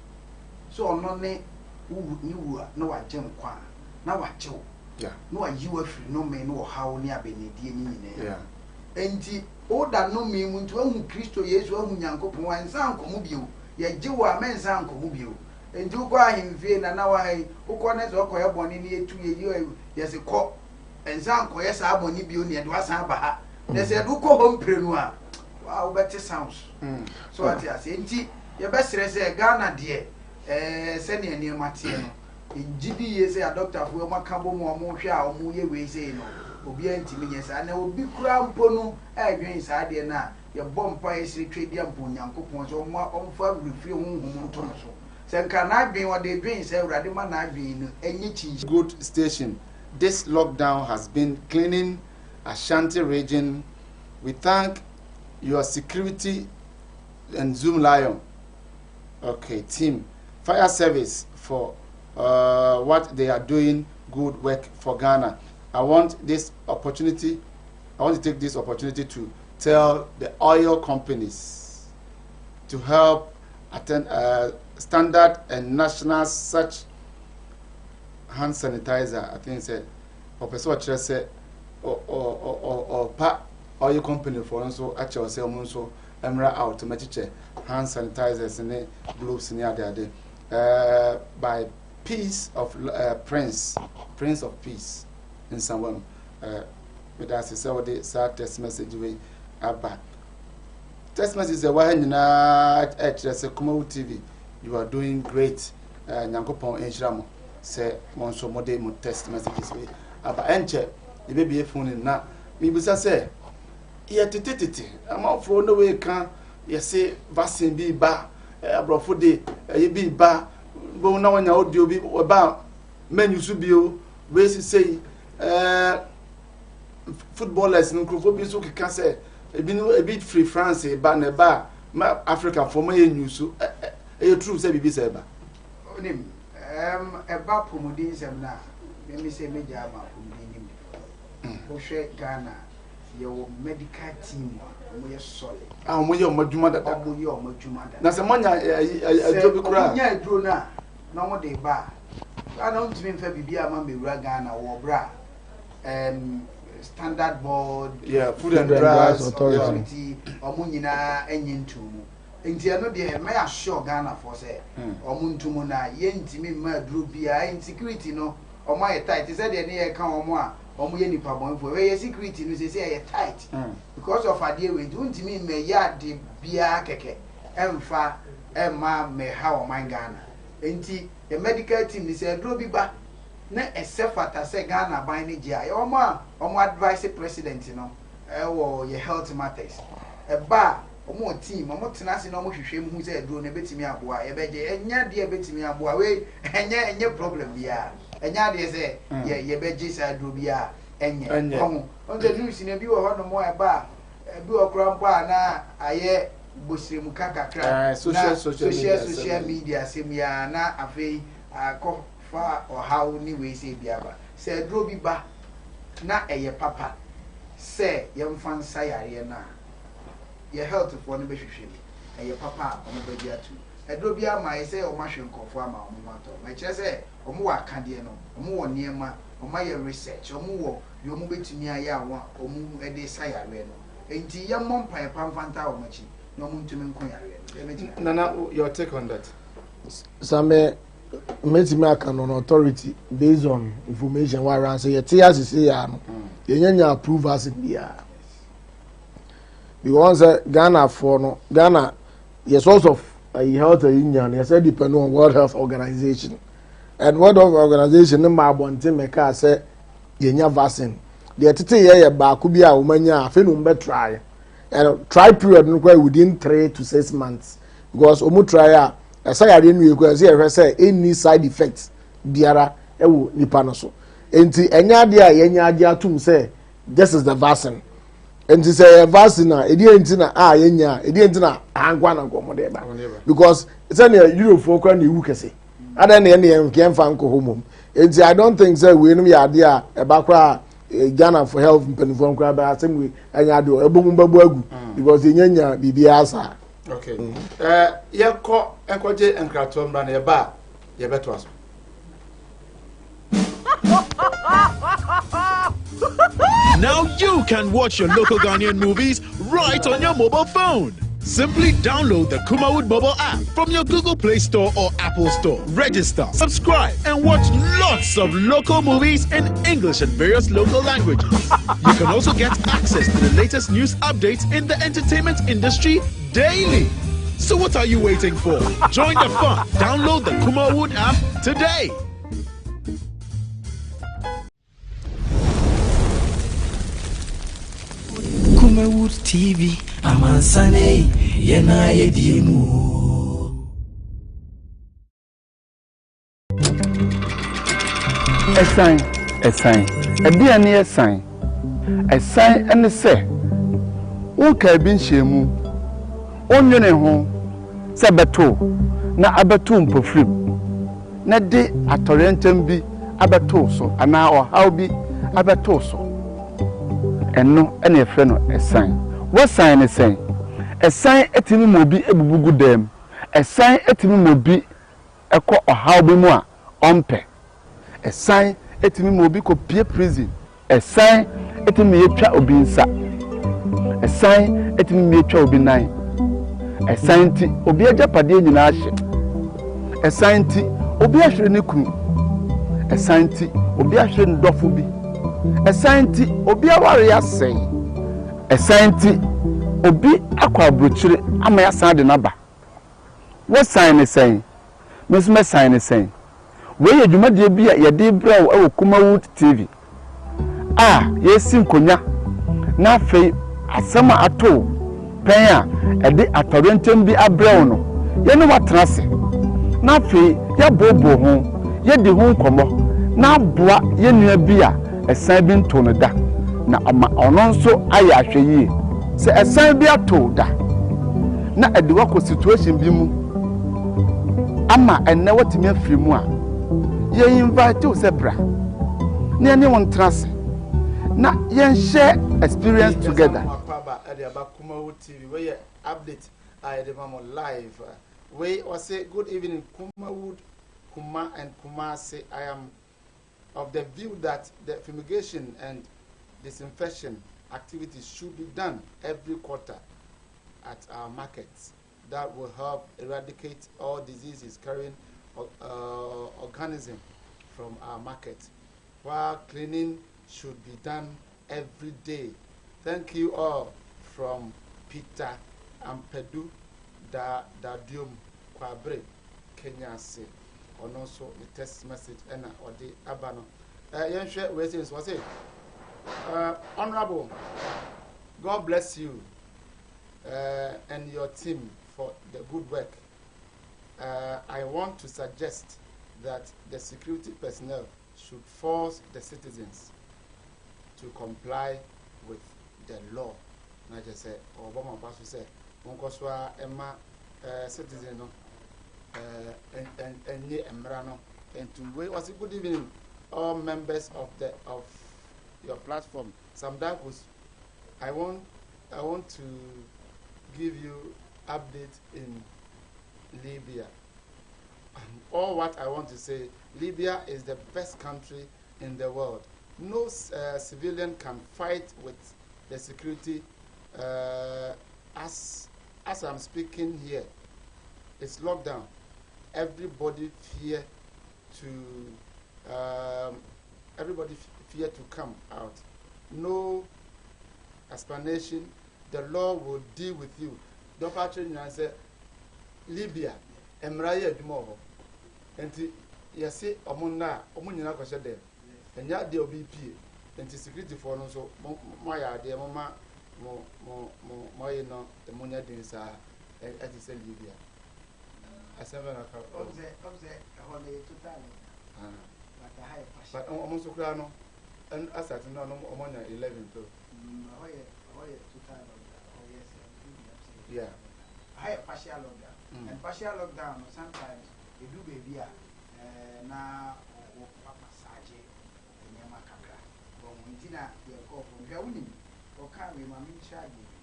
sɛ ɔno ne wo ne wura na wagye nkwa a, na wagye wo, na wayi wo afiri nnome ne ɔhaw ne abɛnedie no nyinaa mu. Enti woda nnome mu nti woahu Kristo Yesu, woahu Nyankopɔn a, nsan nkɔ mu bio. Yɛgye wo a, mɛnsan nkɔ mu bio. Enti wokɔ ahemfie, Nana wɔ ha yi, wokɔ na sɛ wokɔyɛ bɔne na yɛtu yɛyi yɛse kɔ, nsan nkɔyɛ saa bɔne bio na yɛde wo asan aba ha. Na sɛ yɛde wo kɔ hɔ mprenu a, Waa wobɛte sounds. So ate aseɛ nti yɛbɛsrɛ sɛ Ghana deɛ ɛɛ sɛnea nneɛma teɛ no yɛgye di yie sɛ adɔktafoɔ wɔn aka bɔ mu a wɔhwɛ a wɔyɛ wei sei no obiara ntumi nyɛ saa na obi koraa mpo no ɛredwen saa adeɛ no a yɛbɔ mpa yɛsrɛ twa di ampa Onyankopɔn sɛ ɔma ɔmfa werɛfie honhom nto no so sɛ nka n'adwen ɔde dwen sɛ Awurade ma n'adwen no ɛnyɛ kyinhyia. Good station this lockdown has been cleaning Ashanti region we thank your security and Zoomlion okay team fire service for uh, what they are doing good work for Ghana I want this opportunity I want to take this opportunity to tell the oil companies to help attend uh, standard and national such hand sanitizer I think said ɔpɛ sɛ ɔkyerɛ sɛ ɔpa oil company foɔ no nso akyɛw sɛ wɔn nso mmra out mmɛkyekyɛ hand sanitizers ne gloves ne adeade uh, by peace of uh, prince prince of peace nsawam uh, meda ase sɛ wɔde saa text message wei aba text message sɛ wɔha nyinaa ɛkyerɛ sɛ Kumawu TV you are doing great. Eh, Nyankopɔn nhyira mo sɛ mo nso mode mo text messages wei aba. Ɛnkyɛ yɛbɛbie phone no na mebisa sɛ yɛtetetete amanfoɔ ne wei ka yɛse vaccine bi ba, eh, aborɔfo de ɛyɛ bi ba, bohu na wɔnya audio bi wɔba a mɛnyu so bio wei sisei eh, footballers no nkurɔfoɔ bi nso keka sɛ ebi no ebi firi France ba na ɛba a ma Africafoɔ ma yɛ nyu so ɛyɛ true sɛ biribi sɛ ɛba. Onim, ɛm, ɛba apɔmuden nsɛm no a, meme sɛ mɛgya ama apɔmuden nimdefoɔ. Mm. Wohwɛ Ghana, yɛwɔ medical team a wɔyɛ solid. A wɔyɛ wɔn adwuma dada. Wɔyɛ wɔn adwuma dada. Na sɛ moanya aduro bi koraa. Sɛ wɔnya aduro no a, na wɔde ba a, Ghana wontumi mfa biribi ama mmɛwura Ghana wɔ berɛ a um, standard board, yeah, food and drugs authority, wɔn nyinaa nye ntoɔ mu. Nti ɛno deɛ mɛ assure Ghanafoɔ sɛ wɔn hmm. nto mu na yɛntumi mma aduro biara insecurity no wɔn ayɛ tight te sɛ deɛ ne yɛka wɔn a wɔn yɛ nipa bɔnfoɔ ɛwɛ yɛ security no sɛ sɛ ɛyɛ tight hmm. because of adeɛ wei nti wontumi mmɛyɛ ade biara kɛkɛ ɛmfa ɛmma mmɛha ɔman Ghana nti the medical team ni sɛ aduro bi ba na ɛsɛ fata sɛ Ghana aban no gye a, yɛwɔ wɔn a wɔn advice president no wɔ yɛ health matters. Ɛba a, wɔn wɔ team, wɔn tena ase na wɔn hwehwɛ mu hu sɛ aduro no ɛbɛtumi aboa, yɛbɛgye. Ɛnyɛ adeɛ a ɛbɛtumi aboa, wei ɛnyɛ ɛnyɛ problem biara. Ɛnyɛ adeɛ sɛ mm. yɛ yɛbɛgye saa aduro bi a ɛnyɛ. Ɔho, wɔn sɛ news no ebi wɔ hɔ nom a ɛba a, ebi wɔ koraa mpo a na ayɛ bosiremka kakra eh, na social social media asɛm yi a na afei akɔ fa ɔhaw ne wei sei bi aba. Sɛ aduro bi ba na ɛyɛ papa sɛ yɛmfa nsa yareɛ no a, yɛ health foɔ no bɛhwehwɛ mu. Ɛyɛ papa a wɔbɛgye atum. Aduro biara mmaeɛ sɛ wɔahwɛ nkurɔfoɔ ama wɔn ho atɔ wɔn. Ɛkyerɛ sɛ wɔwɔ akadeɛ no, wɔwɔ nneɛma, wɔayɛ research, wɔwɔ deɛ wɔbɛtumi ayɛ a wɔde resa yareɛ no. Enti yɛmmɔ mpaeɛ pa mfa ntaa wɔn akyi na wɔntumi nko yareɛ no. Deɛ mɛtumi aka. Nana, your take on that? Same mɛtumi aka no on authority based on information wa ara sɛ yɛte ase se ya no yɛnyɛ nya approve ase biara because sɛ Ghana foɔ no Ghana yɛ source of uh, health ayi nya no yɛsɛ depend on World Health Organization and World Health Organization ne ma abɔnten mɛka sɛ yɛnya vaccine deɛ tete yɛ yɛ baako bi a wɔn anya afei na wɔn bɛ try and try period no kora within 3 to 6 months because wɔn try a ɛsɛ yareɛ no yɛ kura ɛsɛ yɛhwɛ sɛ ɛnni side effect biara ɛwɔ nipa no so. Nti ɛnyɛ adeɛ a yɛnyɛ agye atum sɛ this is the vaccine. Nti sɛ yɛ vaccine a ɛdeɛ nti na a yɛnya a ɛdeɛ nti na ahankwa na nkɔmɔ de ba because sɛnea Europefoɔ kora na ewu kɛse adan na yɛn yɛn yɛnfa nkɔ hɔ mom. Nti I don't think sɛ wei nom yɛ adeɛ a ɛba koraa eh, Ghana for health mpanimfoɔ koraa bɛ asɛm wei ɛnyɛ adeɛ ɛbɔ mu bɛbɔ agu because yɛnya nya biribiara saa. Okay. Mm. Uh, yɛkɔ nkɔgye nkratoɔ mmra na yɛba a yɛbɛtoa so. Now you can watch your local Ghanaian movies right on your mobile phone. Simply download the Kumawood mobile app from your Google Play Store or Apple Store. Register, subscribe, and watch lots of local movies in English and various local languages. You can also get access to the latest news updates in the entertainment industry daily. So what are you waiting for? Join the fun. Download the Kumawood app today. Kumawood TV, amansane, yena yedimu. Ɛsan, ɛsan, ɛdeɛn ne ɛsan? Ɛsan ne sɛ wonkaa bi nhyɛɛ mu, wonnwenee ho sɛ ɛbɛto wo na abɛto wo mpofirim na ɛde atɔreɛnkyɛm bi abɛto wo so anaa ɔhaw bi abɛto wo so. Ɛno na yɛfrɛ no ɛsan. Woasan ne sɛn? Ɛsan tumi ma obi bubu gu dan mu. Ɛsan tumi ma obi kɔ ɔhaw bi mu a ɔmpɛ. Ɛsan tumi ma obi kɔpue prison. Ɛsan tumi ma yɛtwa obi nsa. Ɛsan tumi ma yɛtwa obi nan. Ɛsan nti obi agyapadeɛ nyinaa hye. Ɛsan nti obi ahwere ne kunu. Ɛsan nti obi ahwere ne dɔfo bi. Ɛsan nti obi awareɛ asɛe. Ɛsan nti obi akɔ aburokyire ama yɛasan de no aba. Wosan ne sɛn? Me nso mɛsan no sɛn? Wei yɛ dwumadie bi a yɛde rebrɛ wo wɔ Kumawood TV a yɛresi nkonnwa na afei asɛm a ato wo pɛn a ɛde atɔwrɛnkyɛm bi abrɛ wo no, yɛne wo atena ase na afei yɛabooboo ho, yɛadi ho nkɔmmɔ na aboa yɛn nua bi a ɛsan bi ntoo no da na ama ɔno nso ayɛ ahwɛyie. Sɛ ɛsan bi ato wo da na ɛde wo akɔ situation bi mu ama ɛnnɛ woatumi afiri mu a, yɛ invite wo sɛ bra na yɛne wo ntena ase na yɛn share experience together. Wei yɛ update a yɛde ma mo live. Wei ɔse good evening Kumawood Kuma and Kumasi I am of the view that the fumigation and disinfection activities should be done every quarter at our markets. That will help eradicate all diseases carrying uh, organism from our market. While cleaning should be done every day. Thank you all from Peter Ampedu da Dadium Kwabre Kenyasi. Ɔno nso ne text message ɛna ɔde aba no. Eh, yɛnhwɛ wei sɛ nso ɔse uh, honorable God bless you uh, and your team for the good work. Uh, I want to suggest that the security personnel should force the citizens to comply with the law. Na kyerɛ sɛ ɔbɔ mo aba so sɛ monkɔ so ara ɛma eh, citizen no eh, ɛnye mmara no ntum. Wei ɔse good evening all members of the of your platform. Sam Darkus, I want I want to give you update in Libya. All what I want to say, Libya is the best country in the world. No uh, civilian can fight with the security uh, as as I'm speaking here. It's lockdown. Everybody fear to um, everybody fear to come out. No explanation. The law will deal with you. Dɔpa akyerɛ nyinaa sɛ Libya mmara yɛ adwuma wɔ hɔ. Nti yɛse ɔmo nna a ɔmo nyinaa kɔhyɛ dɛm. Ɛnyɛ adeɛ a obi pie. Nti security foɔ no nso mo mo ayɛ adeɛ mo ma mo mo mo mo ayi no emu nyɛ den saa ɛte sɛ Libya. Asɛm bɛ na ka. Ɔm sɛ ɔm sɛ ɛhɔ no yɛ total lockdown. But aha yɛ partial. But ɔmo nso koraa no ɛn asate no ɔmo ɔmo anya 11 pɛ o. Ɛhɔ yɛ ɛhɔ yɛ total lockdown. Ɛhɔ yɛ sɛ Libya sɛ yɛ Yeah. total lockdown. Aha yɛ partial lockdown. And partial lockdown no sometimes edu baabi a ɛɛ na wɔ wɔ massage nneɛma kakra. Wɔn nti na yɛn nkurɔfoɔ no hwɛ wonim ɔka wei ma menkyerɛ adeɛ bi.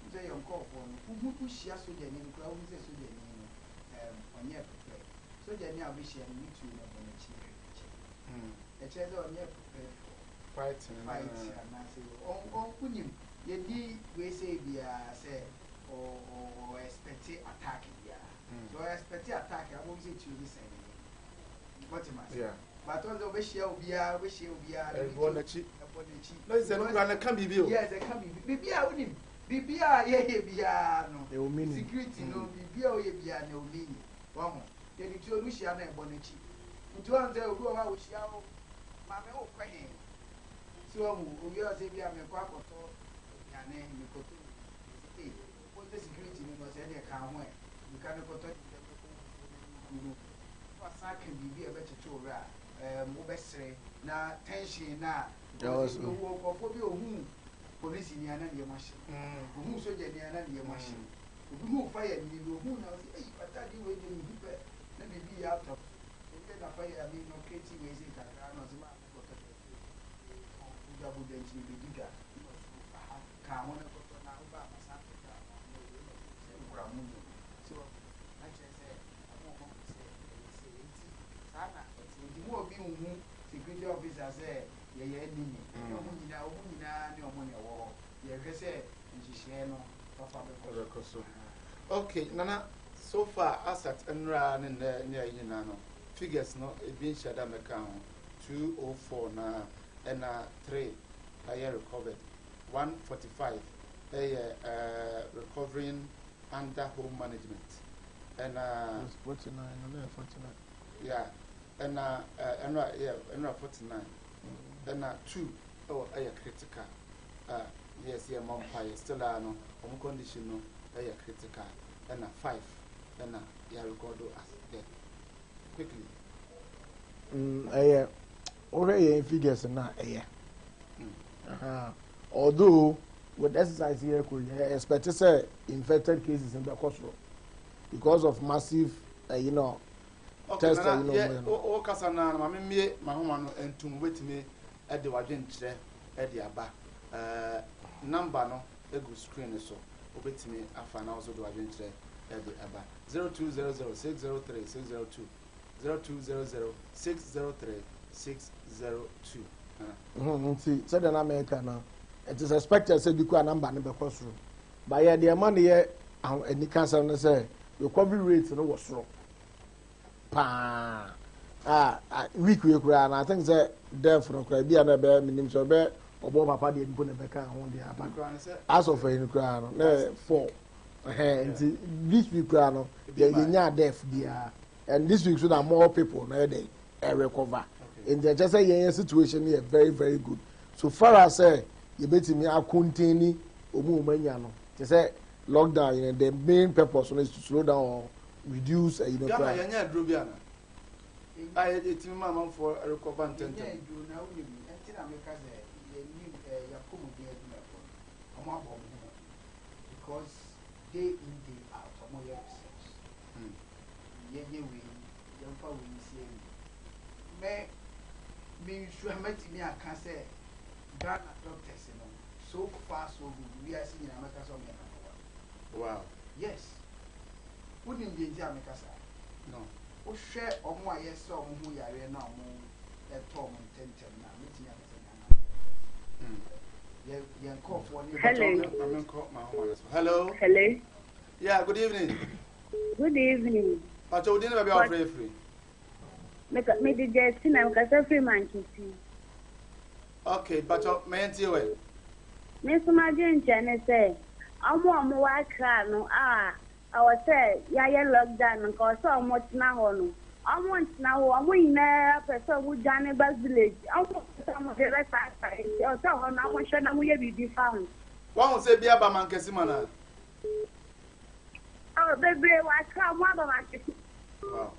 Wohu sɛ yɛn nkurɔfoɔ no wohu wohyia sogyani no koraa wohu sɛ sogyani no ɛɛm ɔnyɛ prepared. Sogyani a wobɛhyia no ne tuo no ɛbɔ n'akyi hwɛ n'akyi. Ɛkyerɛ sɛ ɔnyɛ prepared for Fight fight anaasɛ ɔn ɔn wonim yɛnni wei sei biara sɛ ɔ ɔ ɔ expect attack biara. Sɛ ɔ expect attack a wobɛhu sɛ tuo no sɛn n'anim. Wote me ase? Yeah. But ɔn sɛ wobɛhyia obiara wobɛhyia obiara no ne Ɛbɔ tuo n'akyi. ɛbɔ n'akyi. Na sɛ no koraa no ka biribi o. Yes, ɛka biribi. Biribi a wonim biribi a yɛyɛ biara no Ɛwɔ meaning. security no biribi a woyɛ biara no ɛwɔ meaning. Wahu? Yɛde tuo no hyia na ɛbɔ n'akyi. Nti wahu sɛ obi wɔ hɔ a ohyia wo maame wokɔ he? So wahu obi a ɔsɛ bi a mekɔ akɔtɔ aduane mekɔtɔ wei. Ɔsɛ ee wobɔ sɛ security no no ɔsɛ ɛneɛ ka ho ɛ. Mika no kɔtɔ ne ntɛm kɔkɔ wo fufuo no ne wo kunu no. Na wasan aka biribi a ɛbɛkyekye wo werɛ a ɛɛm wobɛsere na tension no a because Ɛwɔ so. yɛwɔ nkurɔfoɔ bi a ohuu polisini a na ne yam ahye no. Ohuu sogyani a na ne yam ahye no. Obi huu fire ni bi ohuu na ɔsɛ eyi atade wei deɛ mehu pɛ na biribi yɛ atɔ so. Owie na fire mi no kreti wei sɛ kakra na ɔsɛ maa mekɔtɔ deɛ ɔsɛ tɔn bodwabodwa nti mebɛdi dwa na ɔsɛ aha ka ho no kɔtɔ na woba a masan akɔtɔ ama wo na owie na ɔsɛ sɛ nkora mo mu sɛ wahu na kyerɛ sɛ ɔmo ɔmo ahu sɛ ɛyɛ sɛ nti saa na ɛte nti mo obi nhu security officer sɛ yɛyɛ enemy ɛnyɛ ɔmo nyinaa ɔmo nyinaa ne ɔmo na ɛwɔ hɔ yɛhwɛ sɛ nhyehyɛɛ no papa bɛkɔ so. Ɛbɛkɔ so. Okay, Nana, so far as at nnora ne nnɛ ne ayi nyinaa no, figures no ebi nhyɛ da mɛka ho. 204 na ɛna 3 ɛyɛ recovered. 145 ɛyɛ uh, recovering under home management. Ɛna. 49 no na 49. Yeah, ɛna ɛnora yeah ɛnora 49. Ɛna 2 ɛwɔ ɛyɛ critical. Uh, yes, yɛ mɔ mpa yɛ still a no wɔn condition no ɛyɛ critical. Ɛna 5 ɛna yɛ record as dead. Quickly. Ɛyɛ wohwɛ yɛn figures no a ɛyɛ. Mm. Although with exercise yɛ kɔ yɛ expect sɛ infected cases no bɛkɔ soro because of massive Okay, test Nana, ɛyi no yɛ ɔmo yɛ no. wo kasa na maame mmie mahoma no ntum wobɛtumi de wadwenkyerɛ de aba. Number no egu screen no so wobɛtumi afa na wo de wadwenkyerɛ de aba. 0200 603 602 0200 603 602. Nana. Nti sɛdeɛ na mɛka no, it is expected sɛ bi kɔ a number no bɛkɔ soro, but yɛ deɛ ɛma no yɛ anika asɛm no sɛ recovery rate no wɔ soro paa. A week wei koraa na I think sɛ death no koraa bi a na ɛbɛyɛ menim sɛ ɔbɛ ɔbɔ papa deɛ mpo na ɛbɛka ho deɛ aba Koraa no sɛ as of ɛyi no koraa no na ɛyɛ 4 ɛhɛn. Nti this week koraa no yɛ yɛnya death biara, and this week so na more people na yɛ dɛ ɛrecover. Nti ɛkyɛ sɛ yɛn yɛ situation no yɛ very very good so far as sɛ yɛbɛtumi acontain ɔmu ɔmu anya no te sɛ lockdown yɛn, the main purpose no is to slow down or reduce ɛyi no Ghana koraa. Yɛnyɛ aduro bi ana a yɛtumi ma amanfoɔ recover Yɛnyɛ ntɛntɛm? Aduro na wonim ɛnti na meka sɛ yɛnim yɛapɔmuden adwumayɛfoɔ no, ɔmo abɔ ɔmo ho mmɔden because day in, day out ɔmo yɛ research. Yɛnyɛ wei, yɛmfa wei nsie wei. Mɛ mensua mɛtumi aka sɛ Ghana doctors no, so far so good. Wiase nyinaa mɛka sɛ ɔmo yɛ number one. Yes, wonim deɛ nti a meka saa? No. Wohwɛ ɔmo a yɛsɛ ɔmo ho yareɛ na ɔmo ɛtɔ ɔmo ntɛntɛm na mɛtumi aka sɛ Ghana yɛ yɛn nkurɔfoɔ ne Hello. Maame nkɔ mahoma no so. Hello. Hello. Yeah, good evening. Good evening. Pacho, wo din ne baabi a wɔfrɛ firi? Meka me de Jesse na mekasa firi Mankesi. Okay, pacho, mɛyɛ wɛ. Me nso m'adwenkyerɛ ne sɛ ɔmo a ɔmo wɔ Accra no a ɛwɔ sɛ yɛayɛ lockdown no, nka ɔwɔ sɛ ɔmo tena hɔ no, ɔmo ntena hɔ. Ɔmo nyinaa pɛ sɛ ɔmo dwane ba village. Ɔmo pɛ sɛ ɔmo de bɛsa asa, nti ɔwɔ sɛ hɔ no ɔmo hwɛ na ɔmo yɛ biribi fa ho. Wɔn sɛ bi aba Mankesi ma na. Ɔ bebree wɔ Accra, ɔmo aba Mankesi. Wow.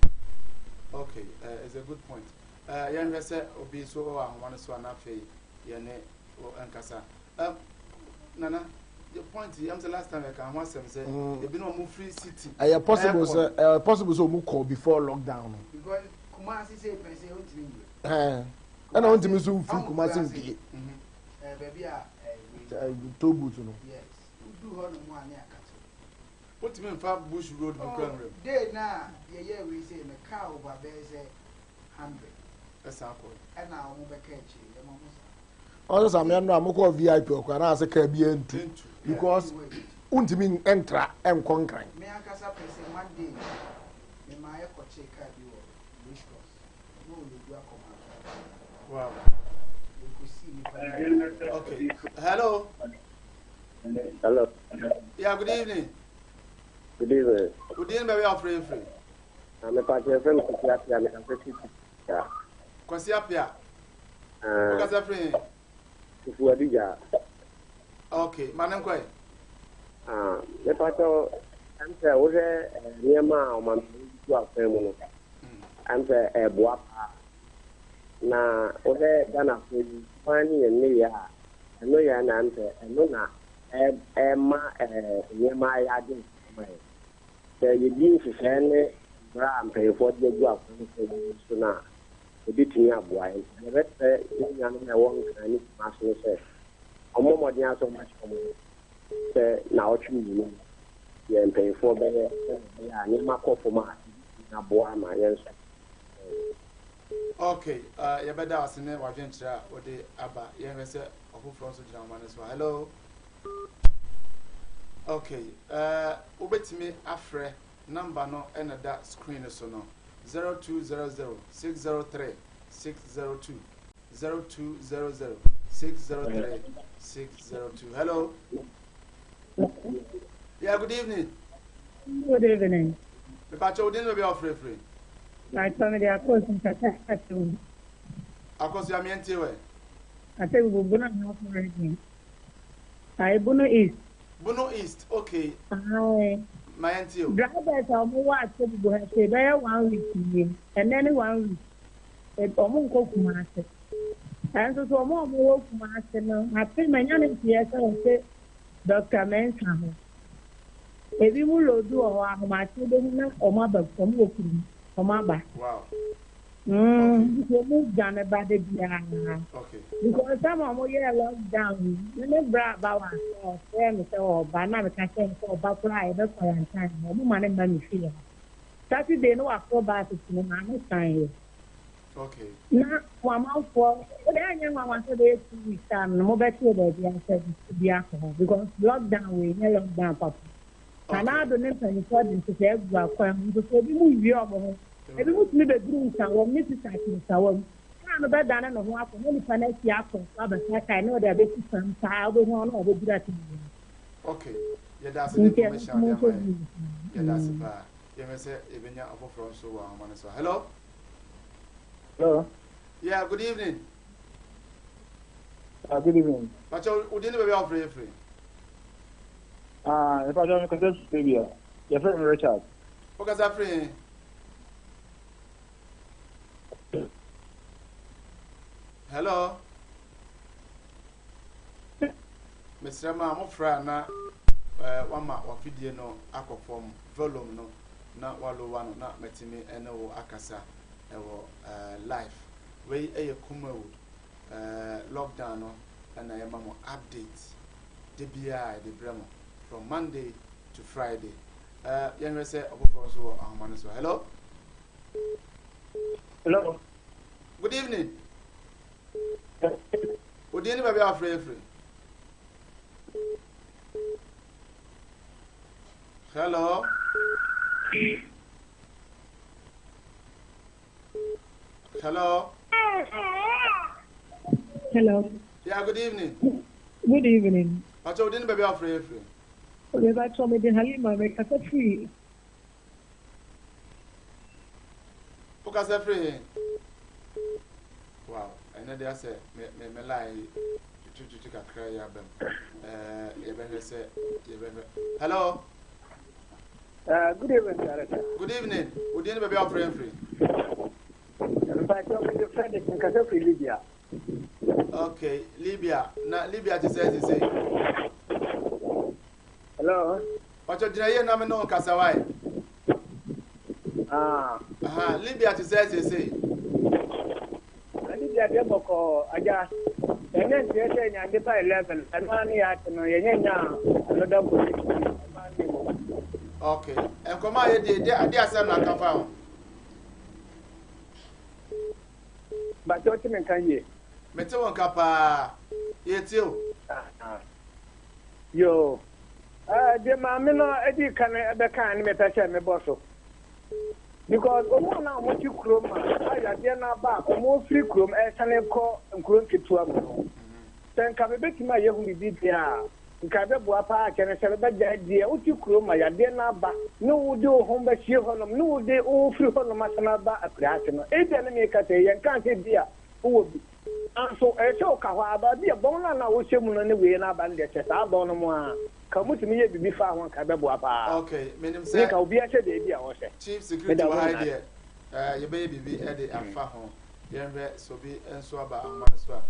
Okay, it's a good point. Yɛnhwɛ sɛ obi nso wɔ ahoma no so a na afei yɛne wɔ nkasa. Nana, the point yɛm sɛ last time yɛka ho asɛm sɛ ebinom ɔmo firi city. Ɛyɛ possible ɛkɔ sɛ ɛyɛ possible sɛ ɔmu kɔ before lockdown no. Because Kumasi sɛ pɛ sɛ wontumi nwura. Ɛn ɛna wɔntumi nso nfiri Kumasi mpie. Baabi a ɛɛ wei. Toll booth no. Yes, wodu hɔ nom a ne akato. Wotumi nfa bush road bi kura nwura mu. Day na yɛyɛ wei sɛ no car over bɛyɛ sɛ 100. Ɛsan kɔ. Ɛna ɔmo bɛka akyire yɛma mo saa. Ɔsɛ sàmìlẹ̀ no a mokɔ VIP ɔkora náà sɛ kaa bi ntu because wontumi ntra nkɔ Nkran. Me ankasa pɛ sɛ Monday me maa yɛkɔkyee car bi wɔ race course na ɔlɔdu akɔma. Yɛkɔsii nipa. Okay, hello. Hello. Yeah, good evening. Good evening. Wo din, baabi a wɔfrɛ firi? Mepa kyɛw, frɛ me Kwasi Apia, mekasa fi Fufu. Kwasi Apia. Wokasa firi he? Fufu Adija. Okay, ma ne nkɔe. Mepa kyɛw, ɛm sɛ wohwɛ nneɛma a ɔmampanin de to akwan mu no, ɛm sɛ ɛboa paa. Na wohwɛ Ghanafoɔ yi, kwan ne yɛn nneyɛɛ a, ɛno yɛ na ɛm sɛ ɛno na ɛma nneɛma ayɛ ade ma yɛn. Sɛ yɛdi nhyehyɛe ne mmara a mpanyinfoɔ de agu akwan mu sɛ yɛdi so no a, ebɛtumi aboa yɛn. Nti yɛbɛsrɛ yɛn nuanom a ɛwɔ Nkran ne Kumase no sɛ ɔmmɔ mmɔden asɛ ɔmbɛhyɛ ɔmo ho sɛ naawɔtwe 2 no yɛ mpanyinfoɔ bɛyɛ sɛdeɛ ɛbɛyɛ a nneɛma kɔ fam a ebɛtumi aboa ama yɛn nso. Okay, yɛbɛda ase ne wadwenkyerɛ a wode aba. Yɛhwɛ sɛ ɔfoforɔ nso gyina homa no so a. Hello. Okay, wobɛtumi afrɛ number no ɛna da screen no so no, 0200 603 602, 0200 603 602. Hello. Yeah, good evening. Good evening. Mepakyɛ wo din ne baabi a wofrɛfrɛ. Mepakyɛ mede Akosua kasa Atebu. Akosua meɛntie wɛ. Atebu Bono Ahafo region. Ae Bono East. Bono East okay. Ae. Ma yɛntie o. Drivers a wɔn wɔ Atebu ha sei bɛyɛ one week nie. Ɛnɛ ne one week. Wɔn nkɔ Kumasi. Ɛnso so wɔn a wɔn wɔ Kumasi no mate manya ne nteɛ sɛ wɔte Doctor Mensah ho. Ebinom loadu wɔ hɔ ahomakye wobɛhu na wɔn aba wɔn wɔ kurom wɔn aba. Wow. Mm, nti wɔn dwane ba da biara. Okay. Because sama wɔn yɛɛ lockdown yi, me ne bra ba wɔ ase a ɔfrɛ me sɛ ɔba na meka kyerɛ no sɛ ɔba koraa a yɛbɛ quarantine no wɔn ma ne mma me fie ha. Saturday no waforo baase ti no maame san yɛ. Okay. Na mo amanfoɔ wode anyɛ nwanwa sɛ bɛyɛ 2 weeks a no mobɛte wɔ baabi a sɛ bi akɔ hɔ because lockdown wei nyɛ lockdown papa. Nana Addo ne mpanimfoɔ de nhyehyɛe agu akwan mu nso so ebi mu wie ɔmo ho ebi mu tumi bɛduru nsawam ne sisa te nsawam kaa no bɛdane ne ho akɔ na nipa no asi akɔ so abɛsa kae na ɔde abɛsi fam saa wobɛhu ɔno a ɔbɛduru ate mu. Okay. Yɛda ase ne Nti ɛno information nso a ɔde monhwɛ ama yɛn. bi. Yɛda ase paa. Yɛhwɛ sɛ yɛbɛnya ɔfoforɔ nso wɔ ahoma no so. Hello. Hello. Yeah, good evening. Good evening. Pacho, wo din ne baabi a wofrɛ yɛ firi? Ah, uh, Pacho, mekasa firi bia. Yɛfrɛ me Richard. Wokasa firi he? Hello. Mesrɛ ma mofrɛ a na wama wafidie no akɔ fam volume no na walowa no na matumi ne wo akasa ɛwɔ live. Wei ɛyɛ Kumawood lockdown no ɛna yɛma mo update de biara yɛde brɛ mo from Monday to Friday. Yɛnhwɛ sɛ ɔfoforɔ nso wɔ ahoma no so. Hello. Hello. Good evening. Odin ne baabi a wafrɛ yɛ firi. Hello. Hello. Hello. Yeah, good evening. Good evening. Pacho, odin ne baabi a wafrɛ yɛ firi. Mebatɔ mede Halima mekasa firi Wokasa firi he? Wow, ɛnɛ deɛ asɛ me me me line twitwitwi kakra yi aba mu. Ɛɛ yɛbɛhwɛ sɛ yɛbɛhwɛ. Hello. Good evening, Director. Good evening. Odin ne baabi a wafrɛ yɛ firi. Mpakyɛ mede Frederick mekasa firi Libya. Okay, Libya. Na Libya te sɛ sese. Hello. Pacho gyina yie na me ne wo nkasa wae. Ah. Aha, Libya te sɛ sese. Na Libya deɛ bɔkɔɔ agya. Yɛnyɛ nteɛ sɛ nyande pa 11 ɛno ara ne yɛate no yɛnyɛ nya another position ɛno ara ne mu. Okay, nkɔmɔ a yɛdi de ade asɛm na aka fa ho. Mpakyɛ wote me nka yie? Mete wo nka paa. Yɛtie o. Ah. Yoo. Eh, deɛ maame no adi kan bɛkaa ne mepɛ sɛ mebɔ so. Because wɔn a na wɔte kurom a yadeɛ no aba a wɔfiri kurom ɛresane kɔ nkuro nketewa mu no, sɛ nka bɛbɛtumi ayɛ ho biribi deɛ a, nka ɛbɛboa paa kyɛne sɛ bɛbɛgyae deɛ wote kurom a yadeɛ no aba ne wode wo ho bɛsie hɔnom ne wode wofiri hɔnom asane aba akuraase no. Ebia ne meka sɛ yɛnkaa sɛ bi a wowɔ bi. Nanso ɛyɛ sɛ woka hɔ ara, baabi a bɔn no a na wohyɛ mu no ne wei no aba no deɛ, sɛ saa bɔn no mu ara, nka wɔtumi yɛ biribi faa ho a, nka ɛbɛboa paa. Okay, menim Ne sɛ nka obiara hyɛ baabi a ɔhyɛ. Chief Security Meda wɔ mo ha yi nyinaa deɛ, ase. eh, yɛbɛyɛ biribi de afa ho. Yɛnhwɛ sɛ obi nso aba ahoma no so a,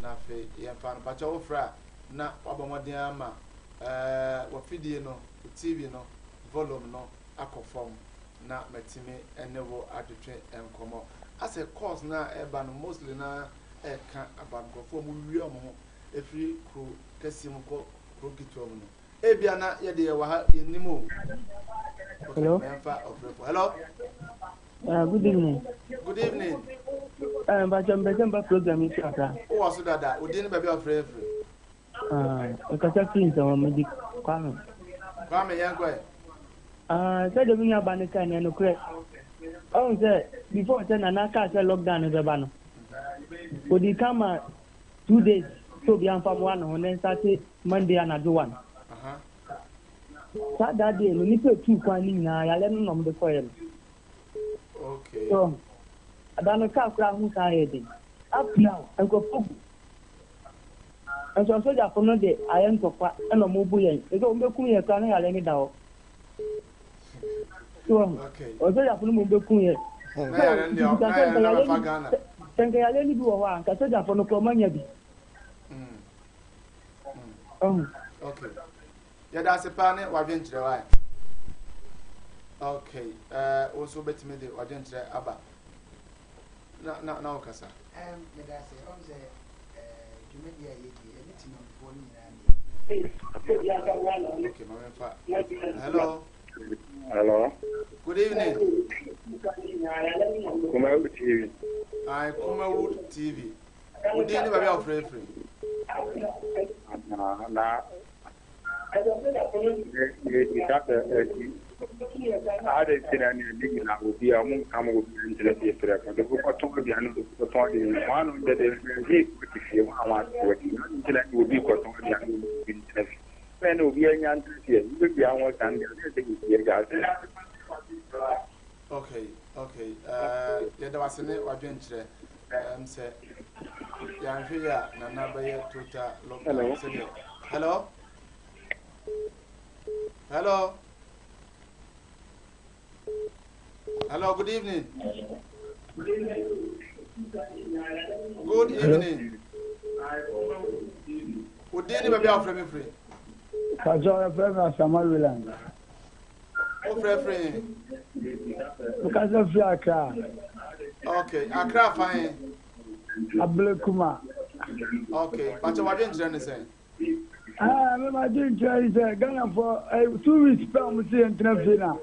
na afei yɛmfa no. Pakyɛ wofrɛ a, na wabɔ mmɔden ama eh, wafidie no, wo TV no, volume no akɔ fam na matumi ne wo atwetwe nkɔmmɔ. Asɛ calls no a ɛba no mostly na ɛka about nkurɔfoɔ a wɔwia wɔn ho ɛfiri kuro kɛseɛ mu kɔ kuro nketewa mu no. Ebia na yɛde yɛwɔ ha yɛnnim o. Okay, Hello. mɛmfa ɔfrɛfo. Hello. Good evening. Good evening. Mpakyɛ mpɛ sɛ mba program yi so kakra. Wowɔ so dada. Wo din ne baabi a wofrɛ yɛ firi. Mekasa firi Nsawam, mede Kwame. Kwame, yɛnkɔ ɛ. Sɛdeɛ me nua ba no kae no, ɛyɛ nokorɛ. Ɔhu sɛ before sɛ Nana kaa sɛ lockdown no bɛba no, ɔdii kan ma 2 days sɛ obiara mfa mmoa ne ho na ɛnsate Monday anadwo 1. Saa that day no nnipa etuu kwan no nyinaa yareɛ no na wɔde kɔeɛ no. Okay. So ada no kaa koraa ho san yɛ den. Up to now nkurɔfoɔ gu. Nso asogyafo no de ayɛ ntɔkwa na wɔbu yɛn. Sɛ wɔbɛkum yɛn koraa na yareɛ no da hɔ. So ɔsogyafo no mmom bɛkum yɛn. Sɛ nka yareɛ no bi wɔ hɔ a nka sogyafo no koraa wɔanya bi. Okay. Yɛda ase paa ne wadwenkyerɛ wae. Okay. Eh, wo nso wobɛtumi de wadwenkyerɛ aba. Na na na wokasa. Um, meda ase. Ɔm sɛ eh, dwumadi a yɛdi ɛne timamfoɔ no nyinaa ni. Okay, ma memfa. Hello. Hello. Good evening. Kumawood TV. Aye, Kumawood TV. Wo din ne baabi a wofrɛ firi? Na yɛbisa sɛ ɛti ade nti na ne ne nyinaa obi a ɔmo nka ma obi nkyerɛ fie frɛ ko de kɔtɔn aduane obi kɔtɔn de wɔn ano de de ɛhe wɔte fie wɔn a wɔn ate wɔte ade nti na obi kɔtɔn aduane obi nkyerɛ fie bɛn na obi anya nkyerɛ fie wobɛdua ho san de ade sɛ yɛfie gya ase. Okay, okay. Uh, yɛda wase ne wadwenkyerɛ. Um, sɛ yɛanhwɛ yi a nana bɛyɛ total lockdown sɛdeɛ. Hello? Hello? Hello, good evening. Good evening. Wo din ne baabi a wofrɛ me firi? Pàṣẹ ọ̀rẹ́ mi Asamoah Wieland. Wofrɛ firi he? Mekasa firi Accra. Okay, Accra fa he? Ablekuma. Okay, pàṣẹ wadwenkyerɛ ne sɛn? Ah, me ma dwen kyerɛ yi sɛ Ghanafoɔ eh, 2 weeks pɛ a wɔn si yɛn tena fie na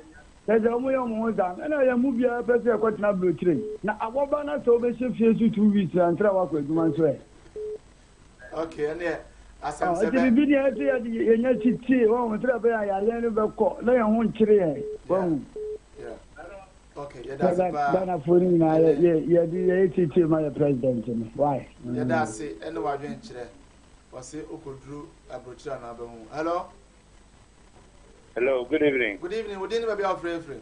kyerɛ sɛ wɔn yɛ wɔn ho saa ɛna yɛn mu biara pɛ sɛ yɛkɔtena aburokyire na awɔba na sɛ wɔbɛhyɛ fie so 2 weeks na nsra wakɔ adwuma nso ɛ. Okay, ɛneɛ asɛm sɛ Nti bɛ. biribi deɛ ɛsɛ yɛde yɛnya titie wɔn sɛ ɛbɛyɛ a yareɛ no bɛkɔ na yɛn ho nkyere yɛn wɔn. Yeah. Okay, yɛda ase paa. Ghanafoɔ no nyinaa yɛ yɛ yɛde yɛyɛ titie ma yɛ president no why. Yɛda ase ɛne wadwenkyerɛ. Ɔse okoduru aburokyire anaa bɛhu. Hello. Hello, good evening. Good evening. Wo din ne baabi a wofrɛ firi?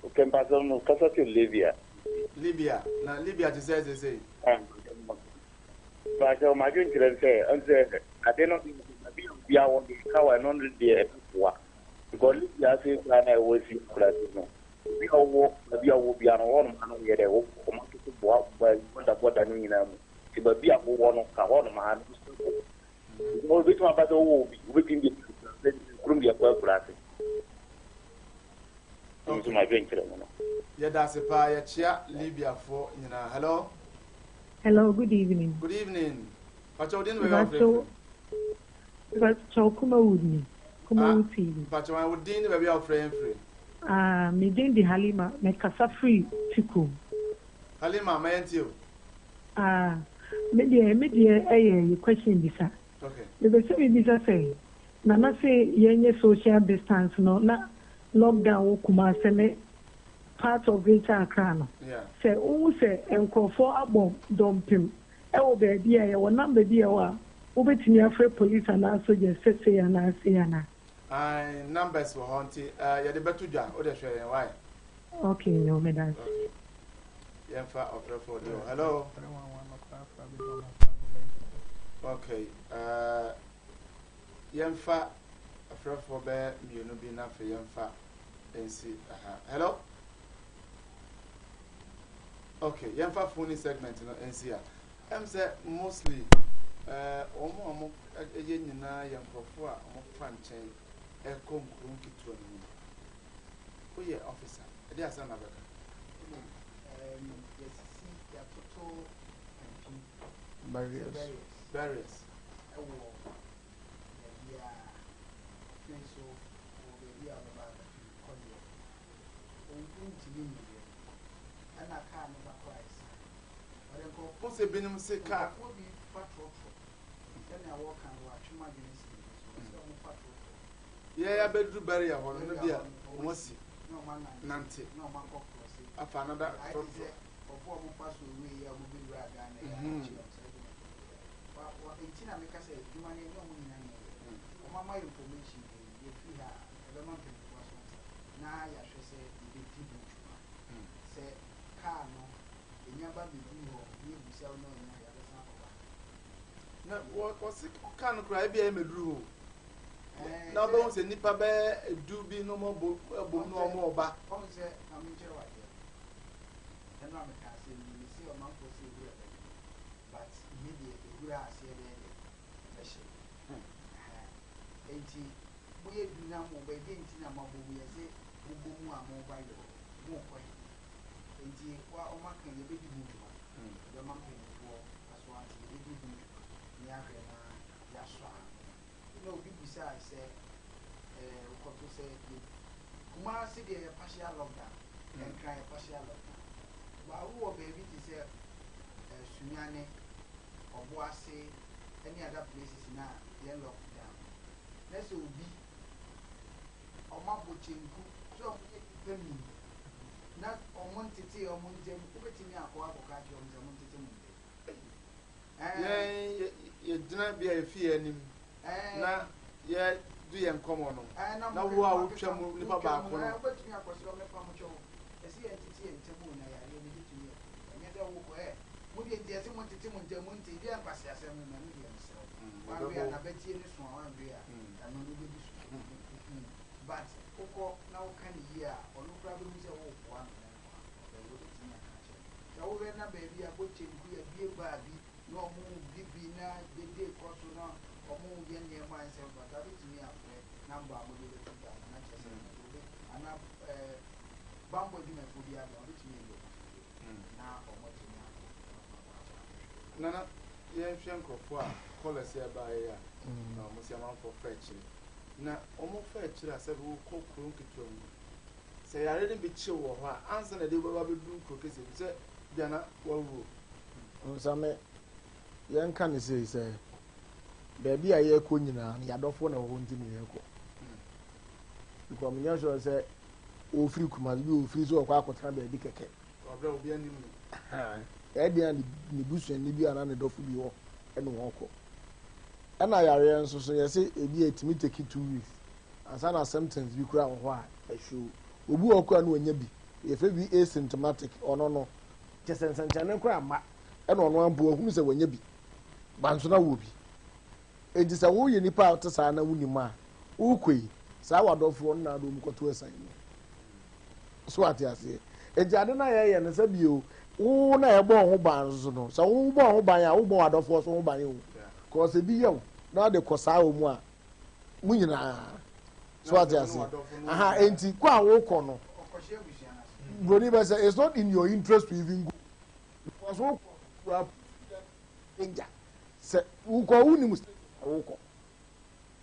Okay, mpasɛ no kasa fi Libya. Libya. Na Libya te sɛ sesei. Mpasɛ ɔmo adwenkyerɛ sɛ ɔnsɛ ade no baabi a obi awɔ de ka wa ɛno no deɛ ɛbɛboa. Because Libya ase koraa na ɛwɔ si koraa si no. Obi a ɔwɔ baabi a ɔwɔ bia no hɔnom ano yɛ dɛ ɔmo atoto boa bɔda bɔda no nyinaa mu. Nti baabi a wowɔ no ka hɔnom ano obetumi aba sɛ wowɔ obi wobɛtumi de kurom deɛ kɔ akura ase. Nso ma adwenkyerɛ no no. Yɛda ase paa yɛkyea Libyafoɔ nyinaa. Hello. Hello, good evening. Good evening. Pakyɛ wo din ne baabi a wofrɛ firi? Pakyɛ Kumawood ni. Kumawood TV. Pakyɛ wo din ne baabi a wofrɛ yɛn firi? Ah, me din de Halima. Mekasa firi Tikum. Halima, ma yɛntie o. Ah, me deɛ me deɛ ɛyɛ yɛ question bisa. Okay. Mepɛ sɛ mebisa sɛ Nana se yɛnyɛ social distance no na lockdown wɔ Kumase ne part of Greater Accra no. Sɛ wohu sɛ nkurɔfoɔ abɔ dɔmpem wɔ baabi a yɛwɔ number bi a ɛwɔ a wobɛtumi afrɛ police anaa soldiers sɛ sei anaa sei anaa? Ae, numbers wɔ hɔ nti eh, yɛde bɛto dwa, wode hwɛ yɛn wae. Okay, yo, meda ase. Okay. Yɛmfa ɔfrɛfoɔ deɛ. Hello. Okay. Uh, yɛmfa afrɛfoɔ bɛyɛ mmienu bi na afei yɛmfa nsi aha. Hello. Okay, yɛmfa phone segment no nsi ha. Ɛm sɛ mostly uh, wɔn a wɔn ɛyɛ nyinaa yɛ nkurɔfoɔ a wɔfa nkyɛn ɛkɔ nkuro nketewa no mu. Woyɛ officer, ɛde asɛm na bɛka. Yɛsisi yɛatoto mpi Barriers. Barriers. Ɛwɔ baabi a afei nso wɔ baabi a ɔbɛba abɛto kɔ deɛ wontumi nyiyɛ ɛna kaa no ba koraa ɛsa ɔde nkurɔfoɔ Wo sɛ binom se kaa. Nkurɔfoɔ bi fa trɔtrɔ sɛnea wɔka no wɔatwe mu adwene si bi so sɛ wɔn fa trɔtrɔ. Yɛ abɛduru barrier hɔ no no bi a wɔn asi na wɔn anante nante na wɔn akɔ cross afa another ayɛ te trɔtrɔ. sɛ nkurɔfoɔ a wɔfa so wei a wɔbɛwura Ghana yi a akyi wɔn sɛ ɛde wa wa nti na meka sɛ adwuma no ɛnyɛ wɔn nyinaa na ɛyɛ wɔn ama information. Yɛfiri ha a, yɛbɛma mpanimfoɔ aso ate na yɛahwɛ sɛ yɛbɛdi ho dwuma. Sɛ kaa no, ɛnya ba bɛduru hɔ na yɛbisa wo na ɔnni hɔ a, yɛabɛsan akɔ back. Na wɔse kaa no koraa ebi a ɛmɛduru hɔ o. Na wobɛhu sɛ nnipa bɛyɛ edu bi na wɔabɔ mu na wɔreba. Ɔhu sɛ, ma menkyerɛ wo adeɛ. Ɛno a mekaa sɛ nie, mese ɔmanfoɔ sɛ ɛwura bɛdwo, but me deɛ ɛwura aseɛ bɛyɛ dɛ, ɛbɛhye. Ɛhɛn. Enti moyɛ du na moba, ɛdeɛn nti na moabɔ mu? Yɛse mobɔ mu a moba yɔɔ, morekɔ he? Enti wa wɔaka yi, yɛbɛdi ho dwuma. Yɛbɛma mpanimfoɔ aso ate, yɛbɛdi ho dwuma na yɛahwɛ na yɛasɔ ano. Ɛna obi bisae sɛ, ɛɛ wokɔto sɛ yɛ Kumasi deɛ yɛ partial lockdown, Nkran yɛ partial lockdown. Ba wowɔ baabi te sɛ ɛɛ Sunyani, Ɔboase ɛne other places no a yɛ lock down no, na sɛ obi ɔmo abɔ kyenku sɛ ɔmo yɛ nnipa num na ɔmo ntetee ɔmo ntɛm, wobɛtumi akɔ akɔka akyerɛ ɔmo sɛ mo ntete mo ntɛm. Yɛn yɛgyina bia yɛfi yɛn anim na yɛdi yɛn nkɔmmɔ no na wo a wotwa mu nipa baako no. Wobɛtumi akɔsrɛ ɔmo fa mo kyɛw ɛsɛ yɛn tete yɛn ntɛm o na yareɛ no bɛtumi aku ɛnyɛ sɛ wokɔ ɛ mo deɛ nti ɛsɛ mo ntete mo ntɛm mo nte deɛ nkwaseasɛm no na ɛno deɛ mesrɛ wo wanhwɛ a nabatie ne so a wanhwɛ a ɛno no wobɛdi so but wokɔ na woka ne yie a ɔno koraa bɛhu sɛ woboa no ne nkwa ɔbɛyɛ wobɛtumi aka akyerɛ no sɛ wohwɛ na baabi a bɔ kyenku yɛbie baa bi na ɔmo didi na dede kɔ so na ɔmo yɛ nneɛma a ɛnsɛ mfata wobɛtumi afrɛ number a mode bɛto dwa no na kyerɛ sɛ obi anaa ɛɛ bammɔ adwumayɛfoɔ bi abɛn wobɛtumi ayi ɔmo afiri na ɔmo atumi akɔ na ɔmo akɔ akɔ akɔhwɛ. Nana yɛnhwɛ nkurɔfoɔ a callers yɛ baeɛ a na wɔn si amanfoɔ fa akyire na wɔn fa akyire a sɛ wokɔ kuro nketewa mu sɛ yare no bi kyew wɔ hɔ a ansa na ɛde wobɛba abɛduru kuro kɛseɛ mu sɛ bia na wawuo. Nsame, yɛnka no sei sɛ, baabi a yɛrekɔ nyinaa no, yɛadɔfoɔ na ɛwɔ hɔ nti na yɛrekɔ. Because menyɛ sure sɛ ɔfiri Kumasi bi ɔfiri sɛ ɔkɔ akɔtena baabi kɛkɛ. Ɔbrɛ obi anim no. Ɛdeɛ a ne busuani bi anaa ne dɔfo bi hɔ ɛna ɔkɔ. Ɛna yareɛ nso so yɛsɛ ebi a ɛtumi take 2 weeks ansa na symptoms bi koraa wɔ hɔ a ɛhyew. Obi wɔ hɔ koraa na wanya bi, yɛfrɛ bi asymptomatic, ɔno no kyɛ sɛ nsɛnkyerɛnne koraa mma ɛna ɔno ara mpo wahunu sɛ wanya bi, ba nso na wɔ bi. Enti sɛ woyɛ nipa a wote saa na wonim a, wokɔ yi, saa wadɔfoɔ no na ade wɔn kɔto asiane mu. So ate aseɛ? Enti ade no a yɛyɛ no sɛ bio, wo na yɛbɔ ho ban nso no, sɛ wobɔ ho ban a, wobɔ wadɔfoɔ so ho ban o. Kɔɔ sɛ bi yɛ wo na ade kɔ saa wɔ mu a, mo nyinaa. So ate aseɛ? Aha, enti kɔ a wokɔ no, broni bɛ sɛ it's not in your interest to even go because wokɔ you are putting them in danger. Sɛ wokɔ wonim state a wokɔ.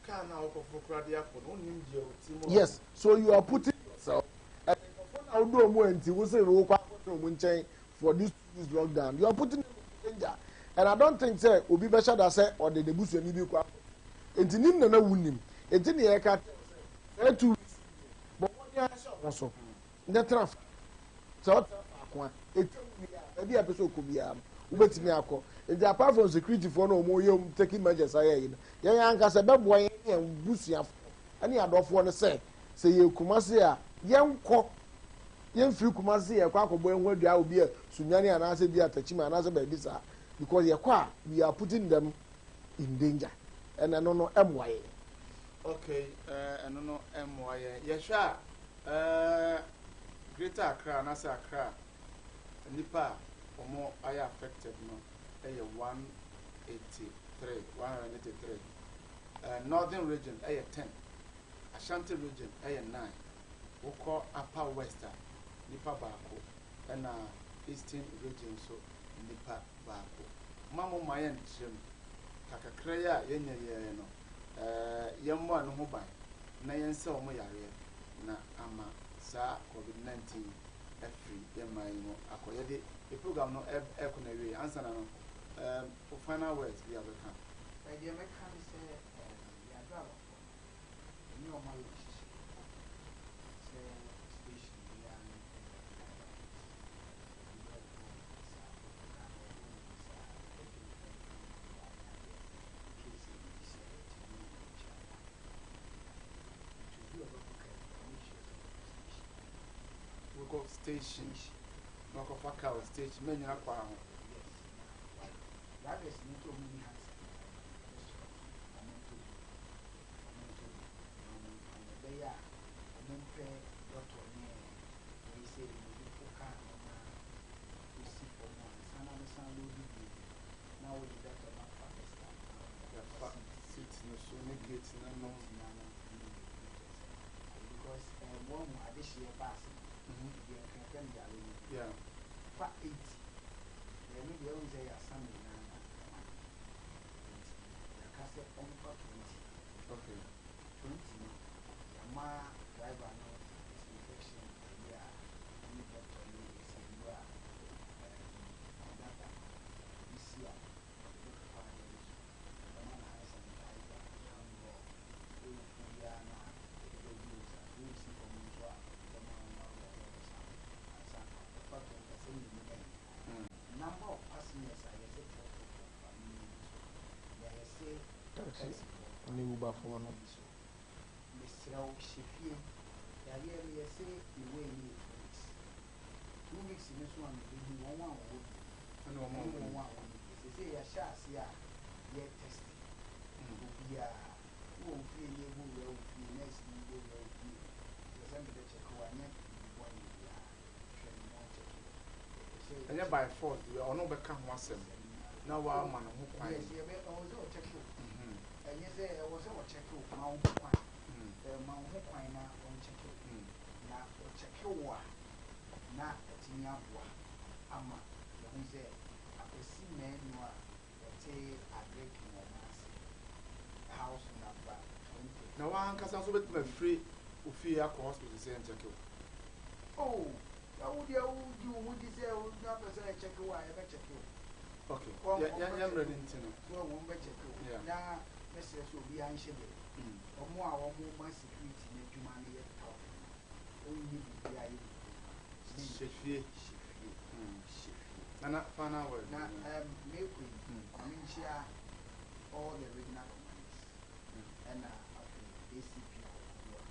Kaa na wokɔforo koraa de akɔ no wonim deɛ ɔte mu. Yes, so you are putting yourself and nkurɔfoɔ na wodɔ ɔmo nti wo sɛ wokɔ akɔtena ɔmo nkyɛn for this 2 weeks lockdown, you are putting them in danger and I don't think sɛ obi bɛhyɛ da sɛ ɔde ne busuani bi kɔ akɔtena nti nim na na wonim nti ne yɛka kyerɛ sɛ saa 2 weeks yi deɛ bɔ mmɔden ara hyɛ wo ho so na tena fa sɛ ɔtena faako a etwa mu wie a baabi a pɛ sɛ ɔkɔ biara no wobɛtumi akɔ. Nti apart from security foɔ na wɔn yɛ taking measures ayɛ yi no, yɛn ankasa bɛboa yɛn ne yɛn busuafoɔ ne adɔfoɔ no sɛ sɛ yɛ Kumase a yɛnkɔ yɛmfiri Kumase yɛkɔ akɔbɔ yɛn ho adua wɔ bi a Sunyani anaasɛ bi a Techiman anaasɛ baabi saa because yɛkɔ a we are putting them in danger ɛna ɛno no ɛmmoa yɛn. Okay, ɛno no ɛmmoa yɛn. Yɛhwɛ a Greater Accra anaasɛ Accra nipa a wɔn ayɛ affected no ɛyɛ 183, 183. Northern region ɛyɛ 10, Ashanti region ɛyɛ 9. Wokɔ Upper West a nipa baako, ɛna Eastern region nso nipa baako. Ma mo ma yɛn kyerɛ mu kakakra yi a yɛnyɛ yɛn no, yɛmmɔ ɛno ho ban na yɛnsɛ wɔn yareɛ na ama saa COVID-19 afiri yɛn man yi mu akɔ. Yɛde yɛ program no ɛkɔ na awie ansa na no, final words bi a bɛka. Deɛ mɛka ne sɛ yɛn adrabafoɔ no ɛne ɔmo ayɛ nhyehyɛeɛ sɛ station biara no ɛyɛ driver gate, obi bɛbɔ saa protocol no, ɔbɔ mu saa ɛde ɛmfa ne adeɛ in case ebi si a yɛtumi reach out. wobɛkɔ station na wakɔfa car wɔ station mɛnyina kwan ho. Yes, na wa drivers no nso ɔmo nni handset no yɛbɛsrɛ ɔmo ntɔ bi, ɔmo ntɔ bi na ɔmo mfa nyɛ ɛbɛyɛ a ɔmo mpɛ dɔtɔ ne wei sei no obi fo car no na osi fam ansa na abɛsan load bio na wode dɔtɔ no afa extra na wode Yɛafa afa seat. seat no so ne gate no ano. Gate no ano ne wei na kyerɛ sɛ ayi because ɛɛm wahu adehyeɛ bus no deɛ nka yɛfrɛ no yare no bi fa 80 na ɛno deɛ wohu sɛ yɛasa me nyinaa na ɛma nti yɛaka sɛ ɔmfa 20. Okay. 20 no yɛama driver no disinfection ayi a ɛne doctor no yɛsɛ nnuro a ɛɛm conductor no obi si a ɔde bɛpepa adeɛ no so, ɔbɛma no hand sanitizer, hand roll, worefu biara no a wode bɛgu wo nsa so, woresi fam nso a ɔde bɛma wo na wode ayɛ wo nsa ho ansa na ɔfa 20 a sɛdeɛ ɛmu bɛn number of passengers a yɛse trɔtrɔfoɔ fa no nyini so, nea yɛse Taxi taxifoɔ fa ne no Uberfoɔ no. nyini so. Mesrɛ wo hyɛ fie, yareɛ no yɛse ne wei no yɛ 2 weeks. 2 weeks no so a mebehu wɔn a wɔwɔ bi Ɛne wɔn a ɛne wɔnni wɔn a wɔnni bi. Seesei yɛahyɛ ase a yɛ test obiara. Wowɔ wo fie na yɛbɔ wura wo fie, nurse ni bɔ wura wo fie, kyerɛ sɛ mebɛ check wo a, nyɛ biribi bɔne biara. Hwɛ no na ɔnkyɛke wo. Yɛpɛ sɛ yɛ Ɛnyɛ check by force deɛ, ɔno bɛka ho asɛm asɛm na na oh wama ne ho kwan. Yes, yɛbɛ ɛwɔ sɛ ɔkyɛke wo. Ɛnyɛ sɛ ɛwɔ sɛ ɔkyɛke wo, ma wo ho kwan. Ma wo ho kwan na ɔnkyɛke wo. Na ɔkyɛke wo a, na atumi aboa ama yɛahu sɛ Akwasi Manu a ɔte Agric Nwoma ase, house number 23. Na w'ankasa nso wobɛtumi afiri wo fie akɔ hospital sɛ yɛnkyɛke wo? Oh, sɛ wo deɛ wogye wo ho di sɛ wonya pɛ sɛ yɛkyɛke wo a, yɛbɛkyɛke wo. Ok, yɛ yɛ yɛ mmerɛ no nti no. So wɔn bɛkyɛke wo. Yeah. Na mɛsrɛ sɛ obiara nhyɛ dɛm. Wɔn a wɔma security no adwuma no yɛ tough no, ɔnyɛ biribiara yɛ ne kurom ha. Hyɛ fie. Hyɛ fie. Hyɛ fie. Nana, final word. Na um, mekɔ yi, ma menkyia all the regional commanders, ɛna afei ACP Kokodoa,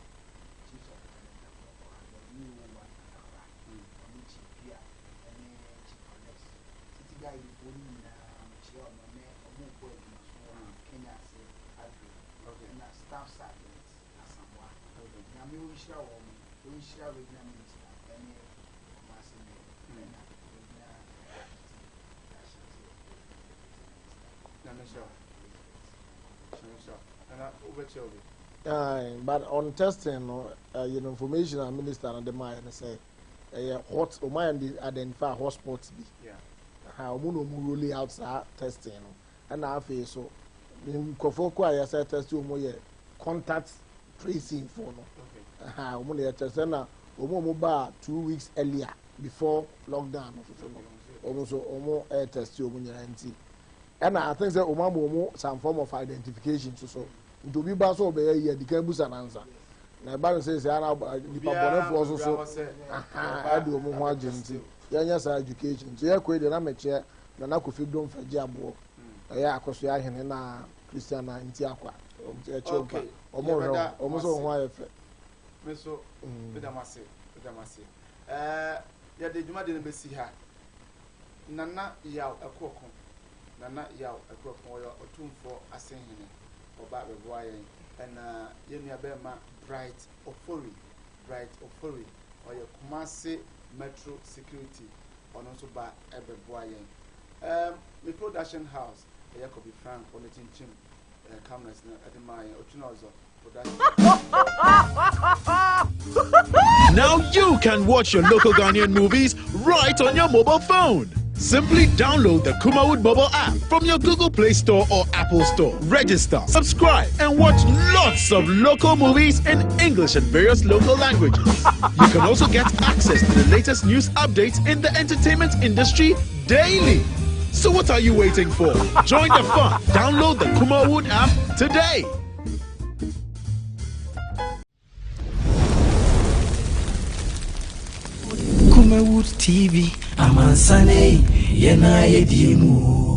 Chief Superintendent Akorɔkɔ, WO1 Atakora, ɔne Chief Pia, ɛne Chief Alex, City Guide foɔ no nyinaa mekyia ɔmo, ɛnɛ ɔmo rebɔ adwuma so wɔ Kenya ase adwe, ɛna Staff Sergeant Asamoah. Nyame ɔnhyira wɔn, ɔnhyira Regional Minister ɛne Kumasi Mayor, ɛna Regional Deputy Ashanti Deputy Minister. Nyame nhyira wo. Nyame nhyira wo. Nana, wobɛkyia obi? Aye, but on testing no, yɛn information a minister no de maa yɛ no sɛ ɛyɛ hot, wɔn ayɛ de identify hot spots bi. Yeah. Ha, wɔn na wɔn rolling out saa testing no. Ɛna afei so, nkurɔfoɔ ko a yɛsɛ test wɔn yɛ contact tracing foɔ no. Ha, wɔn na yɛ test ɛna wɔn a wɔn baa 2 weeks earlier before lockdown no soso no, wɔn nso wɔn ɛyɛ test wɔn nyinaa nti. Ɛna I think sɛ wɔn ama wɔn some form of identification soso. Nti obi ba so ɔbɛyɛ yi adi kan busa nansa. Na ɛba no sɛ sɛ ana nipa bɔnɛfoɔ so so aha ɛde wɔn ho agye nti yɛnyɛ saa education nti yɛkɔ yi deɛ na mɛkyerɛ Nana Kofi Dom fɛ gye aboɔ ɛyɛ akɔsoɛ ahene na Christian na nti akwa ɛkyɛ mpa wɔn hwɛ wɔn nso wɔn ho ayɛ fɛ. Me nso meda mo ase meda mo ase ɛɛ yɛde dwumadi no bɛsi ha. Nana Yaw Akuoko, Nana Yaw Akuoko ɔyɛ Otumfoɔ Asenhene, ɔba bɛboa yɛn. Ɛna yɛn nua bɛrima Bright Ofori, Bright Ofori, ɔyɛ Kumasi Metro Security, ɔno nso ba ɛbɛboa yɛn. Ɛɛm me production house ɛyɛ Kobi Frank, ɔno kyinkyim eh, cameras no ɛde maa yɛn, Otuna Ɔzɔ production. Now you can watch your local Ghanaian movies right on your mobile phone. Simply download the Kumawood mobile app from your Google Play Store or Apple Store. Register, subscribe, and watch lots of local movies in English and various local languages. You can also get access to the latest news updates in the entertainment industry daily. So what are you waiting for? Join the fun. Download the Kumawood app today. Kumawood TV, amansane, yɛn ayɛ die mu.